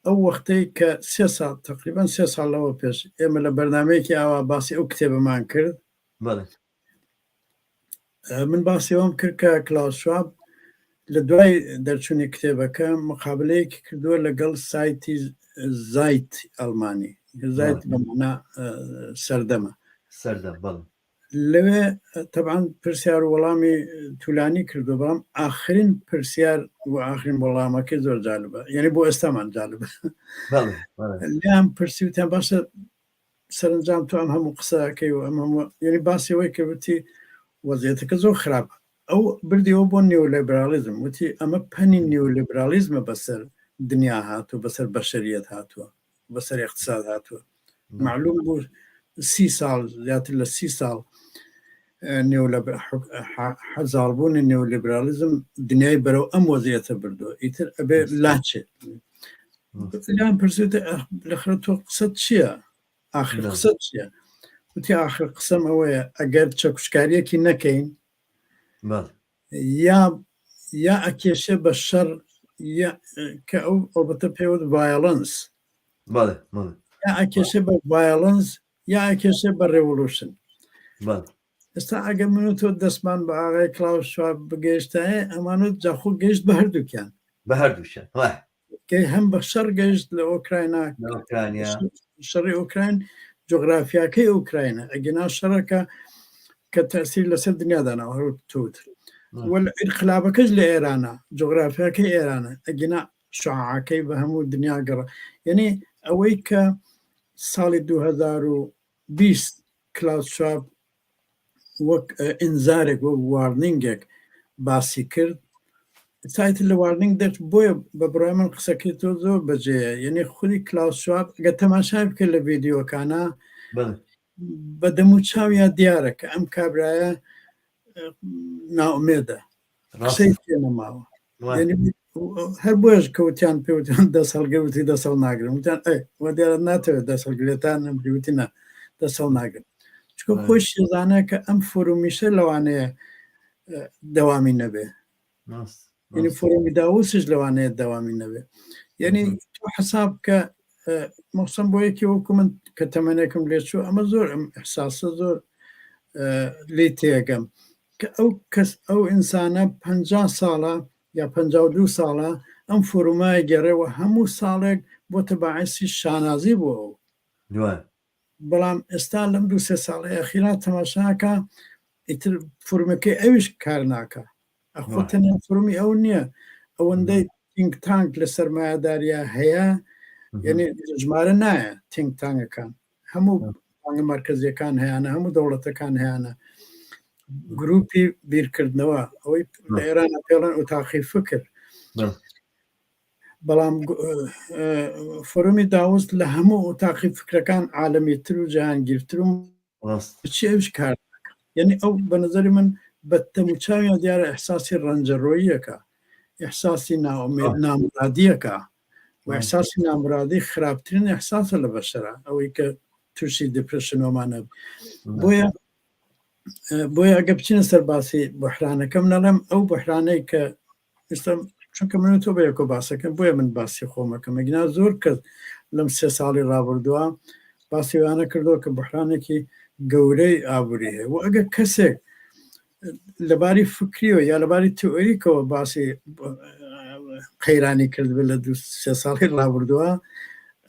S2: ئەو وەختەی کە سێ ساڵ تقریبا سێ ساڵ لەوە پێش ئێمە لە بەرنمەیەکی ئاوا باسی ئەو کتێبەمان کرد
S1: بەڵێ
S2: من باسی ئەوەم کرد کە کلاوس شواب لە دوای دەرچوونی کتێبەکە مقابلەیەکی کردووە لەگەڵ سایتی زایت ئەڵمانی زایت بەمانا سەردەمە
S1: سەردەم بەڵێ
S2: لەوێ تەبعەن پرسیار و وەڵامی تولانی کردو بەڵام ئاخرین پرسیار و ئاخرین وەڵامەکەی زۆر جالبە یعنی بۆ ئێستامان جالبە لیان پرسی وتیان باشە سەرنجام تۆ ئەم هەموو قسەکەی و ئەم هەموو یعنی باسی ئەوەی کە وتی وەزیەتەکە زۆر خراپە ئەو بردیەوە بۆ نیۆلیبرالیزم وتی ئەمە پەنی نیۆلیبرالیزمە بەسەر دنیا هاتوو بەسەر بەشەریەت هاتووە بەسەر اقتصاد هاتووە معلوم بوو سی ساڵ زیاتر لە سی ساڵ زاڵبوونی نیۆلیبرالیزم دنیای بەرەو ئەم وەزیەتە بردووە ئیتر ئەبێ لاچێت لیان پرسیت لەخرە تۆ قسەت چییە؟ ئاخر قسەت چییە؟ وتی ئاخر قسەم ئەوەیە ئەگەر چەکوشکاریەکی نەکەین یا یا ئەکێشێ بە شەڕ کە ئەو ئەڵبەتە پێوت violence یا ئەکێشێ بە violence یا ئەکێشێ بە revolution ئێستا ئەگەر من و تۆ دەستمان بە ئاغای کلاوس شواب بگەیشتایە ئەمانوت جاخۆ گەیشت بە هەردووکیان
S1: بە هەردووکیان
S2: کەی هەم بە شەڕ گەیشت لە ئۆکراینا شەڕی ئۆکراین جۆگرافیاکەی ئۆکراینە ئەگەنا شەڕەکە کە تەسیر لەسەر دنیا داناوە هەر توت ئینقلابەکەش لە ئێرانە جۆگرافیاکەی ئێرانە ئەگەنا شعاعەکەی بە هەموو دنیا گەڕ یعنی ئەوەی کە ساڵی 2020 کلاوس شواب وەک ئینزارێک وەک warning ێک باسی کرد سایت لە warning دەرچ بۆیە بە بڕای من قسەکەی تۆ زۆر بەجێیە یعنی خودی کلاوس شواب ئەگەر تەماشای بکە لە ڤیدیۆکانە بە دەم و چاویا دیارە کە ئەم کابرایە ناومێدە. قسەی پێ نەماوە. هەر بۆیش کەوتیان پێوتیان دەست هەڵگر وتی دەست هەڵناگرم وتیان ئەی وە دیارە ناتەوێت دەست هەڵگرێتان نەمری وتی نا دەست هەڵناگرم چونکە خۆی شێزانە کە ئەم فۆرومیشە لەوانەیە دەوامی نەبێ یعنی فۆرومی داوسش لەوانەیە دەوامی نەبێ یعنی تۆ حساب کە مەخصوصا بۆ یەکی وەکو من کە تەمەنێکم لێچوو ئەمە زۆر ئەم ئیحساسە زۆر لێی تێگەم کە ئەو کەس ئەو ئینسانە 50 ساڵە یا 52 ساڵە ئەم فۆرومای گەڕێوە هەموو ساڵێک بۆتە باعسی شانازی بۆ ئەو بەڵام ئێستا لەم دوو سێ ساڵەی ئەخیرا تەماشاکە ئیتر فورمەکەی ئەویش کار ناکا ئەخۆ تەنیا فورمی ئەو نییە ئەوەندەی think tank لە سەرمایەداریا هەیە یعنی ژمارە نایە think tank ەکان هەموو بانگە مەرکەزیەکان هەیەە هەموو دەوڵەتەکان هەیەە گروپی بیرکردنەوە ئەوەی لە ئێران پێڵەن ئوتاقی فکر بەڵام فۆرۆمی داوس لە هەموو ئۆتاقی فکرەکان عالەمیتر و جەهانگیرتر و چی ئەوش کار یعنی ئەو بە نظری من بە تەموچاویان دیارە ئەحساسی ڕەنجەڕۆییەکە ئەحساسی ناومێت نامرادیەکە و ئەحساسی نامرادی خراپترین ئەحساسە لە بەشەرە ئەوەی کە تووشی depression ۆمانە بۆیە بۆیە ئەگە بچینە سەر باسی بحرانەکەم نەڵێم ئەو بحرانەی کە ئێستا چونکە من تۆ بە یەکۆ باسەکەم بۆیە من باسی خۆمەکەم ئەگینا زۆر کەس لەم سێ ساڵی ڕابردووە باسی وانە کردەوە کە بحرانێکی گەورەی ئابووری هەیە و ئەگەر کەسێک لەباری فکریەوە یا لەباری تئۆریکەوە باسی قەیرانی کرد لە دو سێ ساڵی ڕابردووە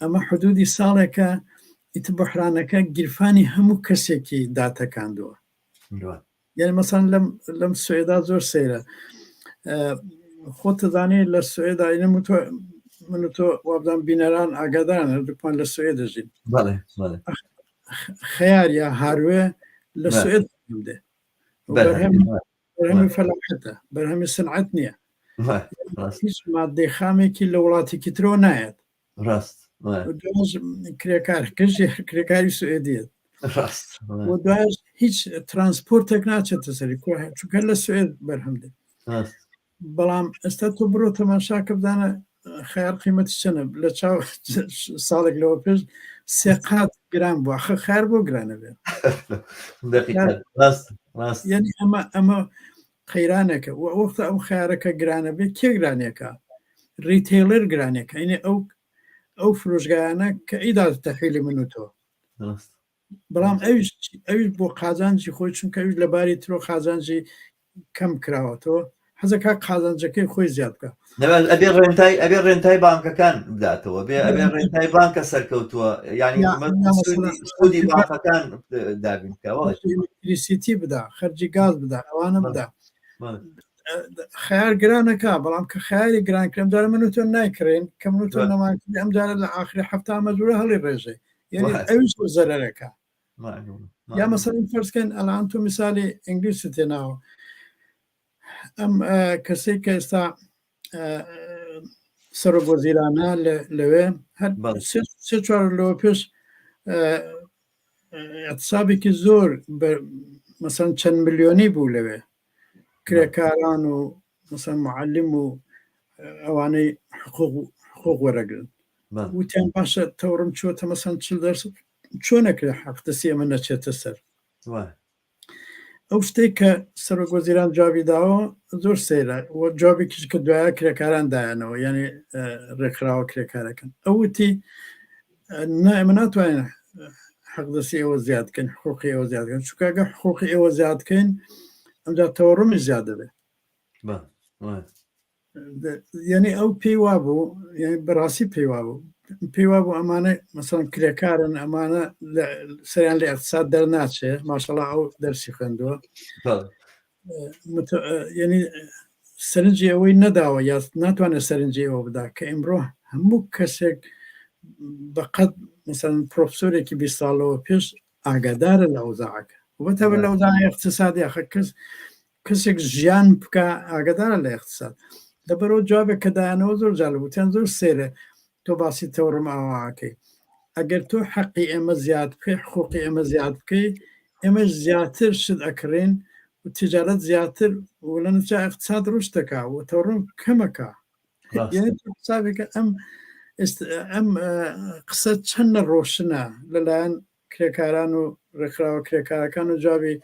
S2: ئەمە حدودی ساڵێکە ئیتر بحرانەکە گیرفانی هەموو کەسێکی داتەکاندووە یعنی مەسان لەم لەم سوێدا زۆر سەیرە خۆت دەزانێت لە سوێدا ئینە تۆ من تۆ وابدان بینەران ئاگادان هەردووکمان لە سوێ دەژین خەیار یا هاروێ لە سوێد دێ بەرهەمی فەلاحەتە بەرهەمی سنعەت نییە هیچ مادەی خامێکی لە وڵاتێکی ترەوە نایەت
S1: ڕاست
S2: کرێکار کەژی کرێکاری سوئدیت
S1: ڕاست
S2: دوایش هیچ ترانسپۆرتێک ناچێتە سەری کۆ چونکە لە سوئد بەرهەم دێت بەڵام ئێستا تۆ بڕۆ تەماشا کە بدانە خیار قیمەتی چەنە لە چاو ساڵێک لەوە پێش سێ قات گران بووە خە خیار بۆ گرانە بێت یعنی ئەمە ئەمە قەیرانێکە و وەختە ئەو خیارەکە گرانە بێت کێ گرانێکە retailer گرانێکە اینێ ئەو ئەو فرۆشگایانە کە ئیدا تەحویلی من و تۆ بەڵام ئەویش ئەویش بۆ قازانجی خۆی چونکە ئەویش لە باری ترۆ قازانجی کەم کراوەتەوە حەزەکە قازانجەکەی خۆی زیاد بکە
S1: ئەبێ ڕێنتای ئەبێ ڕێنتای بانکەکان بداتەوە بێ ئەبێ ڕێنتای بانکە سەرکەوتووە ینی سودی بانکەکان دابین بکەوە
S2: electricity بدا خەرجی گاز بدا ئەوانە بدا خیار گرانەکە بەڵام کە خیاری گران کرم جارە من و تۆ نایکرێن کە من و تۆ نەمان ئەم جارە لە ئاخری هەفتا مەجبورە هەڵی ڕێژێ یعنی ئەویش زەرەرەکە یا مەسەلەن فەرزکەن ئەلان تۆ میسالی ئینگلیست تێناوە ئەم کەسێک کە ئێستا سەرۆک وەزیرانە لەوێ هەر سێ چوار لەوە پێش اعتصابێکی زۆر مەسەن چەند ملیۆنی بوو لەوێ کرێکاران و مەسەن معلم و ئەوانەی حقوق حقوق وەرەگرن وتیان باشە تەوڕم چۆتە مەسەن چل دەرس چۆن نەکرێ حەقدەستی ئەمە نەچێتە سەر ئەو شتێک کە سەرۆک وەزیران جوابی داوە زۆر سەیرە و جوابێکیش کە دوایە کرێکاران دایانەوە یعنی ڕێکخراوە کرێکارەکەن ئەو وتی نا ئێمە ناتوانین حەقدەستی ئێوە زیاد بکەین حقوقی ئێوە زیاد بکەین چونکە ئەگەر حقوقی ئێوە زیاد بکەین ئەمجا تەوەڕمی زیاد دەبێت یعنی ئەو پێی وابوو یعنی بەڕاستی پێی وابوو پێی وابوو ئەمانە مەسەڵەن کرێکارن ئەمانە سەریان لە اقتصاد دەرناچێ ماشەڵا ئەو دەرسی خوێندووە یعنی سەرنجی ئەوەی نەداوە یا ناتوانێت سەرنجی ئەوە بدا کە ئیمڕۆ هەموو کەسێک بەقەد مثلەن پرۆفسۆرێکی 20 ساڵەوە پێش ئاگادارە لە ئەوزاعەکە وبەتەبە لە ئەوزاعی اقتصادی ئەخە کەس کەسێک ژیان بکە ئاگادارە لە اقتصاد لەبەرەوە جوابێک کە دایانەوە زۆر جالب وتیان زۆر سێرە تۆ باسی تەورم ئاواکەی ئەگەر تۆ حەقی ئێمە زیاد بکەی حقوقی ئێمە زیاد بکەی ئێمە زیاتر شت ئەکڕین و تجارەت زیاتر و لە نەتیجە اقتصاد ڕشد دەکا و تەوەڕم کەمەکە یعنی تۆ حسابێکە ئەم ئەم قسە چەند ڕۆشنە لەلایەن کرێکاران و ڕێکخراوە کرێکارەکان و جوابی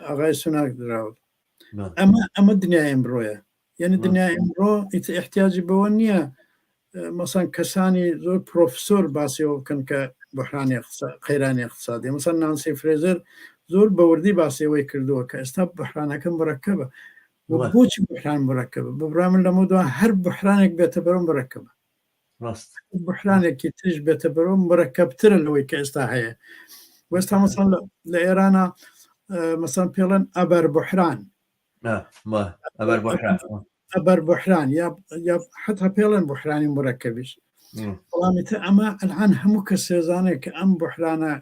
S2: ئاغای سوناک دراوە ئەمە ئەمە دنیای ئەمڕۆیە یعنی دنیای ئەمڕۆ ئیتر احتیاجی بەوە نییە مەسەن کەسانی زۆر پرۆفسۆر باسی ئەوە بکەن کە بحرانی قەیرانی اقتصادی مەسەن نانسی فرێزەر زۆر بەوردی باسی ئەوەی کردووە کە ئێستا بحرانەکە مرەکەبە بۆچی بحران مرەکەبە بەبڕای من لەمە دوا هەر بحرانێک بێتە بەرەو مرەکەبە
S1: ڕاست
S2: بحرانێکی تریش بێتە بەرەو مرەکەبترە لەوەی کە ئێستا هەیە وەستا مەسەن لە ئێرانە مەسەن پێڵەن ئەبەر بحران
S1: ئەبەر بحران
S2: ئەبەر بحران یا یا حتا پێڵێن بحرانی مرەکەبیش بەڵام ئیتر ئەمە ئەلان هەموو کەس سێزانێت کە ئەم بحرانە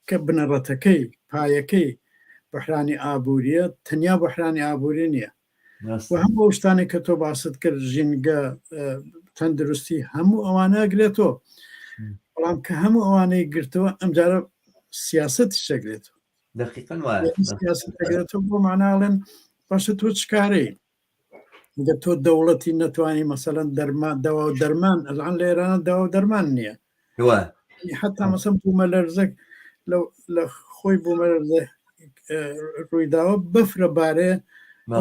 S2: کە بنەڕەتەکەی پایەکەی بحرانی ئابووریە تەنیا بحرانی ئابووری نییە و هەموو ئەو شتانێک کە تۆ باست کرد ژینگە تەندروستی هەموو ئەوانە گرێتەوە بەڵام کە هەموو ئەوانەی گرتەوە ئەمجارە سیاست شەگرێتەوە
S1: دقیقا وایە
S2: سیاست دەگرێتەوە بۆ معناڵێن باشە تۆ چکارەی گەر تۆ دەوڵەتی نەتوانی مەسەلەن دەرمان دەوا و دەرمان ئەلان لە ئێرانە دەوا و دەرمان نییە حتا مەسەم بوومەلەرزەک لە خۆی بوومەلەرزە ڕوویداوە بەفرە بارێ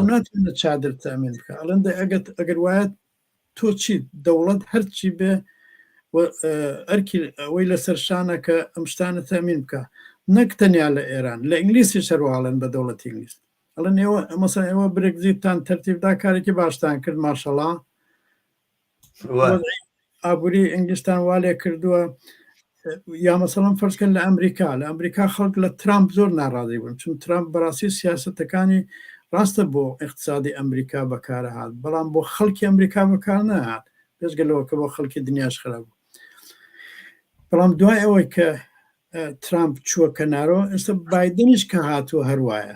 S2: ناتوانێت چادر تامین بکە ئەڵێن دە ئەگەر ئەگەر وایە تۆ چی دەوڵەت هەرچی بێ ئەرکی ئەوەی لەسەر شانە کە ئەم شتانە تامین بکە نەک تەنیا لە ئێران لە ئینگلیسی شەرواڵێن بە دەوڵەتی ئینگلیس ئەڵێن ئێوە مەسەن ئێوە برێگزیتتان تەرتیبدا کارێکی باشتان کرد ماشەڵا ئابووری ئینگلستان وا لێ کردووە یا مەسەڵم فەرزکەن لە ئەمریکا لە ئەمریکا خەڵک لە ترامپ زۆر ناڕازی بوون چون ترامپ بەڕاستی سیاستەکانی ڕاستە بۆ اقتصادی ئەمریکا بەکارە هاات بەڵام بۆ خەڵکی ئەمریکا بەکار نەهات بێجگە لەوە کە بۆ خەڵکی دنیاش خراپ بوو بەڵام دوای ئەوەی کە ترامپ چووە کەنارەوە ئێستا بایدنیش کە هاتووە هەروایە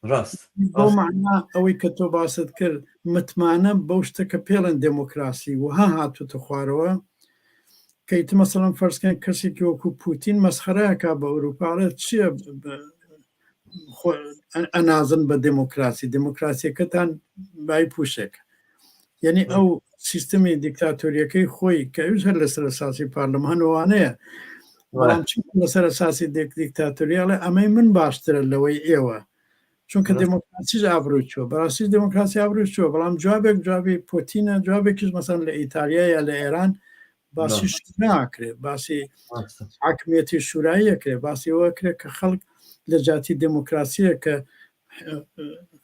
S1: ڕاست
S2: بۆ معنا ئەوەی کە تۆ باست کرد متمانە بەو شتە کە پێڵێن دێمۆکراسی وها هاتووتە خوارەوە کە ئیتر مەسەڵەن فەرزکەن کەسێکی وەکو پوتین مەسخەرەکە بە ئەوروپا چییە ئەنازن بە دێمۆکراسی دێمۆکراسیەکەتان بای پوشێک یعنی ئەو سیستمی دیکتاتۆریەکەی خۆی کە ئەوش هەر لەسەر ئەساسی پارلەمان وانەیە بەڵام چ لەسەر ئەساسی دیکتاتۆریاڵە ئەمەی من باشترە لەوەی ئێوە چونکە دموکراسیش ئابروی چووە بەڕاستی دموکراسی ئابروی چووە بەڵام جوابێک جوابی پۆتینە جوابێکیش مەسەن لە ئیتالیا یا لە ئێران باسی ناکرێت باسی حاکمیەتی شورایی ئەکرێت باسی ئەوە کرێت کە خەڵک لە جاتی دموکراسیە کە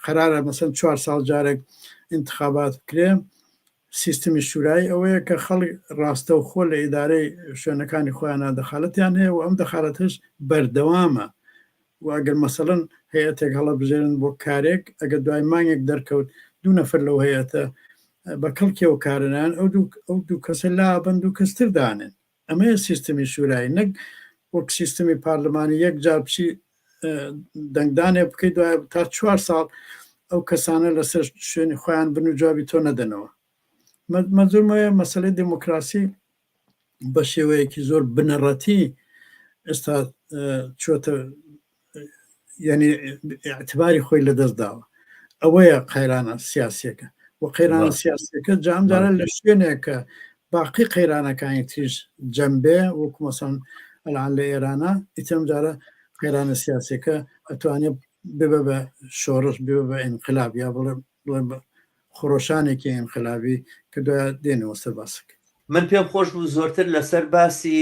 S2: قەرارە مەسەن چوار ساڵ جارێک انتخابات بکرێ سیستمی شورایی ئەوەیە کە خەڵک ڕاستەوخۆ لە ئیدارەی شوێنەکانی خۆیانە دەخالەتیان هەیە و ئەم دەخالەتەش بەردەوامە و ئەگەر مەسەلەن هەیئەتێک هەڵەبژێرن بۆ کارێک ئەگەر دوای مانگێک دەرکەوت دوو نەفەر لەو هەیئەتە بە کەڵکی ئەو کارە نایەن ئەو دوو ئەو دوو کەسە لابەن دوو کەس تر دانێن ئەمەیە سیستمی شورایی نەک وەک سیستمی پارلمانی یەک جار بچی دەنگدانێ بکەیت دوای تا چوار ساڵ ئەو کەسانە لەسەر شوێنی خۆیان بن و جوابی تۆ نەدەنەوە مەزورمەیە مەسەلەی دێموکراسی بە شێوەیەکی زۆر بنەڕەتی ئێستا چۆتە یعنی اعتباری خۆی لەدەست داوە ئەوەیە قەیرانە سیاسیەکە و قەیرانە سیاسیەکە جامجارە لە شوێنێکە باقی قەیرانەکانی تریش جەمبێ وەکو مەسەن ئەلان لە ئێرانە ئیترم جارە قەیرانە سیاسیەکە ئەتوانێت ببە بە شۆڕش ببە بە ئینقلاب یا بڵێ بڵێ خرۆشانێکی ئینقلابی کە دوای دێنەوە سەر باسەکە.
S1: من پێم خۆش بوو زۆرتر لەسەر باسی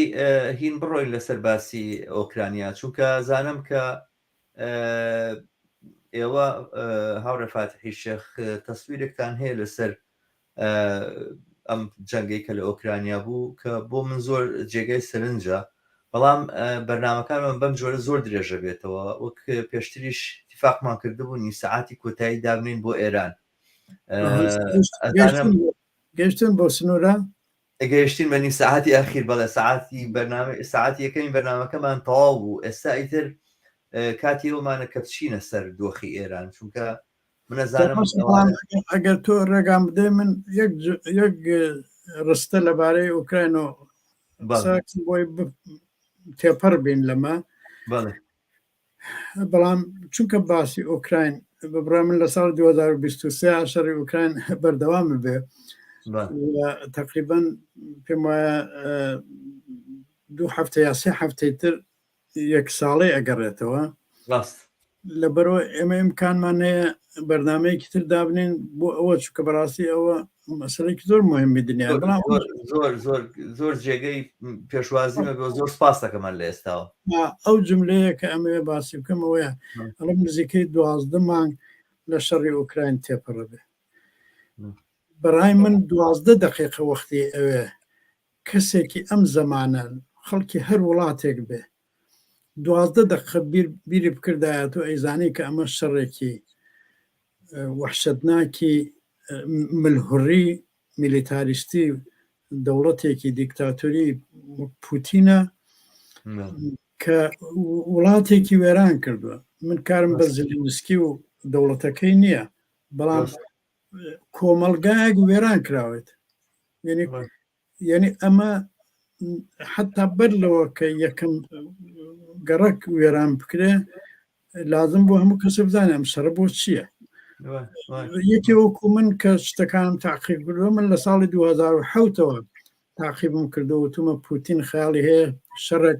S1: هین بڕۆین لەسەر باسی ئۆکرانیا چونکە زانم کە ئێوە هاوڕێ فاتحی شێخ تەسویرێکتان هەیە لەسەر ئەم جەنگەی کە لە ئۆکرانیا بوو کە بۆ من زۆر جێگای سەرنجە بەڵام بەرنمەکانمان بەم جۆرە زۆر درێژە بێتەوە وەک پێشتریش تفاقمان کردبوو نیو سەعاتی کۆتایی دابنین بۆ ئێران
S2: گەشتن بۆ سنوورە
S1: گەیشتین بە نیو سەعاتی ئەخیر بەڵێ سەعاتی بەرنامە سەعاتی یەکەمی بەرنامەکەمان تەواو بوو ئێستا ئیتر کاتی ئەومانە کە بچینە سەر دۆخی ئێران چونکە منەزانم
S2: ئەگەر تۆ ڕێگام بدەی من یەک یەک ڕستە لەبارەی ئۆکراین و بۆی تێپەڕ بین لەمە
S1: بەڵێ.
S2: بەڵام چونکە باسی ئۆکراین بە بڕای من لە ساڵ 2023 شەڕی ئۆکراین بەردەوام بێ تقریبا پێم وایە دوو هەفتە یا سێ هەفتەی تر یەک ساڵەی ئەگەڕێتەوە
S1: ڕاست
S2: لەبەرەوە ئێمە ئیمکانمان هەیە بەرنمەیەکی تر دابنین بۆ ئەوە چونکە بەڕاستی ئەوە مەسەلەیەکی زۆر مهمی دنیا بەڵام
S1: زۆر زۆر زۆر جێگەی پێشوازیمە بۆ زۆر سپاس دەکەمان لە ئێستاوە
S2: ئەو جملەیە کە ئەمەوێ باسی بکەم ئەوەیە ئەڵم نزیکەی دوازدە مانگ لە شەڕی ئۆکراین تێپەڕە بێ بەڕای من دوازدە دقیقە وەختی ئەوێ کەسێکی ئەم زەمانە خەڵکی هەر وڵاتێک بێ 12 دقیقە بیری بکردایەت و ئەیزانی کە ئەمە شەڕێکی وەحشەتناکی ملهوڕی میلیتاریستی دەوڵەتێکی دیکتاتۆری وەک پوتینە کە وڵاتێکی وێران کردووە من کارم بە زلینسکی و دەوڵەتەکەی نییە بەڵام کۆمەڵگایەک وێران کراوێت یعنی یعنی ئەمە حتا بەر لەوە کە یەکەم گەڕک وێران بکرێ لازم بۆ هەموو کەسە بزانێ ئەم شەڕە بۆ چییە یەکێ وەکو من کە شتەکانم تاقیب کردووە من لە ساڵی 2007ەوە تاقیبم کردو وتومە پوتین خەیاڵی هەیە شەڕێک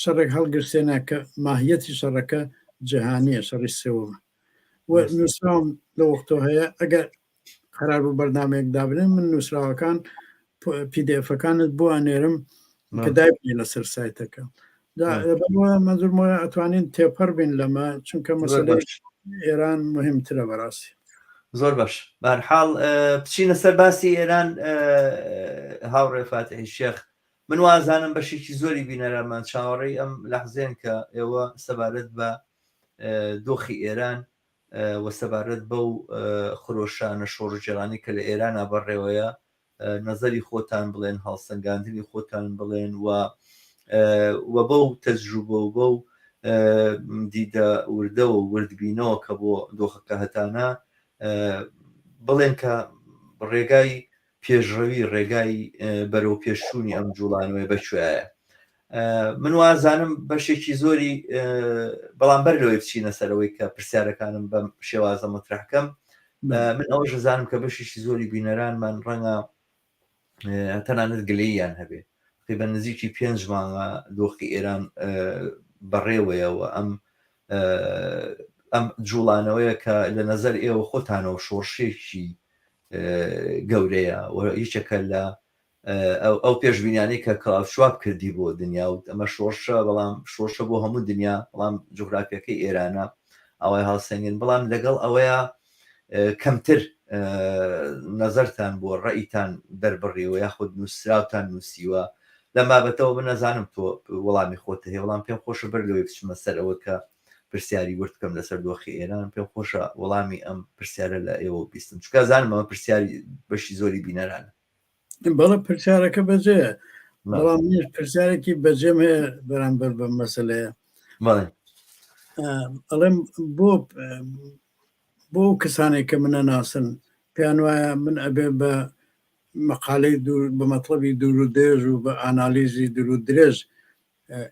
S2: شەڕێک هەڵگرسێنە کە ماهیەتی شەڕەکە جیهانیە شەڕی سێوەمە و نووسراوم لە وەختۆ هەیە ئەگەر قەرار بوو بەرنامەیەک دابنێن من نووسراوەکان پیدەکانت بۆ ئەنێرم کە دایبنێ لەسەر سایتەکە مەزورمەوە ئەتوانین تێپەڕ بین لەمە چونکە مەسەلەی ئێران مهمترە بەڕاستی
S1: زۆر باش بارحاڵ بچینە سەر باسی ئێران هاوڕێ فاتحی شێخ من وازانم بەشێکی زۆری بینەرانمان چاوەڕێی ئەم لەحزێن کە ئێوە سەبارەت بە دۆخی ئێران و سەبارەت بەو خرۆشانە شۆڕشگێڕانەی کە لە ئێرانا بەڕێوەیە نەزەری خۆتان بڵێن، هەڵسەنگاندنی خۆتان بڵێن و و بەو تەجروبە و بەو دیدە وردەوە و وردبینەوە کە بۆ دۆخەکە هەتانە بڵێن کە ڕێگای پێشڕەوی ڕێگای بەرەو پێشچوونی ئەم جوڵانەوەی بەکوێیە من وازانم بەشێکی زۆری بەڵام بەر لەوەی بچینە سەرەوەی کە پرسیارەکانم بەم شێوازە مەترحکەم من ئەوەش دەزانم کە بەشێکی زۆری بینەرانمان ڕەنگە تەنانەت گلەییان هەبێ بە نزیکی پێنج مانگە دۆخی ئێران بەڕێوەیەوە ئەم ئەم جوڵانەوەیە کە لە نظر ئێوە خۆتانەوە شۆڕشێکی گەورەیە و یەکێکە لە ئەو پێشبینیانەی کە کلاوس شواب کردی بۆ دنیا و ئەمە شۆڕشە بەڵام شۆڕشە بۆ هەموو دنیا بەڵام جوگرافیەکەی ئێرانە ئەوای هەڵسەنگن بەڵام لەگەڵ ئەوەیە کەمتر نەزەرتان بۆ ڕەئیتان دەربڕیوە یاخود نووسراوتان نووسیوە لەم بابەتەوە من نەزانم تۆ وەڵامی خۆت هەیە وەڵام پێم خۆشە بەر لەوەی بچمە سەر ئەوە کە پرسیاری ورد بکەم لەسەر دۆخی ئێران پێم خۆشە وەڵامی ئەم پرسیارە لە ئێوە بیستم چونکە زانم ئەمە پرسیاری بەشی زۆری بینەرانە
S2: بەڵێ پرسیارەکە بەجێیە بەڵام منیش پرسیارێکی بەجێم هەیە بەرامبەر بەم مەسلەیە ئەڵێم بۆ بۆ کەسانێک کە منە ناسن پێیان وایە من ئەبێ بە مەقالەی دوور بە مەطلبی دوور و درێژ و بە ئانالیزی دوور و درێژ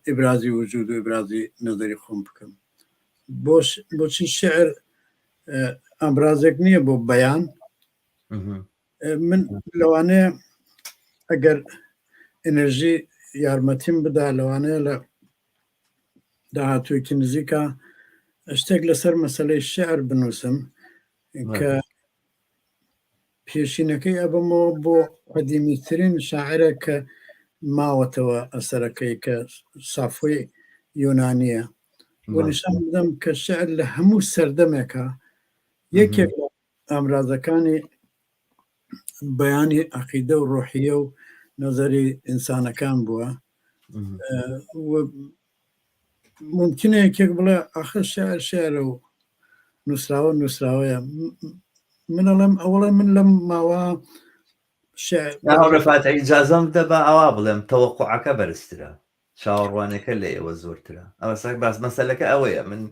S2: ئیبرازی وجود و ئیبرازی نەزەری خۆم بکەم بۆچی شعر ئامرازێک نییە بۆ بەیان من لەوانەیە ئەگەر ئەنرژی یارمەتیم بدا لەوانەیە لە داهاتوویەکی نزیکە شتێک لەسەر مەسلەی شعر بنووسم کە پێشینەکەی ئەبمەوە بۆ قەدیمیترین شاعرە کە ماوەتەوە ئەسەرەکەی کە سافۆی یۆنانیە بۆ نیشان بدەم کە شعر لە هەموو سەردەمێکە یەکێک لە ئامرازەکانی بەیانی عەقیدە و ڕۆحیە و نەزەری ئینسانەکان بووە ممکنە یەکێک بڵێ ئاخر شعر شعرە و نووسراوە نووسراوەیە من ئەڵێم ئەوڵێ من لەم ماوە
S1: هاوڕێ فاتح ئیجازەم بدە با ئاوا بڵێم تەوەقوعەکە بەرزترە چاوەڕوانەکە لە ئێوە زۆرترە ئەوە سەر باس مەسەلەکە ئەوەیە من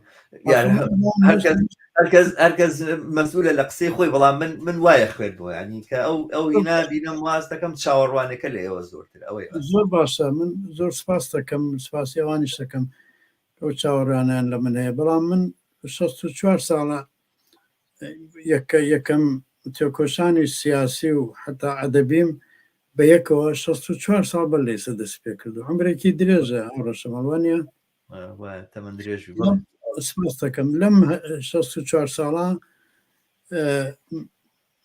S1: هەرکەس هەرکەس مەسئولە لە قسەی خۆی بەڵام من من وایە خوێندەوە ینی کە ئەو ئەو هینا بینم واز دەکەم چاوەڕوانەکە لە ئێوە زۆرتر ئەوەی
S2: زۆر باشە من زۆر سپاس دەکەم سپاسی ئەوانیش دەکەم. ئەو چاوەڕوانیان لە من هەیە بەڵام من 64 ساڵە یەکە یەکەم تێکۆشانی سیاسی و حتا ئەدەبیم بە یەکەوە 64 ساڵ بەر لە ئێستا دەست پێ کردو عمرێکی درێژە ئەم ڕەشەمەڵ وانە
S1: تەمەن درێژ
S2: سپاس دەکەم لەم 64 ساڵە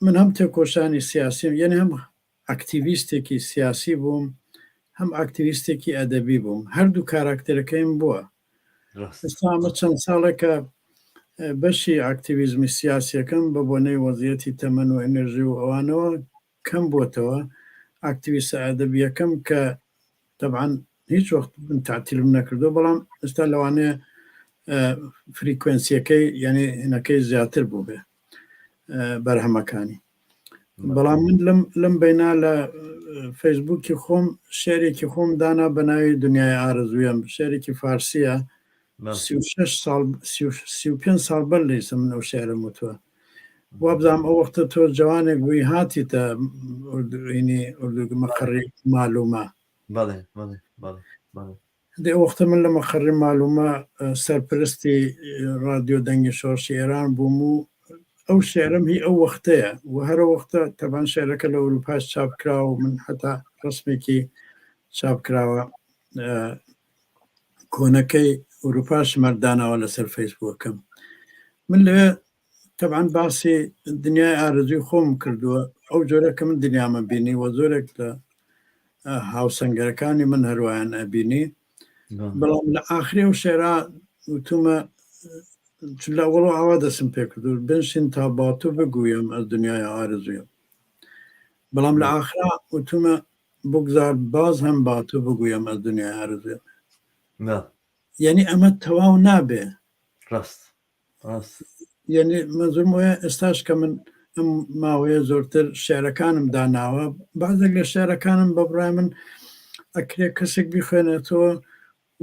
S2: من هەم تێکۆشانی سیاسیم یعنی هەم ئەکتیڤیستێکی سیاسی بووم هەم ئەکتیڤیستێکی ئەدەبی بووم هەردوو کاراکتەرەکەیم بووە ئێستا ئەمە چەند ساڵێکە بەشی ئاکتیویزمی سیاسیەکەم بە بۆنەی وەزیەتی تەمەن و ئەنرژی و ئەوانەوە کەم بۆتەوە ئاکتیویستە ئەدەبیەکەم کە تەبعەن هیچ وەخت من تەعتیلم نەکردو بەڵام ئێستا لەوانەیە فریکوێنسیەکەی یعنی هینەکەی زیاتر بوو بێ بەرهەمەکانی بەڵام من لەم لەم بەینا لە فەیسبووکی خۆم شعرێکی خۆم دانا بە ناوی دنیای ئارەزوویەم شعرێکی فارسیە 36 ساڵ 35 ساڵ بەر لە ئێستا من ئەو شعرم وتووە وابزانم ئەو وەختە تۆ جوانێک بووی هاتیتە ئوردوینی ئوردوگە مەقەڕی مالومە
S1: بەڵێ بەڵێ بەڵێ بەڵێ
S2: دێ ئەو وەختە من لە مەقەڕی مالومە سەرپرستی ڕادیۆ دەنگی شۆڕشی ئێران بووم و ئەو شعرم هی ئەو وەختەیە و هەرە وەختە تەبان شعرەکە لە ئەوروپاش چاپ کراوە و من حتا ڕسمێکی چاپ کراوە کۆنەکەی ئەوروپاشم هەر داناوە لەسەر فەیسبووکەم من لەوێ تەبعەن باسی دنیای ئارەزووی خۆم کردووە ئەو جۆرە کە من دنیامە بینی وە زۆرێک لە هاوسەنگەرەکانی من هەروایان ئەبینی بەڵام لە ئاخری ئەو شێرا وتومە چون لە ئەوەڵەوە ئاوا دەسم پێ کردو بنشین تا باتو بگویم از دنیای ئارەزوویم بەڵام لە ئاخرا وتومە بگذار باز هم با تو بگویم از دنیای ئارەزوویم یعنی ئەمە تەواو نابێ
S1: ڕاست ڕاست
S2: یعنی مەنزورم وایە ئێستاش کە من ئەم ماوەیە زۆرتر شعرەکانم داناوە بەعزێک لە شعرەکانم بە بڕای من ئەکرێ کەسێک بیخوێنێتەوە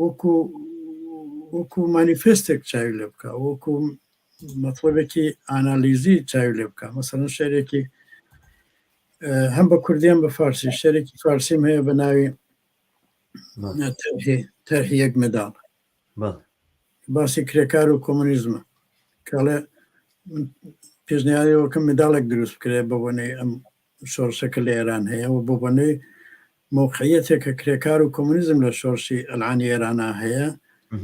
S2: وەکو وەکو مانیفێستێک چاوی لێ بکە وەکو مەطلبێکی ئانالیزی چاوی لێ بکە مەسەلەن شعرێکی هەم بە کوردی هەم بە فارسی شعرێکی فارسیم هەیە بە ناوی تەرحی یەک مداڵ باسی کرێکار و کۆمۆنیزمە کاڵێ پێشنیاری وەکەم مداڵێک دروست بکرێت بە بۆنەی ئەم شۆڕشەکە لە ئێران هەیە و بۆ بۆنەی مەوقعیەتێک کە کرێکار و کۆمۆنیزم لە شۆڕشی ئەلعانی ئێرانا هەیە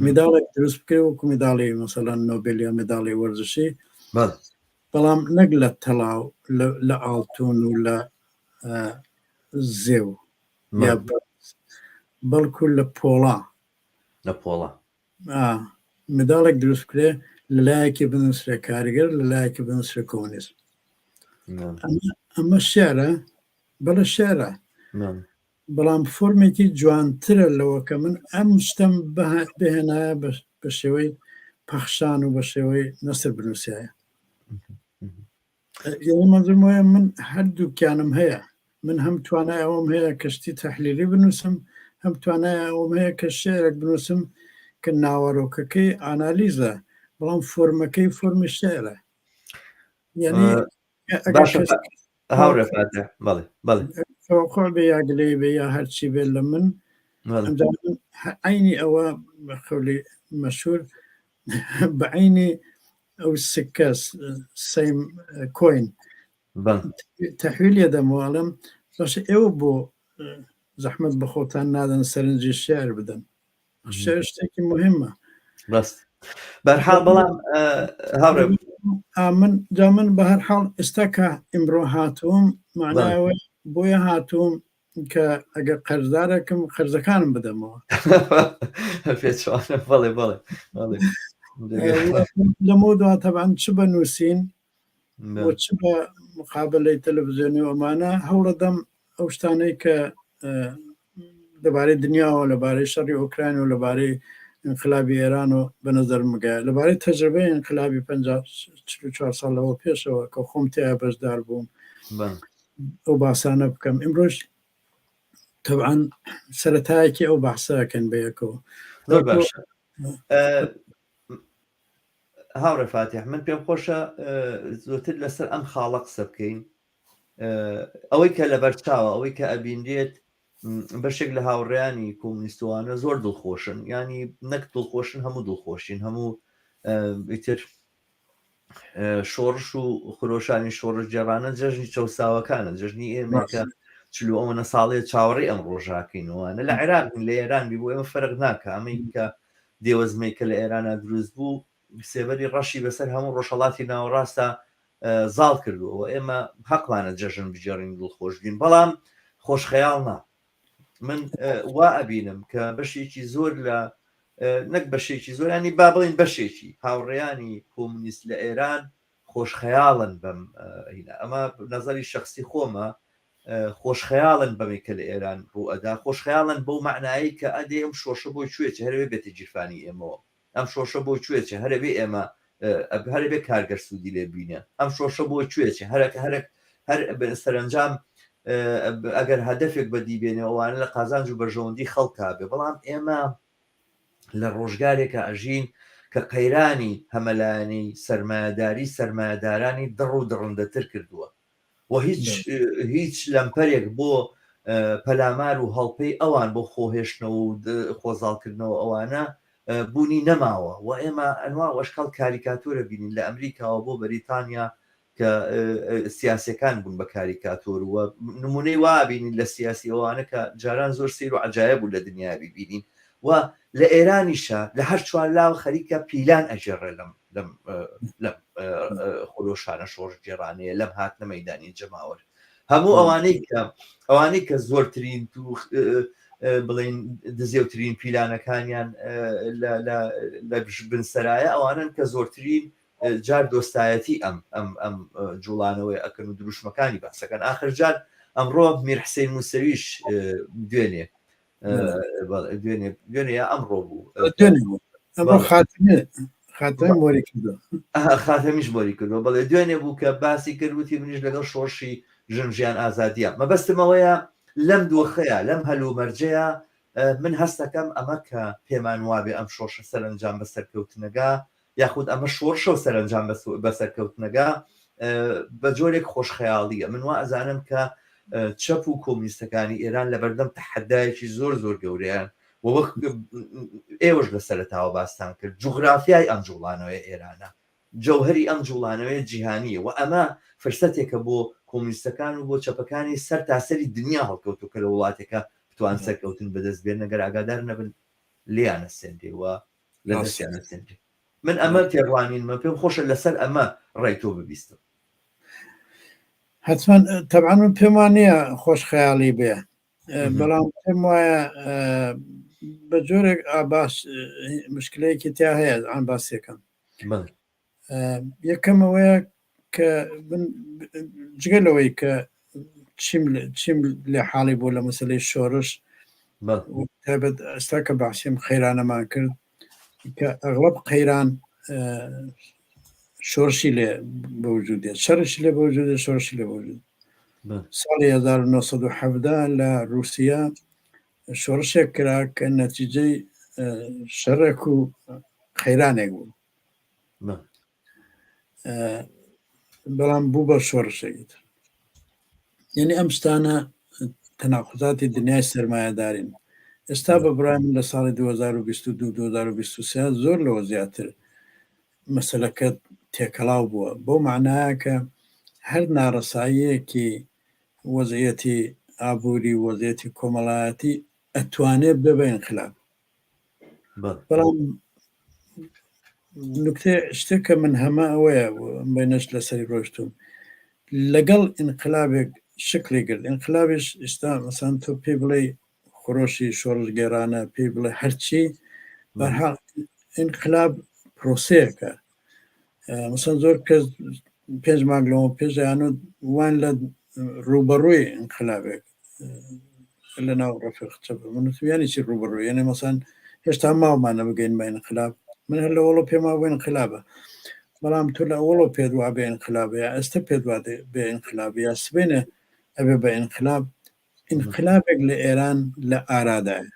S2: میداڵێک دروست بکرێت وەکو میداڵی مەسەلەن نۆبێل یا میداڵی وەرزشی بەڵام نەک لە تەڵاو لە ئاڵتون و لە زێو یا بەڵکو لە پۆڵا
S1: لە پۆڵا
S2: مداڵێک دروست بکرێ لەلایەکی بنووسرێ کارگەر لەلایەکی بنووسرێ کۆمۆنیزم ئەمە شعرە بەڵێ شعرە بەڵام فۆرمێکی جوانترە لەوە کە من ئەم شتم بهێنایە بە شێوەی پەخشان و بە شێوەی نەسر بنووسایە مەزم وایە من هەردووکیانم هەیە من هەم توانای ئەوم هەیە کەشتی تەحلیلی بنووسم هەم توانای ئەوم هەیە کە شعرێک بنووسم کە ناوەرۆکەکەی ئانالیزە بەڵام فۆرمەکەی فۆرمی شعرە یعنی
S1: باشە هاوڕێ فاتح بەڵێ بەڵێ
S2: تەوەقع بێ یا گلەی بێ یا هەرچی بێ لە من عینی ئەوە بە قەولی مەشهور بە عینی ئەو سکە سەیم کۆین تەحویل یەدەمەوە ئەڵێم باشە ئێوە بۆ زەحمەت بە خۆتان نادەن سەرنجی شعر بدەن شعر شتێکی مهمە
S1: ڕاست بەرحاڵ بەڵام هاوڕێ
S2: من جا من بە هەر حاڵ ئێستا کە ئیمڕۆ هاتووم معناوە بۆیە هاتووم کە ئەگەر قەرزارێکم قەرزەکانم بدەمەوە
S1: پێچوانە بەڵێ بەڵێ بەڵێ
S2: لەمە دوا تەبان چ بە نووسین و چ بە مقابلەی تەلەڤزیۆنی و ئەمانە هەوڵەدەم ئەو شتانەی کە لەبارەی دنیاوە لەبارەی شەڕی ئۆکراین و لەبارەی ئینقلابی ئێران و بە نظر مگە لەبارەی تەجربەی ئینقلابی 54 ساڵ لەوە پێشەوە کە خۆم تیا بەشدار بووم ئەو باسانە بکەم ئیمڕۆژ تەبعەن سەرەتایەکی ئەو باسەکەن بەیەکەوە
S1: زۆر باشە هاوڕێ فاتح من پێم خۆشە زۆرتر لەسەر ئەم خاڵە قسە بکەین ئەوەی کە لەبەرچاوە ئەوەی کە ئەبینرێت. بەشێک لە هاوڕێیانی کۆمونیستوانە زۆر دڵخۆشن ینی نەک دڵخۆشن هەموو دڵخۆشین هەموو ئیتر شۆڕش و خرۆشانی شۆڕشگێڕانە جەژنی چەوساوەکانە جەژنی ئێمەکە چلو ئەوەنە ساڵێ چاوەڕێی ئەم ڕۆژاکەینەوەە لە عێراق لە ئێران بی بۆ ئێمە فەرق ناکە ئەمەی کە دێوەزمەی کە لە ئێرانە دروست بوو سێبەری ڕەشی بەسەر هەموو ڕۆژهەڵاتی ناوەڕاستە زاڵ کردووە ئێمە حەقمانە جەژن بگێڕین دڵخۆش بین بەڵام خۆشخەیاڵ نا من وا ئەبینم کە بەشێکی زۆر لە نەک بەشێکی زۆرانی با بڵین بەشێکی هاوڕێیانی کۆمونیست لە ئێران خۆشخەیاڵن بەم هینا ئەمە نظری شخصی خۆمە خۆشخەیاڵن بەمەی کە لە ئێران ڕوئەدا خۆشخەیاڵن بەو معنایی کە ئەدێ ئەم شۆشە بۆ کوێ چ هەرەوێ بێتە گیرفانی ئێمەوە ئەم شۆشە بۆ کوێ چێ هەرەبێ ئێمە هەرەبێ کارگەر سوودی لێ بینە ئەم شۆشە بۆ کوێ چێ هەرەک هەرەک هەر سەرنجام ئەگەر هەدەفێک بەدی بێنێ ئەوانە لە قازانج و بەرژەوەندی خەڵکا بێ بەڵام ئێمە لە ڕۆژگارێکە ئەژین کە قەیرانی هەمەلایەنەی سەرمایەداری سەرمایەدارانی دڕ و دڕندەتر کردووە و هیچ هیچ لەمپەرێک بۆ پەلامار و هەڵپەی ئەوان بۆ خۆهێشتنەوە و خۆزاڵکردنەوە ئەوانە بوونی نەماوە و ئێمە ئەنوا و ئەشکاڵ کاریکاتۆرە بینین لە ئەمریکاوە بۆ بەریتانیا کە سیاسەکان بوون بە کاریکاتۆر و نمونەی وا بینین لە سیاسی ئەوانە کە جاران زۆر سیر و عجایە بوو لە دنیا ببینین و لە ئێرانیشە لە هەر چوار لاوە خەریکە پیلان ئەگێڕێ لەم لەم لەم خرۆشانە شۆڕشگێڕانەیە لەم هاتنە مەدانی جەماوەر هەموو ئەوانەی کە ئەوانەی کە زۆرترین بڵین دزێوترین پیلانەکانیان لە بن سەرایە ئەوانن کە زۆرترین جار دۆستایەتی ئەم ئەم ئەم جوڵانەوەی ئەکەن و دروشمەکانی باسەکەن ئاخر جار ئەمڕۆ میر حسین موسەویش دوێنێ دوێنێ دوێنێ یا ئەمڕۆ بوو خاتەمیش مۆری کردووە بەڵێ دوێنێ بوو کە باسی کرد وتی منیش لەگەڵ شۆڕشی ژن ژیان ئازادیە مەبەستمەوەیە لەم دۆخەیە لەم هەلومەرجەیە من هەستەکەم ئەمە کە پێمان وابێ ئەم شۆڕشە سەرەنجام بە سەرکەوتنەگا یاخود ئەمە شۆڕشە و سەرەنجام بە سەرکەوتنەگا بە جۆرێک خۆشخەیاڵیە من وا ئەزانم کە چەپ و کۆمونیستەکانی ئێران لە بەردەم تەحەدایەکی زۆر زۆر گەورەیان و وەک ئێوەش لە سەرەتاوە باستان کرد جوغرافیای ئەم جوڵانەوەی ئێرانە جەوهری ئەم جوڵانەوەی جیهانیە و ئەمە فرسەتێکە بۆ کۆمونیستەکان و بۆ چەپەکانی سەر تاسەری دنیا هەڵکەوتو کە لە وڵاتێکە بتوان سەرکەوتن بەدەست بێن ئەگەر ئاگادار نەبن لێیانە سێنرێ و لە دەستیانە سێنرێ من ئەمە تێڕوانینمە پێم خۆشە لەسەر ئەمە ڕای تۆ ببیستم.
S2: حتمما تەبعەن من پێم وان نییە خۆش خەیاڵی بێ بەڵام پێم وایە بە جۆرێک باش مشکلەیەکی تیا هەیە ئەم باسیەکەم یەکەم ئەوەیە کە من جگە لەوەی کە چیم چیم لێ حاڵی بوو لە مەسلەی شۆرش تایبەت ئێستا کە باسیم خەیرانەمان کرد کە ئەغڵب قەیران شۆرشی لێ بەوجود دێت شەرشی لێ بەوجود دێت شۆرشی لێ بەوجود ساڵی 1970 لە رووسیا شۆڕشێک کرا کە نەتیجەی شەڕێک و قەیرانێک بوو بەڵام بوو بە شۆڕشێکی تر یعنی ئەم شتانە تەناقضاتی دنیای سەرمایەدارین ئێستا بە برای من لە ساڵی 2022 2023 زۆر لەوە زیاتر مەسلەکە تێکەڵاو بووە بۆ معنایە کە هەر ناڕەساییەکی وەزعەتی ئابووری وەزعەتی کۆمەڵایەتی ئەتوانێت بێ بە ئینقلاب بەڵام نکتێ شتێک کە من هەمە ئەوەیە بینەش لەسەری ڕۆشتوم لەگەڵ ئینقلابێک شکلی گرت ئینقلابیش ئێستا مەسان تۆ پێی بڵێ خرۆشی شۆڕشگێرانە پێی بڵێ هەرچی بەرها ئینقلاب پرۆسەیەکە مەسەن زۆر کەس پێنج مانگ لەوە پێشیان و وان لە ڕوبەڕووی ئینقلابێک لە ناو ڕەفیق چەپ من وتم چی ڕوبەڕوو یعنی مەسەن هێشتا ماومانە بگەین بە ئینقلاب من هەر لەوەڵۆ پێما بۆ ئینقلابە بەڵام تۆ لە ئەوەڵۆ پێت وا بێ ئینقلابە یا ئێستا پێت وا بێ ئینقلاب یا سبێنێ ئەبێ بە ئینقلاب ئینقلابێک لە ئێران لە ئارادایە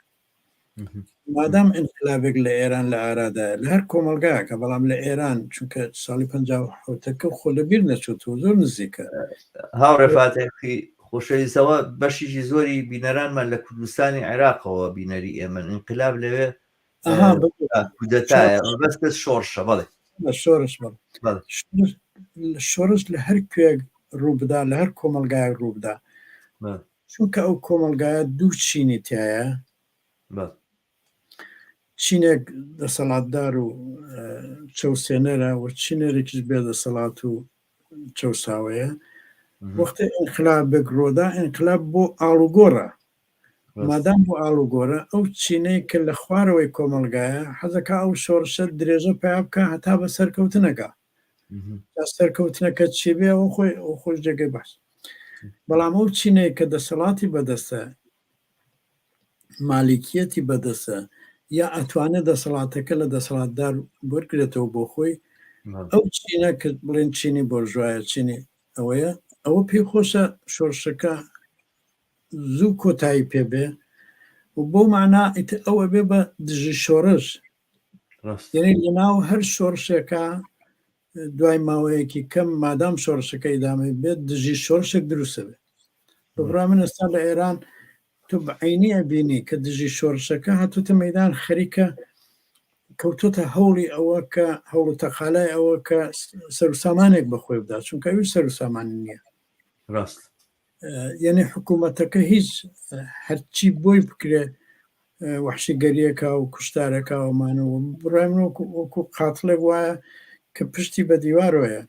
S2: مادام ئینقلابێک لە ئێران لە ئارادایە لە هەر کۆمەڵگایەکە بەڵام لە ئێران چونکە ساڵی 57ەکە خۆ لە بیر نەچێتەوە زۆر نزیکە
S1: هاوڕێ فاتحی خۆشەویستەوە بەشێکی زۆری بینەرانمان لە کوردستانی عێراقەوە بینەری ئێمەن ئینقلاب لەوێ کودەتایە مەبەستت شۆڕشە بەڵێ
S2: شۆرش بەڵێ شۆرش لە هەر کوێک ڕووبدا لە هەر کۆمەلگایەک ڕووبدا چونکە ئەو کۆمەلگایە دوو چینی تایە چینێک دەسەڵاتدار و چەوسێنەرە و چینێکیش بێ دەسەڵات و چەوساوەیە وەختێ ئینقلابێک ڕۆدا ئینقلاب بۆ ئاڵوگۆڕە مادام بۆ ئاڵوگۆرە ئەو چینەی کە لە خوارەوەی کۆمەڵگایە حەزەکە ئەو شۆڕشە درێژە پیا بکە هەتا بە سەرکەوتنەکە سەرکەوتنەکە چی بێ ئەو خۆی ئەو خۆش جێگەی باس بەڵام ئەو چینەی کە دەسەڵاتی بەدەستە مالیکیەتی بەدەستە یا ئەتوانێت دەسەڵاتەکە لە دەسەڵاتدار وەرگرێتەوە بۆ خۆی ئەو چینە کە بڵێن چینی بۆرژوایە چینی ئەوەیە ئەوە پێی خۆشە شۆرشەکە زوو کۆتایی پێ بێ و بۆ معنا ئیتر ئەو ئەبێ بە دژی شۆڕش یعنی لەناو هەر شۆڕشێکە دوای ماوەیەکی کەم مادام شۆڕشەکە ئیدامەی بێت دژی شۆڕشێک دروستە بێت بەبڕای من ئێستا لە ئێران تۆ بە عینی ئەبینی کە دژی شۆڕشەکە هاتوتە مەدان خەریکە کەوتۆتە هەوڵی ئەوە کە هەوڵ و تەقالای ئەوە کە سەرسامانێک بەخۆی بدا چونکە ئەوی سەرسامانی نییە
S1: ڕاست
S2: یعنی حکوومەتەکە هیچ هەرچی بۆی بکرێ وەحشیگەریەکە و کوشتارەکە ئەومانەوە بڕای من وەکو قاتڵێک وایە کە پشتی بە دیوارەوەیە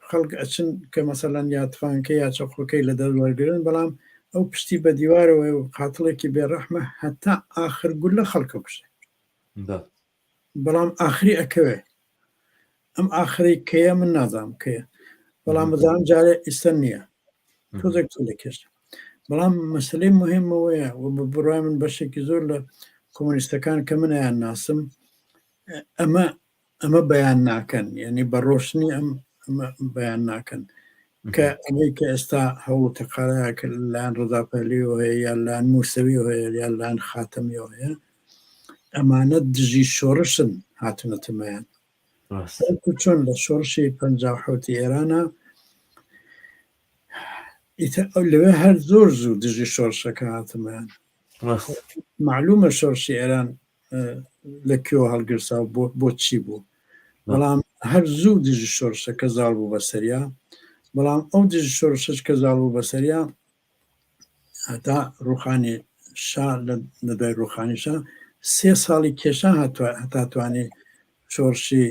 S2: خەڵک ئەچن کە مەسەلەن یا تفانکە یا چەقۆکەی لە دەست وەرگرن بەڵام ئەو پشتی بە دیوارەوەی و قاتڵێکی بێڕەحمە هەتا ئاخر گولە خەڵکە کوشێ بەڵام ئاخری ئەکەوێ ئەم ئاخری کەیە من نازانم کەیە بەڵام بەزانم جارێ ئیستا نییە تۆزێک تۆ لە کێش بەڵام مەسلەی مهمەوەیە و بە بڕای من بەشێکی زۆر لە کۆمۆنیستەکان کە منیان ناسم ئەمە ئەمە بەیان ناکەن یعنی بە ڕۆشنی ئەم ئەمە بەیان ناکەن کە ئەمەی کە ئێستا هەوڵ و تەقالایە کە لەلایەن ڕەزا پەهلەویەوە هەیە یان لەلایەن موسەویەوە هەیە یان لەلایەن خاتەمیەوە هەیە ئەمانە دژی شۆڕشن هاتونەتە مەیان بەڵکو چۆن لە شۆڕشی 57 ئێرانە ئیتر ئەو لەوێ هەر زۆر زوو دژی شۆڕشەکە هاتەمەیان معلومە شۆڕشی ئێران لە کوێوە هەڵگرسا و بۆ چی بوو بەڵام هەر زوو دژی شۆڕشەکە زاڵ بوو بەسەریا بەڵام ئەو دژی شۆڕشەش کە زاڵ بوو بەسەریا هەتا ڕوخانی شا لە دوای ڕوخانی شا سێ ساڵی کێشا هەتا توانی شۆڕشی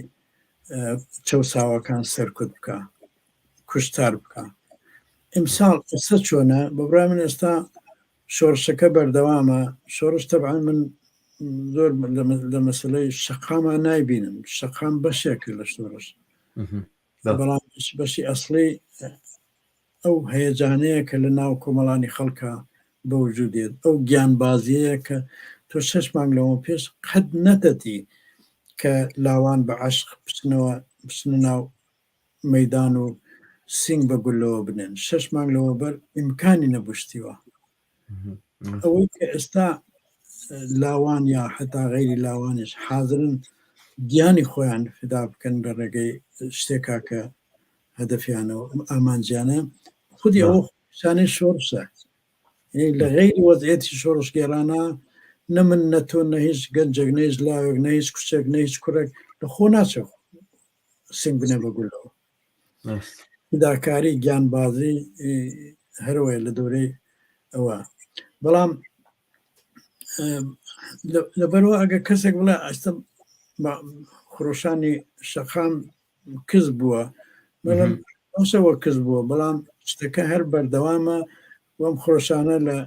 S2: چەساوەکان سەرکوت بکە کوشتار بکە ئیمساڵ ئێستا چۆنە بە بڕای من ئێستا شۆڕشەکە بەردەوامە شۆڕش تەبعەن من زۆر لە مەسلەی شەقاما نایبینم شەقام بەشێکە لە شۆڕش بەڵام بەشی ئەسڵی ئەو هەیەجانەیە کە لە ناو کۆمەڵانی خەڵکە بەوجود دێت ئەو گیانبازیەیە کە تۆ شەش مانگ لەوە پێش قەت نەدەتی کە لاوان بە عەشق بچنەوە بچنە ناو مەیدان و سینگ بە گوللەوە بنێن شەش مانگ لەوەبەر ئیمکانی نەبوو شتی وا ئەوەی کە ئێستا لاوان یا حتا غەیری لاوانیش حازرن گیانی خۆیان فدا بکەن لە ڕێگەی شتێکا کە هەدەفیانە و ئامانجیانە خودی ئەوە شانەی شۆڕشە لە غەیری وەزعیەتی شۆڕشگێڕانە نە من نە تۆ نە هیچ گەنجێک نە هیچ لاوێک نە هیچ کوچێک نە هیچ کوڕێک لە خۆ ناچێت سنگ بنێ بە گولەوە فیداکاری گیانبازی هەرەوەیە لە دەورەی ئەوە بەڵام لەبەرەوە ئەگە کەسێک بڵێ ئەستا خرۆشانی شەقام کز بووە بەڵام باشەوە کز بووە بەڵام شتەکە هەر بەردەوامە وەم خرۆشانە لە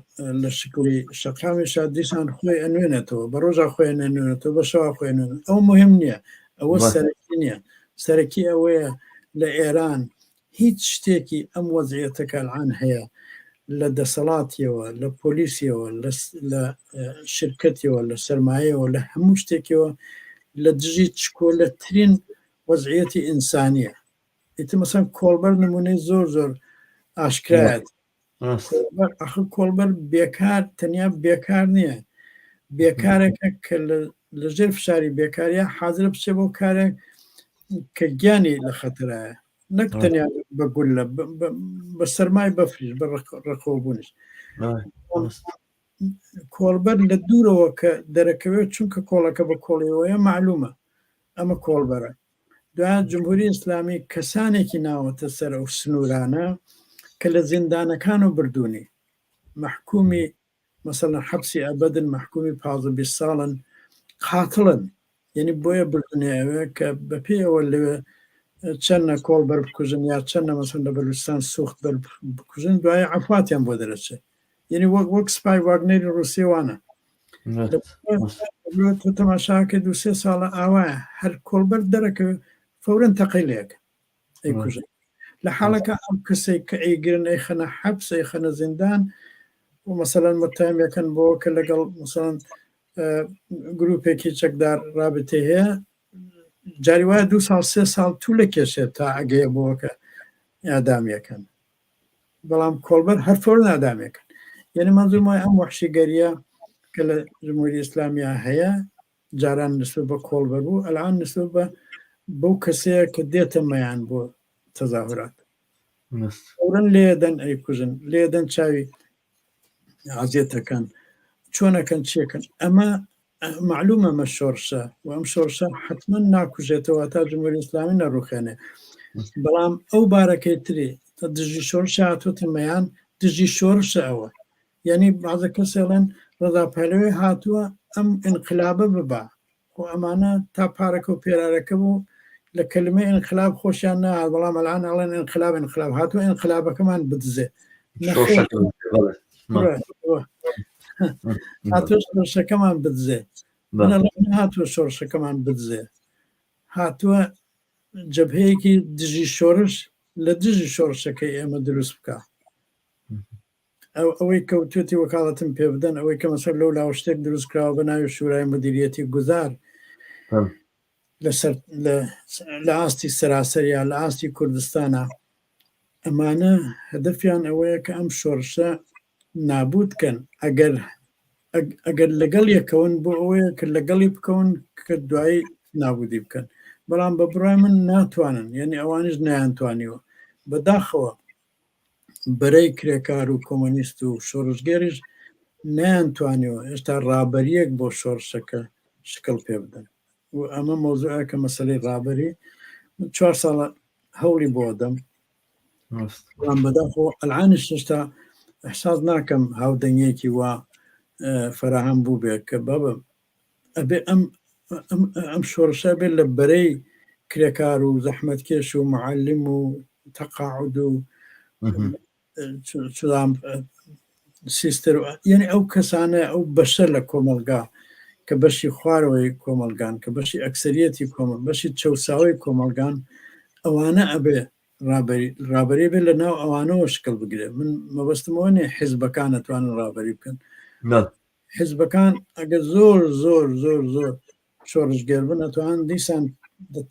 S2: لە شکڵی شەقامیشا دیسان خۆی ئەنوێنێتەوە بە ڕۆژا خۆی نەنوێنێتەوە بە شەوا خۆی نوێنێت ئەو مهم نییە ئەوە سەرەکی نییە سەرەکی ئەوەیە لە ئێران هیچ شتێکی ئەم وەزعیەتە کە الان هەیە لە دەسەڵاتیەوە لە پۆلیسیەوە لە شرکەتیەوە لە سەرمایەوە لە هەموو شتێکەوە لە دژی چکۆلەترین وەزعیەتی ئینسانیە ئیتر مەسەن کۆڵبەر نمونەی زۆر زۆر ئاشکرایەت ئەخ کۆڵبەر بێکار تەنیا بێکار نییە بێکارێکە کە لە ژێر فشاری بێکاریە حاضرە بچێ بۆ کارێک کە گیانی لە خەتەرایە. نەک تەنیا بە گوللە بە سەرمای بەفریش بە ڕقەوەبوونیش کۆڵبەر لە دوورەوە کە دەرەکەوێت چونکە کۆڵەکە بە کۆڵیەوەیە معلومە ئەمە کۆڵبەرە دوایان جمهوری ئیسلامی کەسانێکی ناوەتە سەر ئەو سنوورانە کە لە زیندانەکان و بردوونی مەحکومی مەسەلەن حەبسی ئەبەدن مەحکومی 15 20 ساڵن قاتڵن یعنی بۆیە بردنێ ئەوێ کە بەپێی ئەوە لەوێ چەندە کۆڵ بەر بکوژن یا چەندە مەسەن لە بەلوچستان سوخت بەر بکوژن دوای عەفواتیان بۆ دەرەچێت یعنی وەک وەک سپای واگنەری ڕوسیوانە تۆ تەماشاکە دو سێ ساڵە ئاوایە هەر کۆڵبەر دەرەکەوێت فورەن تەقەی لێکە ئەیکوژن لە حاڵەکە ئەم کەسێک کە ئەیگرن ئەیخەنە حەبس ئەیخەنە زیندان و مەسەلەن متهمەکەن بۆ کە لەگەڵ مەسەلەن گروپێکی چەکدار رابطەی هەیە جاری وایە دو ساڵ سێ ساڵ تو لە کێشێت تا ئەگەیە بۆکە ئادامیەکەن بەڵام کۆڵبەر هەر فۆر نادامێکن یعنی منظور وای ئەم وحشیگەریە کە لە جمهوری ئیسلامیا هەیە جاران نسبە بە کۆڵبەر بوو ئەلان نسبە بە بەو کەسەیە کە دێتە مەیان بۆ تەزاهورات فورەن لێدەن ئەیکوژن لێدەن چاوی ئازیەتەکەن چۆنەکەن چیەکەن ئەمە معلومە ئەمە شۆرشە و ئەم شۆرشە حتمما ناکوژێتەوە تا جمهوری ئیسلامی نەڕوخێنێ بەڵام ئەو بارەکەی تری تا دژی شۆرش هاتووەتە مەیان دژی شۆرشە ئەوە یعنی بازە کەسێڵێن ڕەزا پەهلەوی هاتووە ئەم ئینقلابە ببا خۆ ئەمانە تا پارەکە و پێرارەکە بوو لە کەلمەی ئینقلاب خۆشیان نەهات بەڵام ئەلان ئەڵێن ئینقلاب ئینقلاب هاتووە ئینقلابەکەمان بدزێ هاتووە شۆڕشەکەمان بدزێ هاتووە شۆڕشەکەمان بدزێ هاتووە جەبهەیەکی دژی شۆرش لە دژی شۆڕشەکەی ئێمە دروست بکە ئەوەی کە وتوێتی وەکاڵەتم پێ بدەن، ئەوەی کە مەسەر لەو لاوە شتێک دروست کراوە بە ناوی شورای مدیریەتی گوزار لەسەر لە ئاستی سەراسەریا لە ئاستی کوردستانە ئەمانە هەدەفیان ئەوەیە کە ئەم شۆڕشە نابوت کەن ئەگەر ئەگەر لەگەڵ یەکەون بۆ ئەوەیە کە لەگەڵی بکەون کە دوایی نابودی بکەن بەڵام بە بڕای من ناتوانن یعنی ئەوانیش نەیانتوانیوە بەداخەوە بەرەی کرێکار و کۆمۆنیست و شۆڕشگێریش نەیانتوانیوە هێشتا ڕابەریەک بۆ شۆڕشەکە شکڵ پێ بدەن و ئەمە مەوزوعێکە مەسەلەی ڕابەری چوار ساڵە هەوڵی بۆ دەم بەڵام بەداخەوە ئەلعانیش هێشتا احساس ناکەم هاودەنگیەکی وا فەراهەم بوو بێ کە بابە ئەبێ ئەم ئەم شۆڕشە بێت لە بەرەی کرێکار و زەحمەتکێش و معلم و تەقاعد و چلام سیستەر یعنی ئەو کەسانە ئەو بەشە لە کۆمەلگا کە بەشی خوارەوەی کۆمەلگان کە بەشی ئەکسریەتی کۆمەڵ بەشی چەساوەی کۆمەلگان ئەوانە ئەبێ ڕابەری ڕابەری بێت لە ناو ئەوانەوە شکل بگرێت من مەبەستمەوە نیە حیزبەکان ئەتوانن ڕابەری بکەن حزبەکان ئەگەر زۆر زۆر زۆر زۆر شۆڕشگێر بن ئەتوان دیسان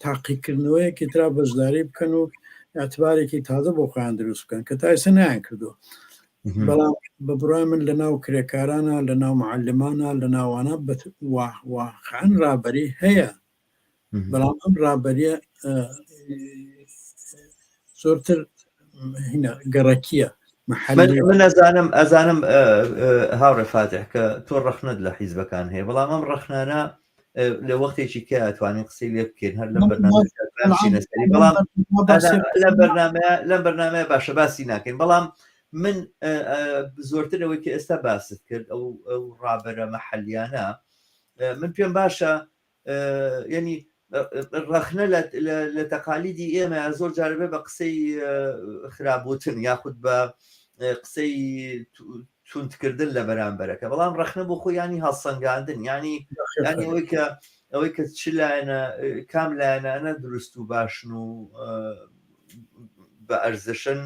S2: تاقیکردنەوەیەکی ترا بەشداری بکەن و اعتبارێکی تازە بۆ خۆیان دروست بکەن کە تا ئێستا نایان کردووە بەڵام بە بڕای من لە ناو کرێکارانە لە ناو معلمانە لە ناوانە واقعا ڕابەری هەیە بەڵام ئەم ڕابەریە زۆرتر هینا گەڕەکیە
S1: من ئەزانم ئەزانم هاوڕێ فاتح کە تۆ ڕەخنەت لە حیزبەکان هەیە بەڵام ئەم ڕەخنانە لە وەختێکی کە ئەتوانین قسەی لێ بکەین هەر لەم بەرنامەی بەڵام لەم بەرنامەیە لەم بەرنامەیە باشە باسی ناکەین بەڵام من زۆرتر ئەوەی کە ئێستا باست کرد ئەو ئەو ڕابەرە مەحەلیانە من پێم باشە یعنی ڕەخنە لە تەقالیدی ئێمە زۆر جارەبێ بە قسەی خراپوتن یاخود بە قسەی توندکردن لە بەرامبەرەکە بەڵام ڕەخنە بۆ خۆی ینی هەڵسەنگاندن ینی ینی ئەوەی کە ئەوەی کە چ لایەنە کام لایەنانە دروست و باشن و بە ئەرزشن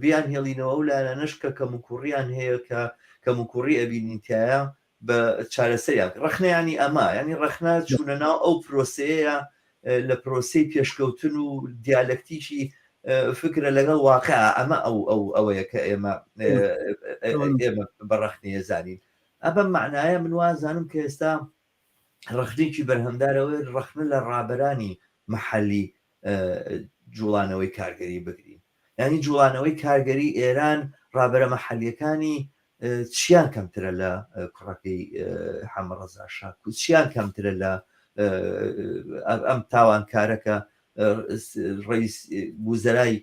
S1: بیان هێڵینەوە و لایەنانەش کە کەموکوڕیان هەیە کە کەموکوڕی ئەبینین تایە بە چارەسەریان ڕەخنە ینی ئەمە ینی ڕەخنە چوونە ناو ئەو پرۆسەیە لە پرۆسەی پێشکەوتن و دیالەکتیکی فکرە لەگەڵ واقع ئەمە ئەو ئەو ئەوەیە کە ئێمە ئێمە بە ڕەخنەیە زانین ئەمە معنایە من وازانم کە ئێستا ڕەخنێکی بەرهەمدارەوەی ڕەخنە لە ڕابەرانی محەلی. جوڵانەوەی کارگەری بگرین یانی جوڵانەوەی کارگەری ئێران ڕابەرە مەحەلیەکانی چیان کەمترە لە کوڕەکەی حەمەڕەزا شا چیان کەمترە لە ئەم تاوانکارەکە ڕئیس وزەرای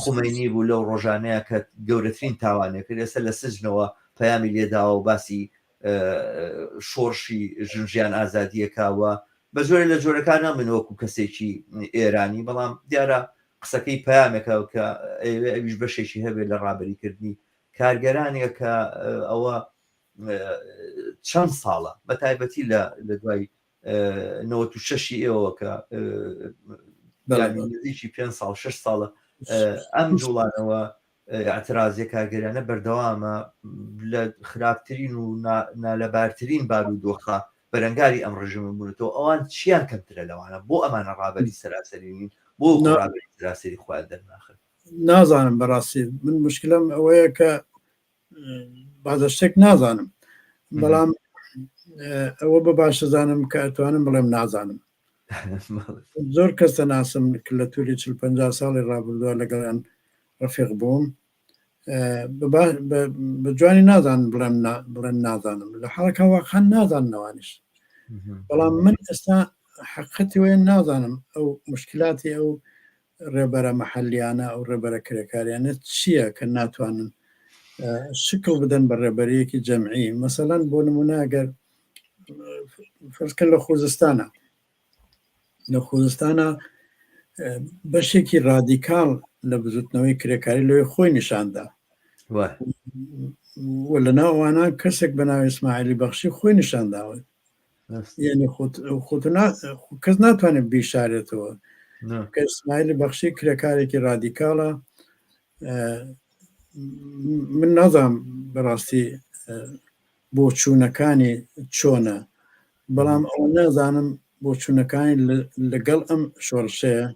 S1: خومەینی بوو لەو ڕۆژانەیە کە گەورەترین تاوانێک کرد ئێستا لە سجنەوە پەیامی لێداوە و باسی شۆڕشی ژنژیان ئازادیەکەوە بە جۆرە لە جۆرەکان من وەکو کەسێکی ئێرانی بەڵام دیارە قسەکەی پەیامێکە کە ئەیەوێ ئەویش بەشێکی هەبێت لە ڕابەریکردنی کارگەرانێک کە ئەوە چەند ساڵە بە تایبەتی لە لە دوای 96 ئێوە کە نزیکی پێ ساڵ 6 ساڵە ئەم جوڵانەوە ئیعترازیە کارگەریانە بەردەوامە لە خراپترین و نالەبارترین بارودۆخا بەرەنگاری ئەم ڕژێمە بوونەتەوە، ئەوان چیان کەمترە لەوانە؟ بۆ ئەمانە ڕابەری سەراسەری نین؟ بۆ وەکو ڕابەری سەراسەری خۆیان دەرناخەن؟
S2: نازانم بەڕاستی من مشکلم ئەوەیە کە بازە شتێک نازانم بەڵام ئەوە بە باش دەزانم کە ئەتوانم بڵێم نازانم زۆر کەس دەناسم کە لە تولی چل پ ساڵی ڕابردووە لەگەڵیان ڕفیق بووم بە جوانی نازانم بڵێم بڵێن نازانم لە حاڵەکە واقعا نازاننەوانیش بەڵام من ئێستا حقەتی وەیە نازانم ئەو مشکلاتی ئەو ڕێبەرە مەحەلیانە ئەو ڕێبەرە کرێکاریانە چییە کە ناتوانن شکڵ بدەن بە ڕێبەریەکی جەمعی مەسەلەن بۆ نمونە ئەگەر فەرزکەن لە خوزستانە لە خوزستانە بەشێکی ڕادیکاڵ لە بزوتنەوەی کرێکاری لەوێ خۆی نیشاندا و لە ناوانە کەسێک بە ناوی ئیسماعیلی بەخشی خۆی نیشانداوە یعنی خۆت کەس ناتوانێت بیشارێتەوە کە ئیسماعیلی بەخشی کرێکارێکی ڕادیکاڵە من نازانم بەڕاستی بۆچوونەکانی چۆنە بەڵام ئەوە نازانم بۆچوونەکانی لەگەڵ ئەم شۆڕشەیە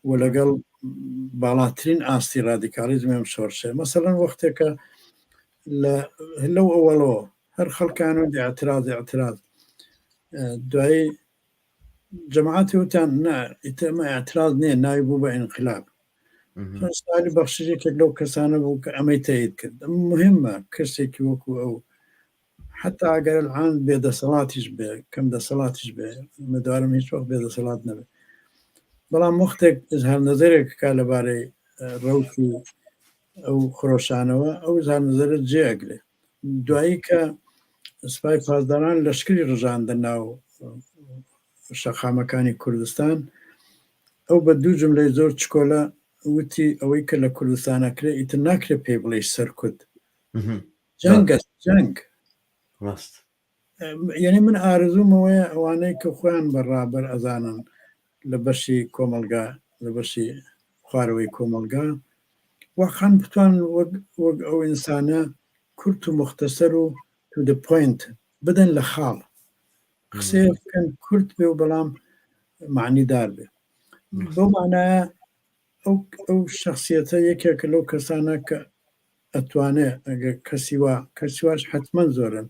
S2: و لەگەڵ باڵاترین ئاستی ڕادیکاڵیزمی ئەم شۆڕشەیە مەسەڵەن وەختێکە لەو ئەوەڵەوە هەر خەڵکان و اعتراض اعتراض دوایی جەماعەتی وتیان نا ئیتر ئەمە اعتراض نییە ناوی بوو بە ئینقلاب سالی بەخشش یەکێک لەو کەسانە بوو کە ئەمەی تەید کرد ئەم مهمە کەسێکی وەکو ئەو حتا ئەگەر الان بێدەسەڵاتیش بێ کەم دەسەڵاتیش بێ مدارم هیچ وەخت بێدەسەڵات نەبێ بەڵام وەختێک ئزهار نەزەرێک کا لەبارەی ڕەوتی ئەو خرۆشانەوە ئەو ئزهار نەزەرە جێ ئەگرێ دوایی کە سپای پاسداران لەشکری ڕژاندە ناو شەقامەکانی کوردستان ئەو بە دوو جملەی زۆر چکۆلە وتی ئەوەی کە لە کوردستان ئەکرێ ئیتر ناکرێ پێی بڵێی سەرکوت جەنگە جەنگ
S1: ڕاست
S2: یعنی من ئارەزووم ئەوەیە ئەوانەی کە خۆیان بە ڕابەر ئەزانن لە بەشی کۆمەڵگا لە بەشی خوارەوەی کۆمەڵگا واقعا بتوان وەک وەک ئەو ئینسانە کورت و مختصر و to the point بدەن لە خاڵ قسەیە بکەن کورت بێ و بەڵام معنیدار بێ بەو معنایە ئەو ئەو شخصیەتە یەکێکە لەو کەسانە کە ئەتوانێ ئەگەر کەسی وا کەسی واش حەتمەن زۆرن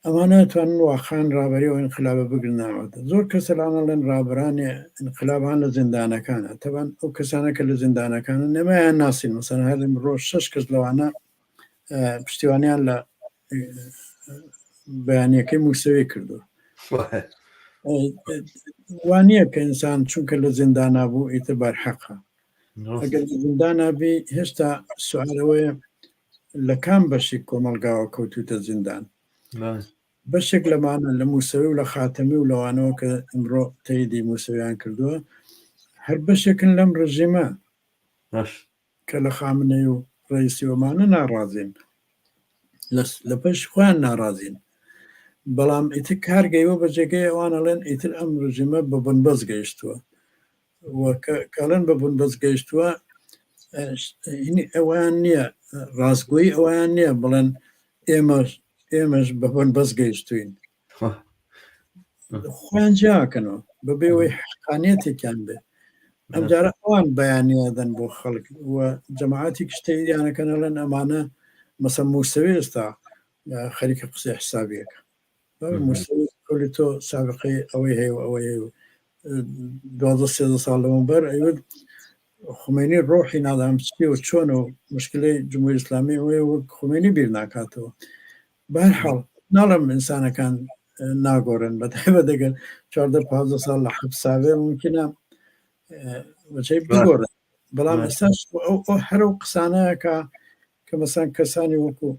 S2: ئەمانە ئەتوانن واقعەن ڕابەری ئەو ئینقلابە بگرن ناوەدە زۆر کەس الان ئەڵێن ڕابەرانی ئینقلاب هان لە زیندانەکانە تەبان ئەو کەسانە کە لە زیندانەکانن ئێمەیان ناسین مەسەن هەر ئمڕۆ شەش کەس لەوانە پشتیوانیان لە بەیانەکەی موسەوی کردووە وانە کە ئینسان چونکە لە زیندانا بوو ئیتر بەرحەقە ئەگەر لە زیندانا بی هێشتا سوالەوەیە لە کام بەشی کۆمەڵگاوە کەوتوتە زیندان بەشێک لەمانە لە موسەوی و لە خاتەمی و لەوانەوە کە ئمڕۆ تەیدی موسەویان کردووە هەر بەشێکن لەم ڕژیمە کە لە خامنەی و ڕەئیسی ومانە ناڕازین لە پشت خۆیان ناڕازین بەڵام ئیتر کار گەیوە بە جێگەی ئەوان ئەڵێن ئیتر ئەم ڕژیمە بە بنبەست گەیشتووە و کە ئەڵێن بە بنبەست گەیشتووە ئەویان نییە ڕاستگۆیی ئەویان نییە بڵێن ئێمەش ئێمەش بە بنبەست گەیشتوین خۆیان جیاکەنەوە بەبێ ئەوەی حقانیەتێکیان بێ ئەمجارە ئەوان بەیانیادەن بۆ خەڵک و جەماعەتی کشتەیانەکەن ئەڵێن ئەمانە مەسە موسەوی ئێستا خەریکە قسەی حسابیەکە موسەوی قولی تۆ سابقەی ئەوەی هەیە و ئەوەی هەیە و 12 13 ساڵ لەمەوبەر ئەیوت خومەینی ڕۆحی نازانم چیە و چۆنە و مشکلەی جمهوری ئیسلامی ئەوەیە وەک خومەینی بیر ناکاتەوە. بەهەرحاڵ ناڵێم ئینسانەکان ناگۆڕێن بە تایبەت ئەگەر 14 15 ساڵ لە حەبسا بێ ممکنە وەچەی بگۆڕێن بەڵام ئێستاش ئەو ئەو هەر ئەو قسانەیە کە کە مەسان کەسانی وەکو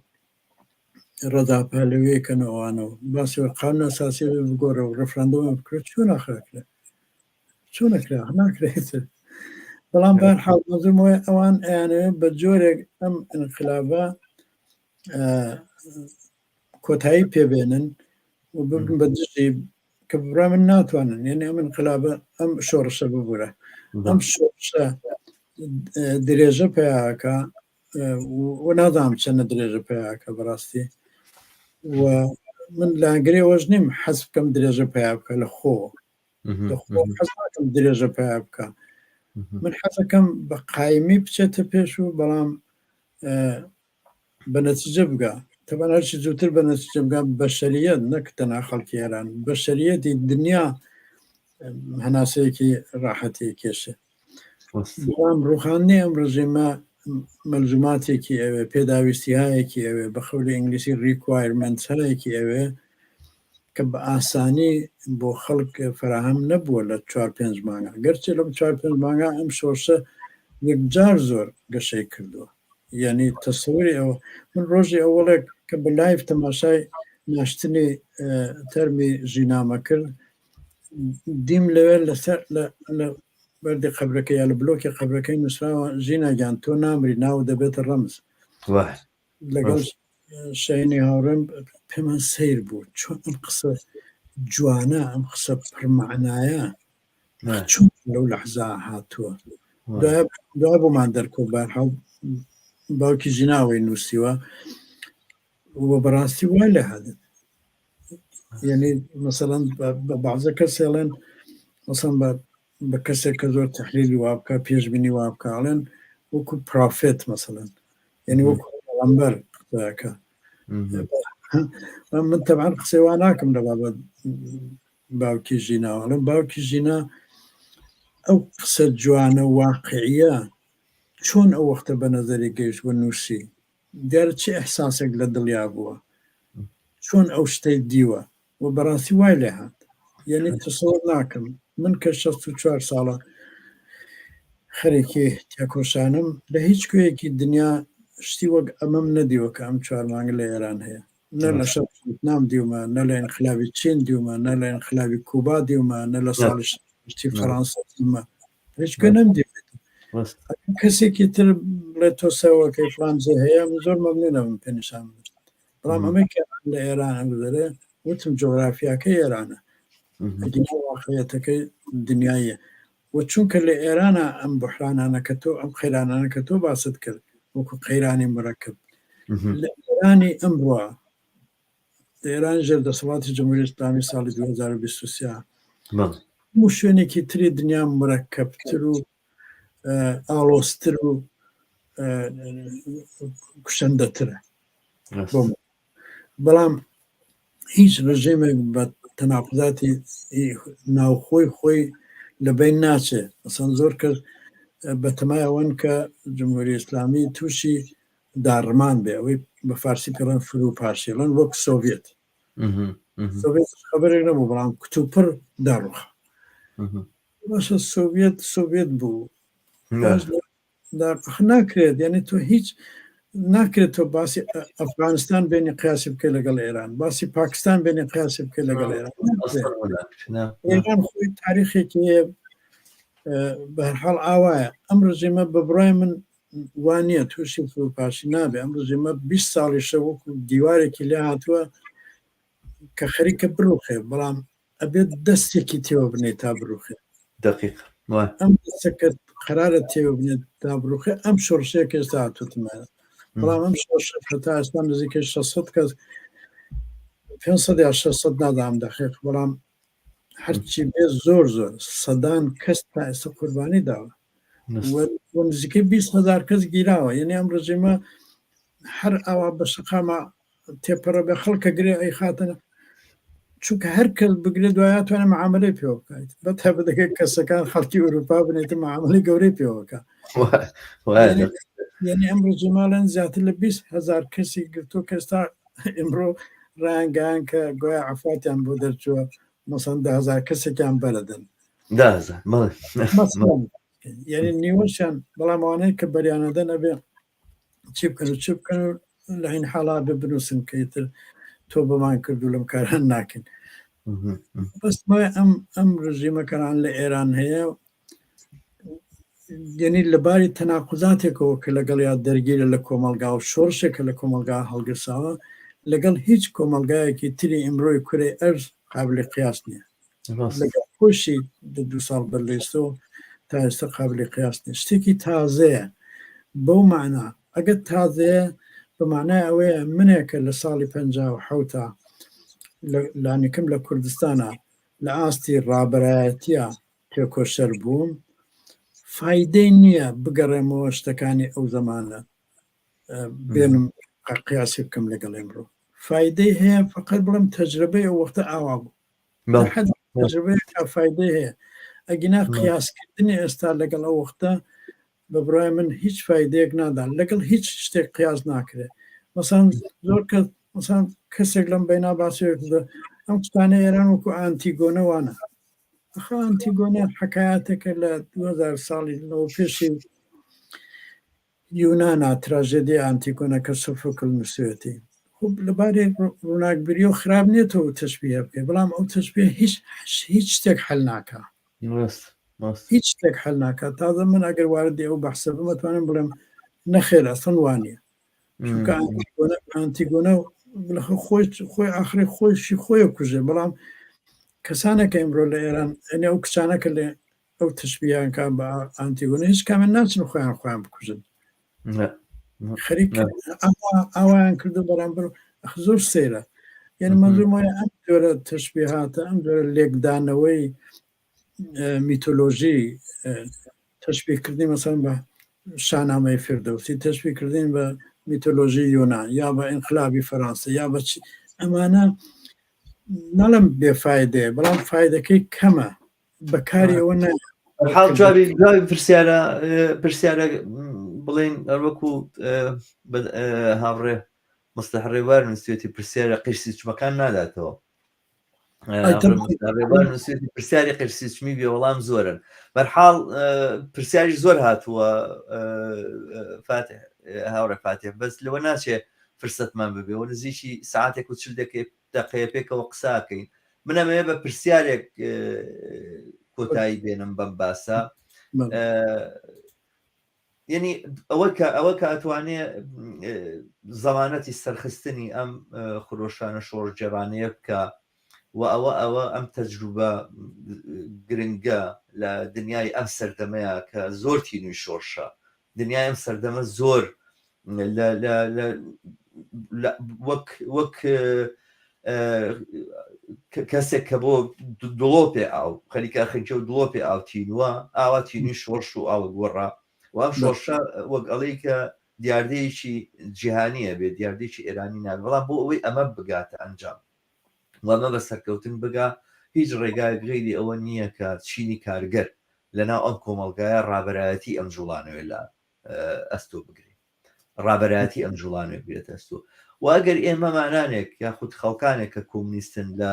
S2: ڕەزا پەهلەویە کەن ئەوانە و باسی قانون ئەساسی بگۆڕێ و ڕفراندۆم بکرێت چۆن ئاخرەکرێ چۆن ئەکرا ناکرێت بەڵام بەهەر حاڵ مەزوم وایە ئەوان ئەیانەوێت بە جۆرێک ئەم ئینقلابە کۆتایی پێبێنن و ببن بە دژی کە بڕای من ناتوانن یعنی ئەم انقلابە ئەم شۆڕشە ببورە ئەم شۆڕشە درێژە پیاکە و نازانم چەنە درێژە پیاکە بەڕاستی و من لاگرێ وەش نیم حەز بکەم درێژە پیا بکە لە خۆ حەز ناکەم درێژە پیا بکە من حەزەکەم بە قایمی بچێتە پێش و بەڵام بە نەتیجە بگا تەبعەن هەرچی زووتر بە نەتیجە بگا بەشەریەت نەک تەنها خەڵکی ئێران بەشەریەتی دنیا هەناسەیەکی ڕاحەتی کێشێ بەڵام ڕوخاندنی ئەم ڕژێمە مەلزوماتێکی ئەوێ پێداویستیهایەکی ئەوێ بە قەولی ئینگلیسی requirement هایەکی ئەوێ کە بە ئاسانی بۆ خەڵک فراهەم نەبووە لە چوار پێنج مانگا گەرچی لەم چوار پێنج مانگا ئەم شۆڕشە یەکجار زۆر گەشەی کردووە یعنی تەسەوری ئەوە من ڕۆژی ئەوەڵێک کە بە live تەماشای ناشتنی تەرمی ژینامە کرد دیم لەوێ لەسەر لە بەردی قەبرەکە یا لە بلۆکی قەبرەکەی نووسراوە ژینا گیان تۆ نامری ناو دەبێتە ڕەمز لەگەڵ شاینی هاوڕێم پێمان سیر بوو چۆن ئەم قسە جوانە ئەم قسە پڕمەعنایە چۆن لەو لەحزا هاتووە دوا بۆمان دەرکەوت بارحاڵ باوکی ژیناوەی نووسیوە و بەڕاستی وای لە هاتن یعنی مەسەڵەن بە بەعزە کەسێڵێن مەسەن بە بە کەسێک کە زۆر تحلیلی وا بکە پێشبینی وا بکە ئەڵێن وەکو prophet مەسەڵەن یعنی وەکو پێغەمبەر قسەکە من تەبعەن قسەی وا ناکەم لە بابەت باوکی ژینا ئەڵێم باوکی ژینا ئەو قسە جوانە واقعیە چۆن ئەو وەختە بە نەزەری گەیشت و نووسی دیارە چ ئیحساسێک لە دڵیا بووە چۆن ئەو شتەی دیوە و بەڕاستی وای لێ هات یعنی تەسەوەر ناکەم من کە 64 ساڵە خەرێکی تێکۆشانم لە هیچ کوێیەکی دنیا شتی وەک ئەمەم نەدیوە کە ئەم چوار مانگە لە ئێران هەیە نە لە شەڕی ڤێتنام دیومە نە لە ئینقلابی چین دیومە نە لە ئینقلابی کوبا دیومە نە لە ساڵی شتی فەرانسە دیومە هیچ کوێ نەمدیبێت کەسێکی تر بڵێ تۆ سەوەکەی فلان جێ هەیە من زۆر مەمنونە بم پێ نیشان بدەم بەڵام ئەمەی کە لە ئێران ئەگوزەرێ وتم جۆگرافیاکەی ئێرانە ئەگینا واقعیەتەکەی دنیاییە و چونکە لە ئێرانە ئەم بحرانانە کە تۆ ئەم قەیرانانە کە تۆ باست کرد وەکو قەیرانی مرەکەب لە ئێرانی ئەمڕۆ لە ئێران ژێر دەسەڵاتی جمهوری ئیسلامی ساڵی 2023 هەموو شوێنێکی تری دنیا مرەکەبتر و ئاڵۆزتر و کوشندەترە بەڵام هیچ ڕژێمێک بە تەناقضاتی ناوخۆی خۆی لەبەین ناچێ مەسەن زۆر کەس بەتەمای ئەوەن کە جمهوری ئیسلامی تووشی داڕمان بێ ئەوەی بە فارسی پێڵێن فروپاشیڵن وەک سۆڤێت سۆڤێت خبرێک نەبوو بەڵام کتوپڕ داڕوخا باشە سۆڤێت سۆڤێت بوو ناکرێت یعنی تۆ هیچ ناکرێت تۆ باسی ئەفغانستان بێنی قیاسی بکەی لەگەڵ ئێران باسی پاکستان بێنی قیاسی بکەی لەگەڵ ئێران ئێران خۆی تاریخێکی هەیە بەهرحاڵ ئاوایە ئەم ڕژێمە بە بڕای من وا نییە تووشی فروپاشی نابێ ئەم ڕژێمە 20 ساڵیشە وەکو دیوارێکی لێ هاتووە کە خەریکە بڕوخێ بەڵام ئەبێت دەستێکی تێوە بنێت تا بڕوخێ
S1: دقیق
S2: ئەم دەستەکە قەرارە تێوە بنێت تا بڕوخێ ئەم شۆڕشەیە کە ئێستا هاتووتمە بەڵام ئەم شۆڕشە هەتا ئێستا نزیکەی 600 کەس 500 یا 600 نادام دەقیق بەڵام هەرچی بێ زۆر زۆر سەدان کەس تا ئێستا قوربانی داوە و نزیکەی 20 هزار کەس گیراوە یعنی ئەم ڕژێمە هەر ئاوا بە شەقامە تێپەڕە بێ خەڵکە گرێ ئەی خاتنە. چونکە هەر کەس بگرێت دوای توانێت معاملەی پێوە بکات بە تایبەتەکە کەسەکان خەڵکی ئەوروپا بنێت معاملەی گەورەی پێوەکە یعنی ئەم ڕژێماڵێن زیاتر لە 20 هزار کەسی گرتو کەستا ئمڕۆ ڕایانگەیان کە گویا عفاتیان بۆ دەرچووە مەسەن دههزار کەسێکیان بەرەدەن یعنی نیوەشیان بەڵام ئەوانەی کە بەریانەدەن ئەبێ چی بکەن و چ بکەن و لە عین حاڵا بێ بنووسن کە ئیتر تۆ بەمان کرد و لەم کاران ناکەین. بەس مای ئەم ئەم ڕژیمەکەران لە ئێران هەیە یعنی لەباری تەناقوزاتێکەوە کە لەگەڵ یا دەرگیرە لە کۆمەلگا و شۆڕشێکە لە کۆمەلگا هەڵگرساوە لەگەڵ هیچ کۆمەلگایەکی تری ئیمڕۆی کورەی ئەرز قابلی قیاس نییە. لەگەڵ خۆشی دوو ساڵ بەر لە ئێستەوە تا ئێستا قابلی قیاس نیە شتێکی تازەیە بەو مەعنا ئەگەر تازەیە بە معنای ئەوەیە منێکە لە ساڵی 57 لانیکەم لە کوردستانە لە ئاستی ڕابەرایەتیە تێکۆشەر بووم فایدەی نییە بگەڕێمەوە شتەکانی ئەو زەمانە بێنم قیاسی بکەم لەگەڵ ئێمڕۆ فایدەی هەیە فقط بڵم تەجربەی ئەو وەختە ئاوا بوو فایدەی هەیە ئەگینا قیاسکردنی ئێستا لەگەڵ ئەو وەختە بە بڕای من هیچ فایدەیەک نادان لەگەڵ هیچ شتێک قیاس ناکرێت مەسان زۆر کەس مەسان کەسێک لەم بەینا باسێک ئەم شتانە ئێران وەکو ئانتیگۆنەوانە ئەخە ئانتیگۆنە حکایەتێکە لە 2000 ساڵی لەوە پێشی یونانا تراژێدیای ئانتیگۆنە کە سۆفۆکل نووسیوێتی. خۆ لەبارەی ڕووناکبیریەوە خراپ نییە تۆ ئەو تەشبیهە بکەی، بەڵام ئەو تەشبیهە هیچ هیچ شتێک حەل ناکا.
S1: ڕاست ڕاست.
S2: هیچ شتێک حەل ناکا. تازە من ئەگەر واردی ئەو بەحسە بم ئەتوانم بڵێم نەخێر ئەسڵەن وا نییە. چونکە ئانتیگۆنە ئانتیگۆنە لە خۆی خۆی ئاخری خۆیشی خۆی کوژێ بەڵام کەسانێک ئیمڕۆ لە ئێران ئەنێ ئەو کچانە کە لە ئەو تەشبیهیان کا بە ئانتیگۆنە هیچ کامیان ناچن خۆیان خۆیان بکوژن خەریک ئاوایان کردو بەرامبەر زۆر سەیرە یعنی مەنزوم وایە ئەم جۆرە تەشبیهاتە ئەم جۆرە لێکدانەوەی میتۆلۆژی تەشبیهکردنی مەسەن بە شانامەی فردەوسی تەشبیهکردن بە میتۆلۆژی یۆناان یا بە ئینقلابی فەرانسە یا بە ئەمانە ناڵم بێفاایدەیە بەڵام فایدەکەی کەمە بەکاری ئەوە
S1: حاڵ جوابی جوابی پرسیارە پرسیارە بڵێن وەکو هاوڕێ مستح ڕێوار نووسێتی پرسیارە قیرسی چمەکان ناداتەوە ڕێوار نووسێتی پرسیاری قیرسی چمی بێ وەڵام زۆرن بەرحاڵ پرسیاری زۆر هاتووە فاتح هاوڕێ فاتح بەس لەوە ناچێ فرسەتمان ببێ و نزیکی ساعتێک و چل دەکەی دەقەیە پێکەوە قساکەین من ئەمەوێ بە پرسیارێک کۆتایی بێنم بەم باسە یعنی ئەوە کە ئەوە کە ئەتوانێ زەمانەتی سەرخستنی ئەم خرۆشانە شۆڕگێڕانەیە بکە و ئەوە ئەوە ئەم تەجروبە گرنگە لە دنیای ئەم سەردەمەیە کە زۆر تینوی شۆڕشە دنیای ئەم سەردەمە زۆر وەک وەک کەسێک کە بۆ دڵۆپێ ئاو خەریکە خنکە و دڵۆپێ ئاو تینووە ئاوا تینوی شۆڕش و ئاوە گۆڕا و ئەم شۆڕشە وەک ئەڵێی کە دیاردەیەکی جیهانیە بێت دیاردەیەکی ئێرانی نابێت بەڵام بۆ ئەوەی ئەمە بگاتە ئەنجام و ئەمە بە سەرکەوتن بگا هیچ ڕێگایەک غەیری ئەوە نییە کە چینی کارگەر لەناو ئەم کۆمەڵگایە ڕابەرایەتی ئەم جوڵانەوەی لە ئەستۆ بگرێ ڕابەرایەتی ئەم جوڵانەوەی بگرێتە ئەستۆ و ئەگەر ئێمە مانانێک یاخود خەڵکانێک کە کۆمونیستن لە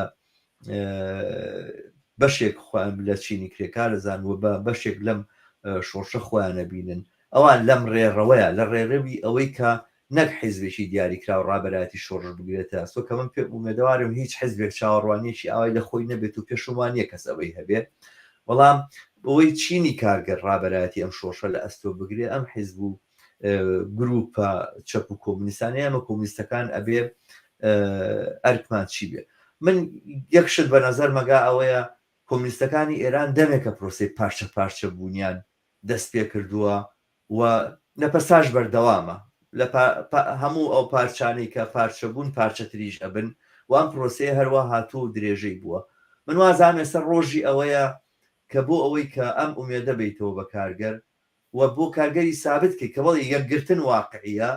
S1: بەشێک خۆیان لە چینی کرێکارەزان و بە بەشێک لەم شۆڕشە خۆیان نەبینن ئەوان لەم ڕێڕەوەیە لە ڕێڕەوی ئەوەی کە نەک حیزبێکی دیاریکراو ڕابەرایەتی شۆڕش بگرێتە ئەستۆ کە من پێم ئومێدەوارم هیچ حیزبێک چاوەڕوانیەکی ئاوای لە خۆی نەبێت و پێشم وا نییە کەس ئەوەی هەبێ بەڵام بەوەی چینی کارگەر ڕابەرایەتی ئەم شۆڕشە لە ئەستۆ بگرێ ئەم حیزب و گروپە چەپ و کۆمونیستانەی ئەمە کۆمونیستەکان ئەبێ ئەرکمان چی بێ من یەک شت بە نەزەر مەگا ئەوەیە کۆمونیستەکانی ئێران دەمێکە پرۆسەی پارچە پارچە بوونیان دەست پێ کردووە و لە پەساش بەردەوامە لە هەموو ئەو پارچانەی کە پارچە بوون پارچەتریش ئەبن و ئەم پرۆسەیە هەروا هاتووە و درێژەی بووە من وازانم ئێستا ڕۆژی ئەوەیە کە بۆ ئەوەی کە ئەم ئومێدە بەیتەوە بە کارگەر و بۆ کارگەری سابت کەی کە بەڵێ یەکگرتن واقعیە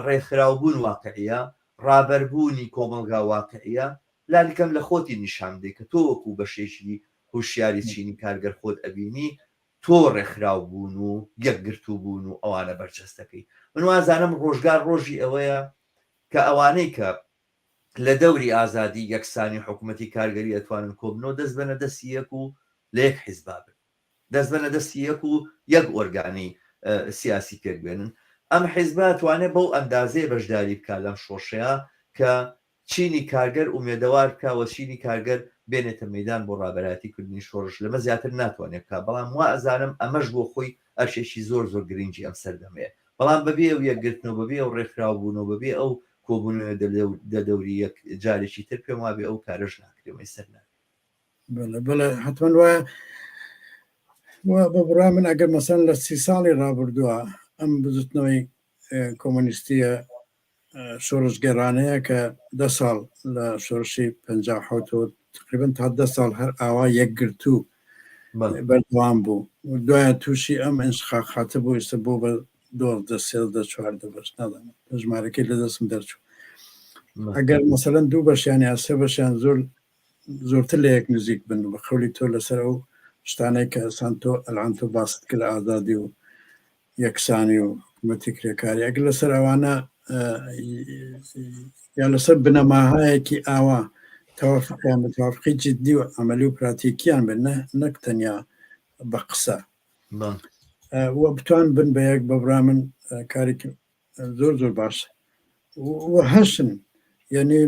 S1: ڕێکخراوبوون واقعیە ڕابەربوونی کۆمەڵگا واقعیە. لانیکەم لە خۆتی نیشان بدەی کە تۆ وەکو بەشێکی هوشیاری چینی کارگەر خۆت ئەبینی تۆ ڕێکخراو بوون و یەکگرتوو بوون و ئەوانە بەرجەستەکەی. من وازانم ڕۆژگار ڕۆژی ئەوەیە کە ئەوانەی کە لە دەوری ئازادی، یەکسانی، حکوومەتی کارگەری ئەتوانن کۆبنەوە دەست بەنە دەستی یەک و لە یەک حیزبا بن. دەست بەنە دەستی یەک و یەک ئۆرگانی سیاسی پێک بێنن. ئەم حیزبە ئەتوانێ بەو ئەندازەیە بەشداری بکا لەم شۆڕشەیا کە چینی کارگەر ئومێدەوار بکا و چینی کارگەر بێنێتە مەیدان بۆ ڕابەرایەتی کردنی شۆڕش، لەمە زیاتر ناتوانێ بکا، بەڵام وا ئەزانم ئەمەش بۆ خۆی ئەرکێکی زۆر زۆر گرنگی ئەم سەردەمەیە، بەڵام بەبێ ئەو یەکگرتن و بەبێ ئەو ڕێکخراو بوون و بەبێ ئەو کۆبوونەوە دە دەوری یەک جارێکی تر پێم وابێ ئەو کارەش ناکرێ مەیسەر نابێ.
S2: بەڵێ بەڵێ حەتمەن وایە و بە بڕوای من ئەگەر مەسەن لە سی ساڵی ڕابردووە ئەم بزوتنەوەی کۆمۆنیستیە شۆڕشگێڕانەیە کە دە ساڵ لە شۆڕشی 57ەوە تقریبا تا دە ساڵ هەر ئاوا یەکگرتوو بەردەوام بوو دوایە تووشی ئەم ئینشقاقاتە بوو ئێستا بۆ بە دۆزدە سێزدە چواردە بەش نازانم ژمارەکەی لە دەستم دەرچوو ئەگەر مەسەلەن دوو بەشیان یا سێ بەشیان زۆر زۆرتر لە یەک نزیک بن بە قەولی تۆ لەسەر ئەو شتانەی کە سانتۆ ئەلان تۆ باست کرد ئازادی و یەکسانی و حکوومەتی کرێکاری ئەگەر لەسەر ئەوانە یا لەسەر بنەماهایەکی ئاوا تەوافقیان بە توافقی جدی و عملی و پراتیکیان بن نەک تەنیا بە قسە و بتوان بن بە یەک بە بڕا من کارێکی زۆر زۆر باش و هەشن یعنی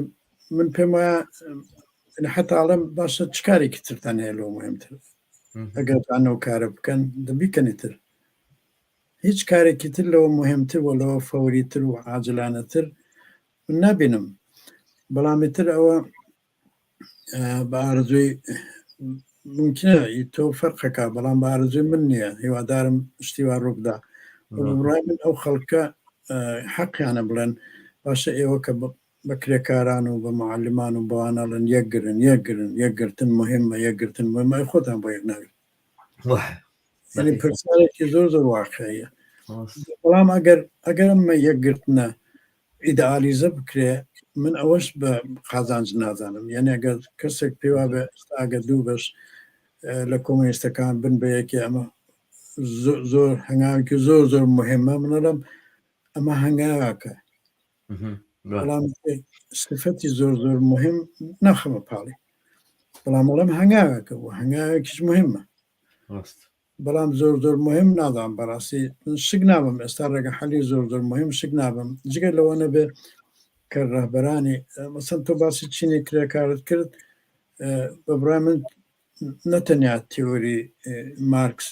S2: من پێم وایە حتا ئەڵێم باشە چ کارێکی ترتان هەیە لەو مهمتر ئەگەر ئەو کارە بکەن دەبیکەنی تر هیچ کارێکی تر لەوە مهمتر و لەوە فەوریتر و عاجلانەتر من نابینم بەڵامی تر ئەوە بە ئارەزووی ممکنە تۆ فەرقەکە بەڵام بە ئارەزووی من نییە هیوادارم شتی وا ڕووبدا بڕای من ئەو خەڵکە حەقیانە بڵێن باشە ئێوە کە بە کرێکاران و بە معلمان و بەوانەڵێن یەکگرن یەکگرن یەکگرتن مهمە یەکگرتن مهمە خۆتان بۆ یەک ناگرن یعنی پرسیارێکی زۆر زۆر واقعیە بەڵام ئەگەر ئەگەر ئەمە یەکگرتنە ئیدئالیزە بکرێ من ئەوەش بە قازانج نازانم یعنی ئەگەر کەسێک پێوا بێ ئەگەر دوو بەش لە کۆمۆنیستەکان بن بە یەکێ ئەمە زۆر هەنگاوێکی زۆر زۆر مهمە منەڵم ئەمە هەنگاوەکە بەڵام سفەتی زۆر زۆر مهم ناخەمە پاڵی بەڵام ئەڵێم هەنگاوێکە و هەنگاوێکیش مهمە بەڵام زۆر زۆر مهم نازانم بەڕاستی من شک نابم ئێستا ڕێگە حەلی زۆر زۆر مهم شک نابم جگە لەوە نەبێ کە ڕەهبەرانی مەسەن تۆ باسی چینی کرێکارت کرد بە بڕای من نەتەنیا تیۆری مارکس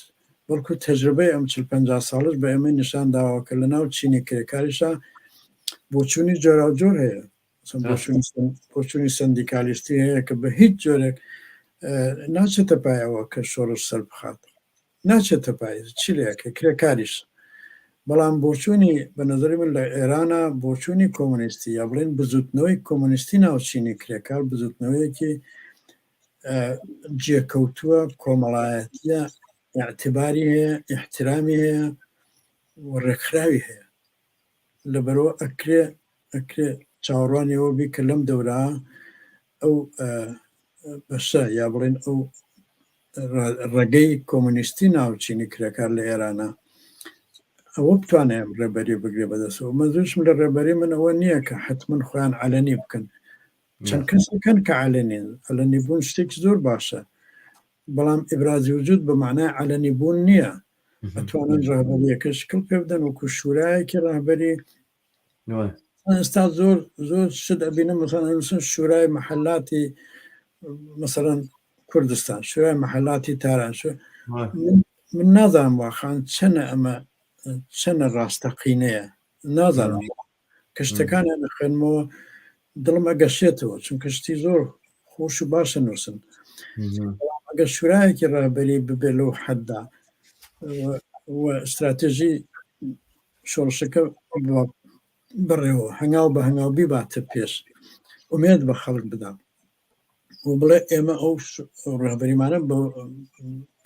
S2: بەڵکو تەجربەی ئەم چل پەنجا ساڵش بە ئێمەی نیشان داوە کە لە ناو چینی کرێکاریشا بۆچوونی جۆراوجۆر هەیە بۆچوونی سندیکالیستی هەیە کە بە هیچ جۆرێک ناچێتە پایەوە کە شۆڕش سەر بخات ناچێتە پای چی لەکە کرێکاریش بەڵام بۆچوونی بە نظری من لە ئێرانە بۆچوونی کۆمۆنیستی یا بڵێن بزوتنەوەی کۆمۆنیستی ناوچینی کرێکار بزوتنەوەیەکی جێکەوتووە کۆمەڵایەتیە اعتباری هەیە احترامی هەیە و ڕێکخراوی هەیە لەبەرئەوە ئەکرێ ئەکرێ چاوەڕوانی ئەوە بی کە لەم دەورە ئەو بەشە یا بڵێن ئەو ڕێگەی کۆمۆنیستی ناو چینی کرێکار لە ئێرانە ئەوە بتوانێت ڕێبەری بگرێ بەدەستەوە مەزوشم لە ڕێبەری من ئەوە نییە کە حتمما خۆیان علەنی بکەن چەند کەسەکەن کە علەنین علەنی بوون شتێکی زۆر باشە بەڵام ئیبرازی وجود بە معنای علەنی بوون نییە ئەتوانن ڕەهبەریەکە شکڵ پێ بدەن وەکو شورایەکی ڕەهبەری ئێستا زۆر زۆر شت ئەبینم مثلا ئەنووسن شورای محەلاتی مثلا کوردستان شورای محەلاتی تاران شو من نازانم واخان چەنە ئەمە چەنە ڕاستەقینەیە نازانم کە شتەکانیان ئەخوێنمەوە دڵم ئەگەشێتەوە چونکە شتی زۆر خۆش و باشە نووسن ئەگەر شورایەکی ڕابەری ببێ لەو حەددا و استراتێژی شۆڕشەکە بڕێەوە هەنگاو بە هەنگاو بیباتە پێش ئومێد بە خەڵک بدا و بڵێ ئێمە ئەو ڕهبەریمانە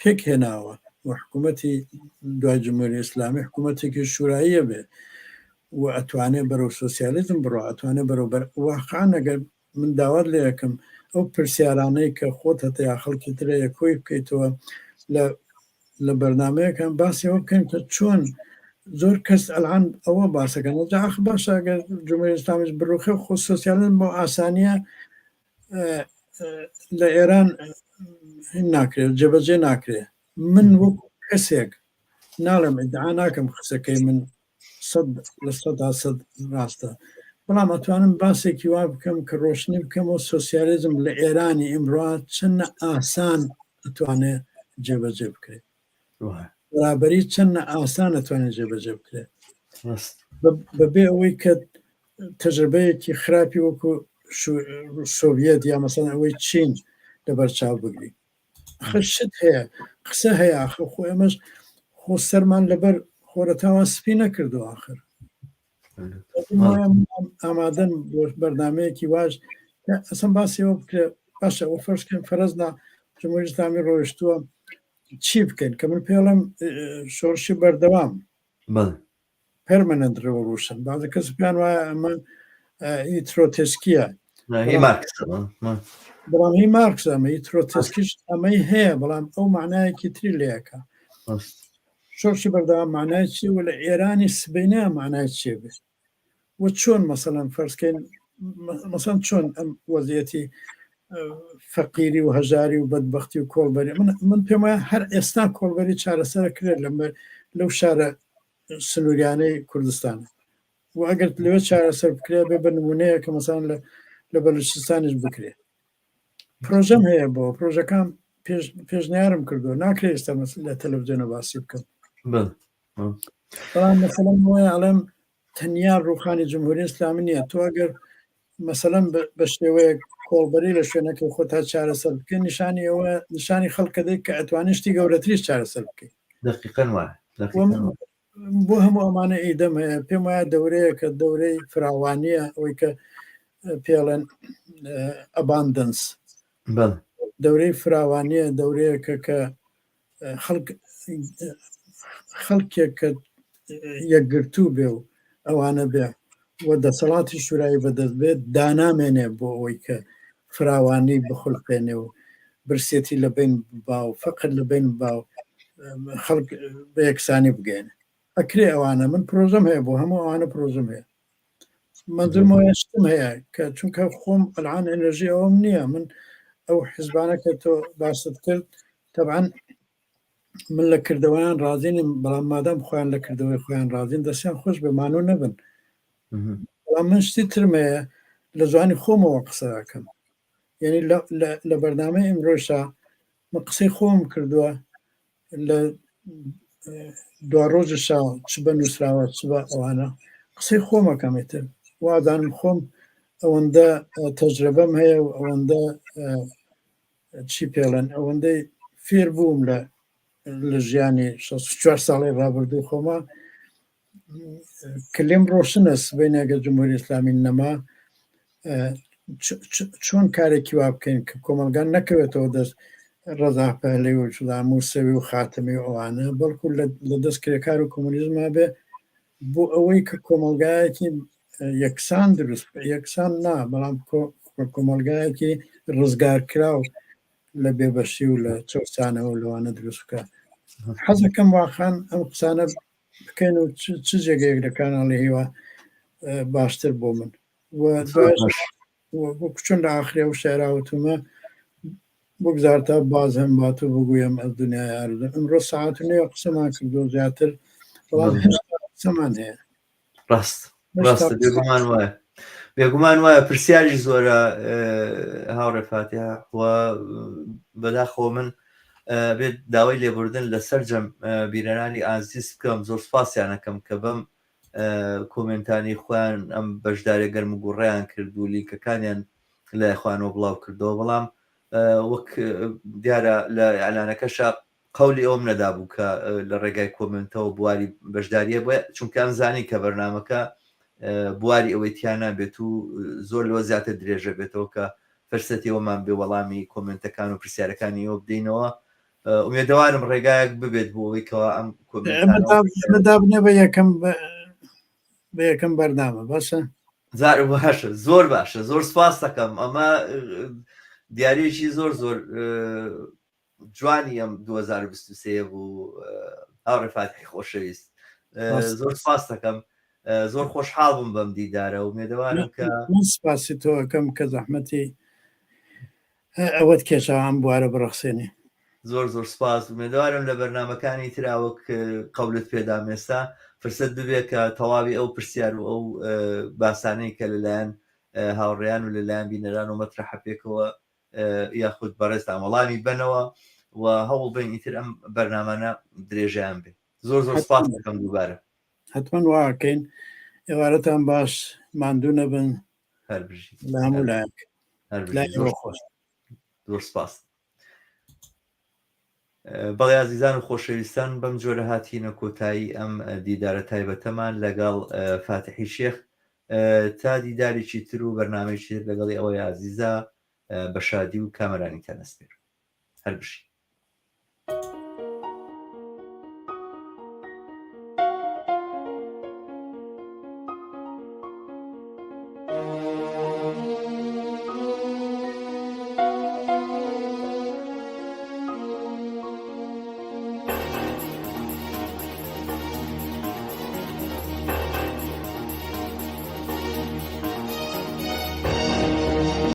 S2: پێک هێناوە و حکوومەتی دوای جمهوری ئیسلامی حکوومەتێکی شوراییە بێ و ئەتوانێ بەرەو سۆسیالیزم بڕۆ ئەتوانێ بەرەو بەر واقعا ئەگەر من داوات لێ ئەکەم ئەو پرسیارانەی کە خۆت هەتە یا خەڵکی ترە کۆی بکەیتەوە لە لە بەرنمەیەکان باسی ئەوە بکەین کە چۆن زۆر کەس ئەلان ئەوە باسەکەن جا ئاخ باشە ئەگەر جمهوری ئیسلامیش بڕوخێ خۆ سۆسیالیزم بۆ ئاسانیە لە ئێران هین ناکرێت جێبەجێ ناکرێت من وەکو کەسێک ناڵێم ئیدعا ناکەم قسەکەی من 100% ڕاستە بەڵام ئەتوانم باسێکی وا بکەم کە ڕۆشنی بکەمەوە سۆسیالیزم لە ئێرانی ئیمڕۆ چەند ئاسان ئەتوانێت جێبەجێ بکرێت بەرابەری چەند ئاسان ئەتوانێت جێبەجێ بکرێت بەبێ ئەوەی کە تەجربەیەکی خراپی وەکو سۆڤیەت یا مەسەن ئەوەی چین لەبەر چاو بگری ئەخر شت هەیە قسە هەیە ئاخر خۆ ئێمەش خۆ سەرمان لەبەر خۆرەتاوان سپی نەکردو ئاخر ئامادەن بۆ بەرنمەیەکی واش ئەسم باسیەوە بکرێ باشە ئەو فەرزکەن فەرزنا جمهوری ئیسلامی ڕۆیشتووە چی بکەین کە من پێڵم شۆڕشی بەردەوام permanent revolution بازە کەس پێیان وایە ئەمە ئی ترۆتسکیە بەڵام هی مارکس ئەمە ئی ترۆتسکیش ئەمەی هەیە بەڵام ئەو معنایەکی تری لەکە شۆڕشی بەردەوام معنای چی و لە ئێرانی سبینە معنای چێ بێت و چۆن مەسەلەن فەرزکەین مەسەن چۆن ئەم وەزیەتی فەقیری و هەژاری و بەدبختی و کۆڵبەری من من پێم وایە هەر ئێستا کۆڵبەری چارەسەر کرێت لە لەو شارە سنووریانەی کوردستان و ئەگەر لەوێ چارەسەر بکرێت بێ بە نمونەیە کە مەسان لە لە بەلوچستانیش بکرێت پرۆژەم هەیە بۆ پرۆژەکان پێشنیارم کردو ناکرێت ئێستا لە تەلەڤزیۆنە باسی بکەم بەڵام مەسەلەن وایە ئەڵێم تەنیا ڕوخانی جمهوری ئیسلامی نییە تۆ ئەگەر مەسەلەن بە شێوەیەک کۆڵبەری لە شوێنەکەی خۆتا چارەسەر بکەن نیشانی ئەوە نیشانی خەڵکە دەیت کە ئەتوانێت شتی گەورەتریش چارەسەر بکەیت
S1: دقیقاً وایە
S2: بۆ هەموو ئەمانە ئیدەم هەیە پێم وایە دەورەیە کە دەورەی فراوانیە ئەوەی کە پێڵێن ئەباندنس دەورەی فراوانیە دەورەیەکە کە خەڵک خەڵکێک کە یەکگرتوو بێ و ئەوانە بێ و دەسەڵاتی شورایی بەدەست بێت دانامێنێ بۆ ئەوەی کە فراوانی بخولقێنێ و برسێتی لە بین با و فەقر لە بین با و خەڵک بە یەکسانی بگەێنێ ئەکرێ ئەوانە من پرۆژەم هەیە بۆ هەموو ئەوانە پرۆژەم هەیە منزورم وایە شتم هەیە کە چونکە خۆم ئەلعان ئەنرژی ئەوم نییە من ئەو حزبانە کە تۆ باست کرد تەبعەن من لە کردەوەیان ڕازی نیم بەڵام مادام خۆیان لە کردەوەی خۆیان ڕازین دەستیان خۆش بێ مانوو نەبن بەڵام من شتی ترم هەیە لە زوانی خۆمەوە قسە ئەکەم یعنی لە بەرنامەی ئیمڕۆشا من قسەی خۆم کردووە لە دواڕۆژشا چ بە نووسراوە چ بە ئەوانە قسەی خۆمەکەم ئیتر وادانم خۆم ئەوەندە تەجرەبەم هەیە و ئەوەندە چی پێڵێن ئەوەندەی فێر بووم لە لە ژیانی 64 ساڵی ڕابردوو خۆما کە لێم ڕۆشنە سبەینێ ئەگەر جمهوری ئیسلامی نەما چۆن کارێکی وا بکەین کە کۆمەڵگان نەکەوێتەوە دەست ڕەزا پەهلەوی و چدا موسەوی و خاتەمی و ئەوانە بەڵکو لە دەست کرێکار و کۆمۆنیزما بێ بۆ ئەوەی کە کۆمەڵگایەکی یەکسان دروست یەکسان نا بەڵام کۆمەڵگایەکی ڕزگارکراو لە بێبەشی و لە چەوسانەوە لەوانە دروست بکە حەزەکەم واخان ئەم قسانە بکەین و چ جێگەیەک لە کاناڵی هیوا باشتر بۆ من وەک چۆن لە ئاخرێ و شعراوتومە بگذار تا باز هم با تو بگویم از دنیای ئارزو ئەمڕۆ سەعات و نێوە قسەمان کردو زیاتر بەڵام هێشتا قسەمان هەیە
S1: ڕاست ڕاستە بێگومان وایە بێگومان وایە پرسیاری زۆرە هاوڕێ فاتیحە و بەداخەوە من بێت داوای لێبوردن لە سەرجەم بیرەرانی ئازیز بکەم زۆر سپاسیانەکەم کە بەم کۆمێنتانی خۆیان ئەم بەشدارێ گەرم و گوڕیان کرد و لینکەکانیان لای خۆیانەوە بڵاو کردەوە بەڵام وەک دیارە لە ئەلانەکەشە قەولی ئەوم نەدابوو کە لە ڕێگای کۆمێنتەوە بواری بەشداریە بۆیە چونکە ئەم زانی کە بەرنامەکە بواری ئەوەی تیا نابێت و زۆر لەوە زیاتر درێژە بێتەوە کە فرسەتی ئەومان بێ وەڵامی کۆمێنتەکان و پرسیارەکانی ئێوە بدەینەوە ئومێدەوارم ڕێگایەک ببێت بۆ ئەوەی کەوا ئەم
S2: کۆمێنتانە دابنێ بە یەکەم بە یەکەم بەرنامە باشە.
S1: زار باشە زۆر باشە زۆر سپاس دەکەم ئەمە دیارێکی زۆر زۆر جوانی ئەم 2023 بوو هاوڕێ فاتحی خۆشەویست زۆر سپاس دەکەم زۆر خۆشحاڵ بووم بەم دیدارە و مێدەوارم کە
S2: من سپاسی تۆ ئەکەم کە زەحمەتی ئەوەت کێشا ئەم بوارە بڕەخسێنی.
S1: زۆر زۆر سپاس ئومێدەوارم لە بەرنامەکانی ترا وەک قەولت پێدام ئێستا فرسەت ببێ کە تەواوی ئەو پرسیار و ئەو باسانەی کە لەلایەن هاوڕێیان و لەلایەن بینەران و مەترەحە پێکەوە یاخود بەڕێزتان وەڵامی بەنەوە و هەوڵ بین ئیتر ئەم بەرنامانە درێژەیان بێ زۆر زۆر سپاس دەکەم دووبارە.
S2: حتمما واکەین ئێوارەتان باش ماندوو نەبن
S1: هەر بژیت
S2: لە هەموو لایەک
S1: هەر
S2: لای
S1: بژیت زۆر
S2: ئێوە خۆش
S1: زۆر سپاس بەڵێ ئازیزان و خۆشەویستان بەم جۆرە هاتینە کۆتایی ئەم دیدارە تایبەتەمان لەگەڵ فاتحی شێخ تا دیدارێکی تر و بەرنمەیەکی تر لەگەڵی ئەوەی ئازیزا بە شادی و کامەرانیتان ئەسپێرم هەر بژین.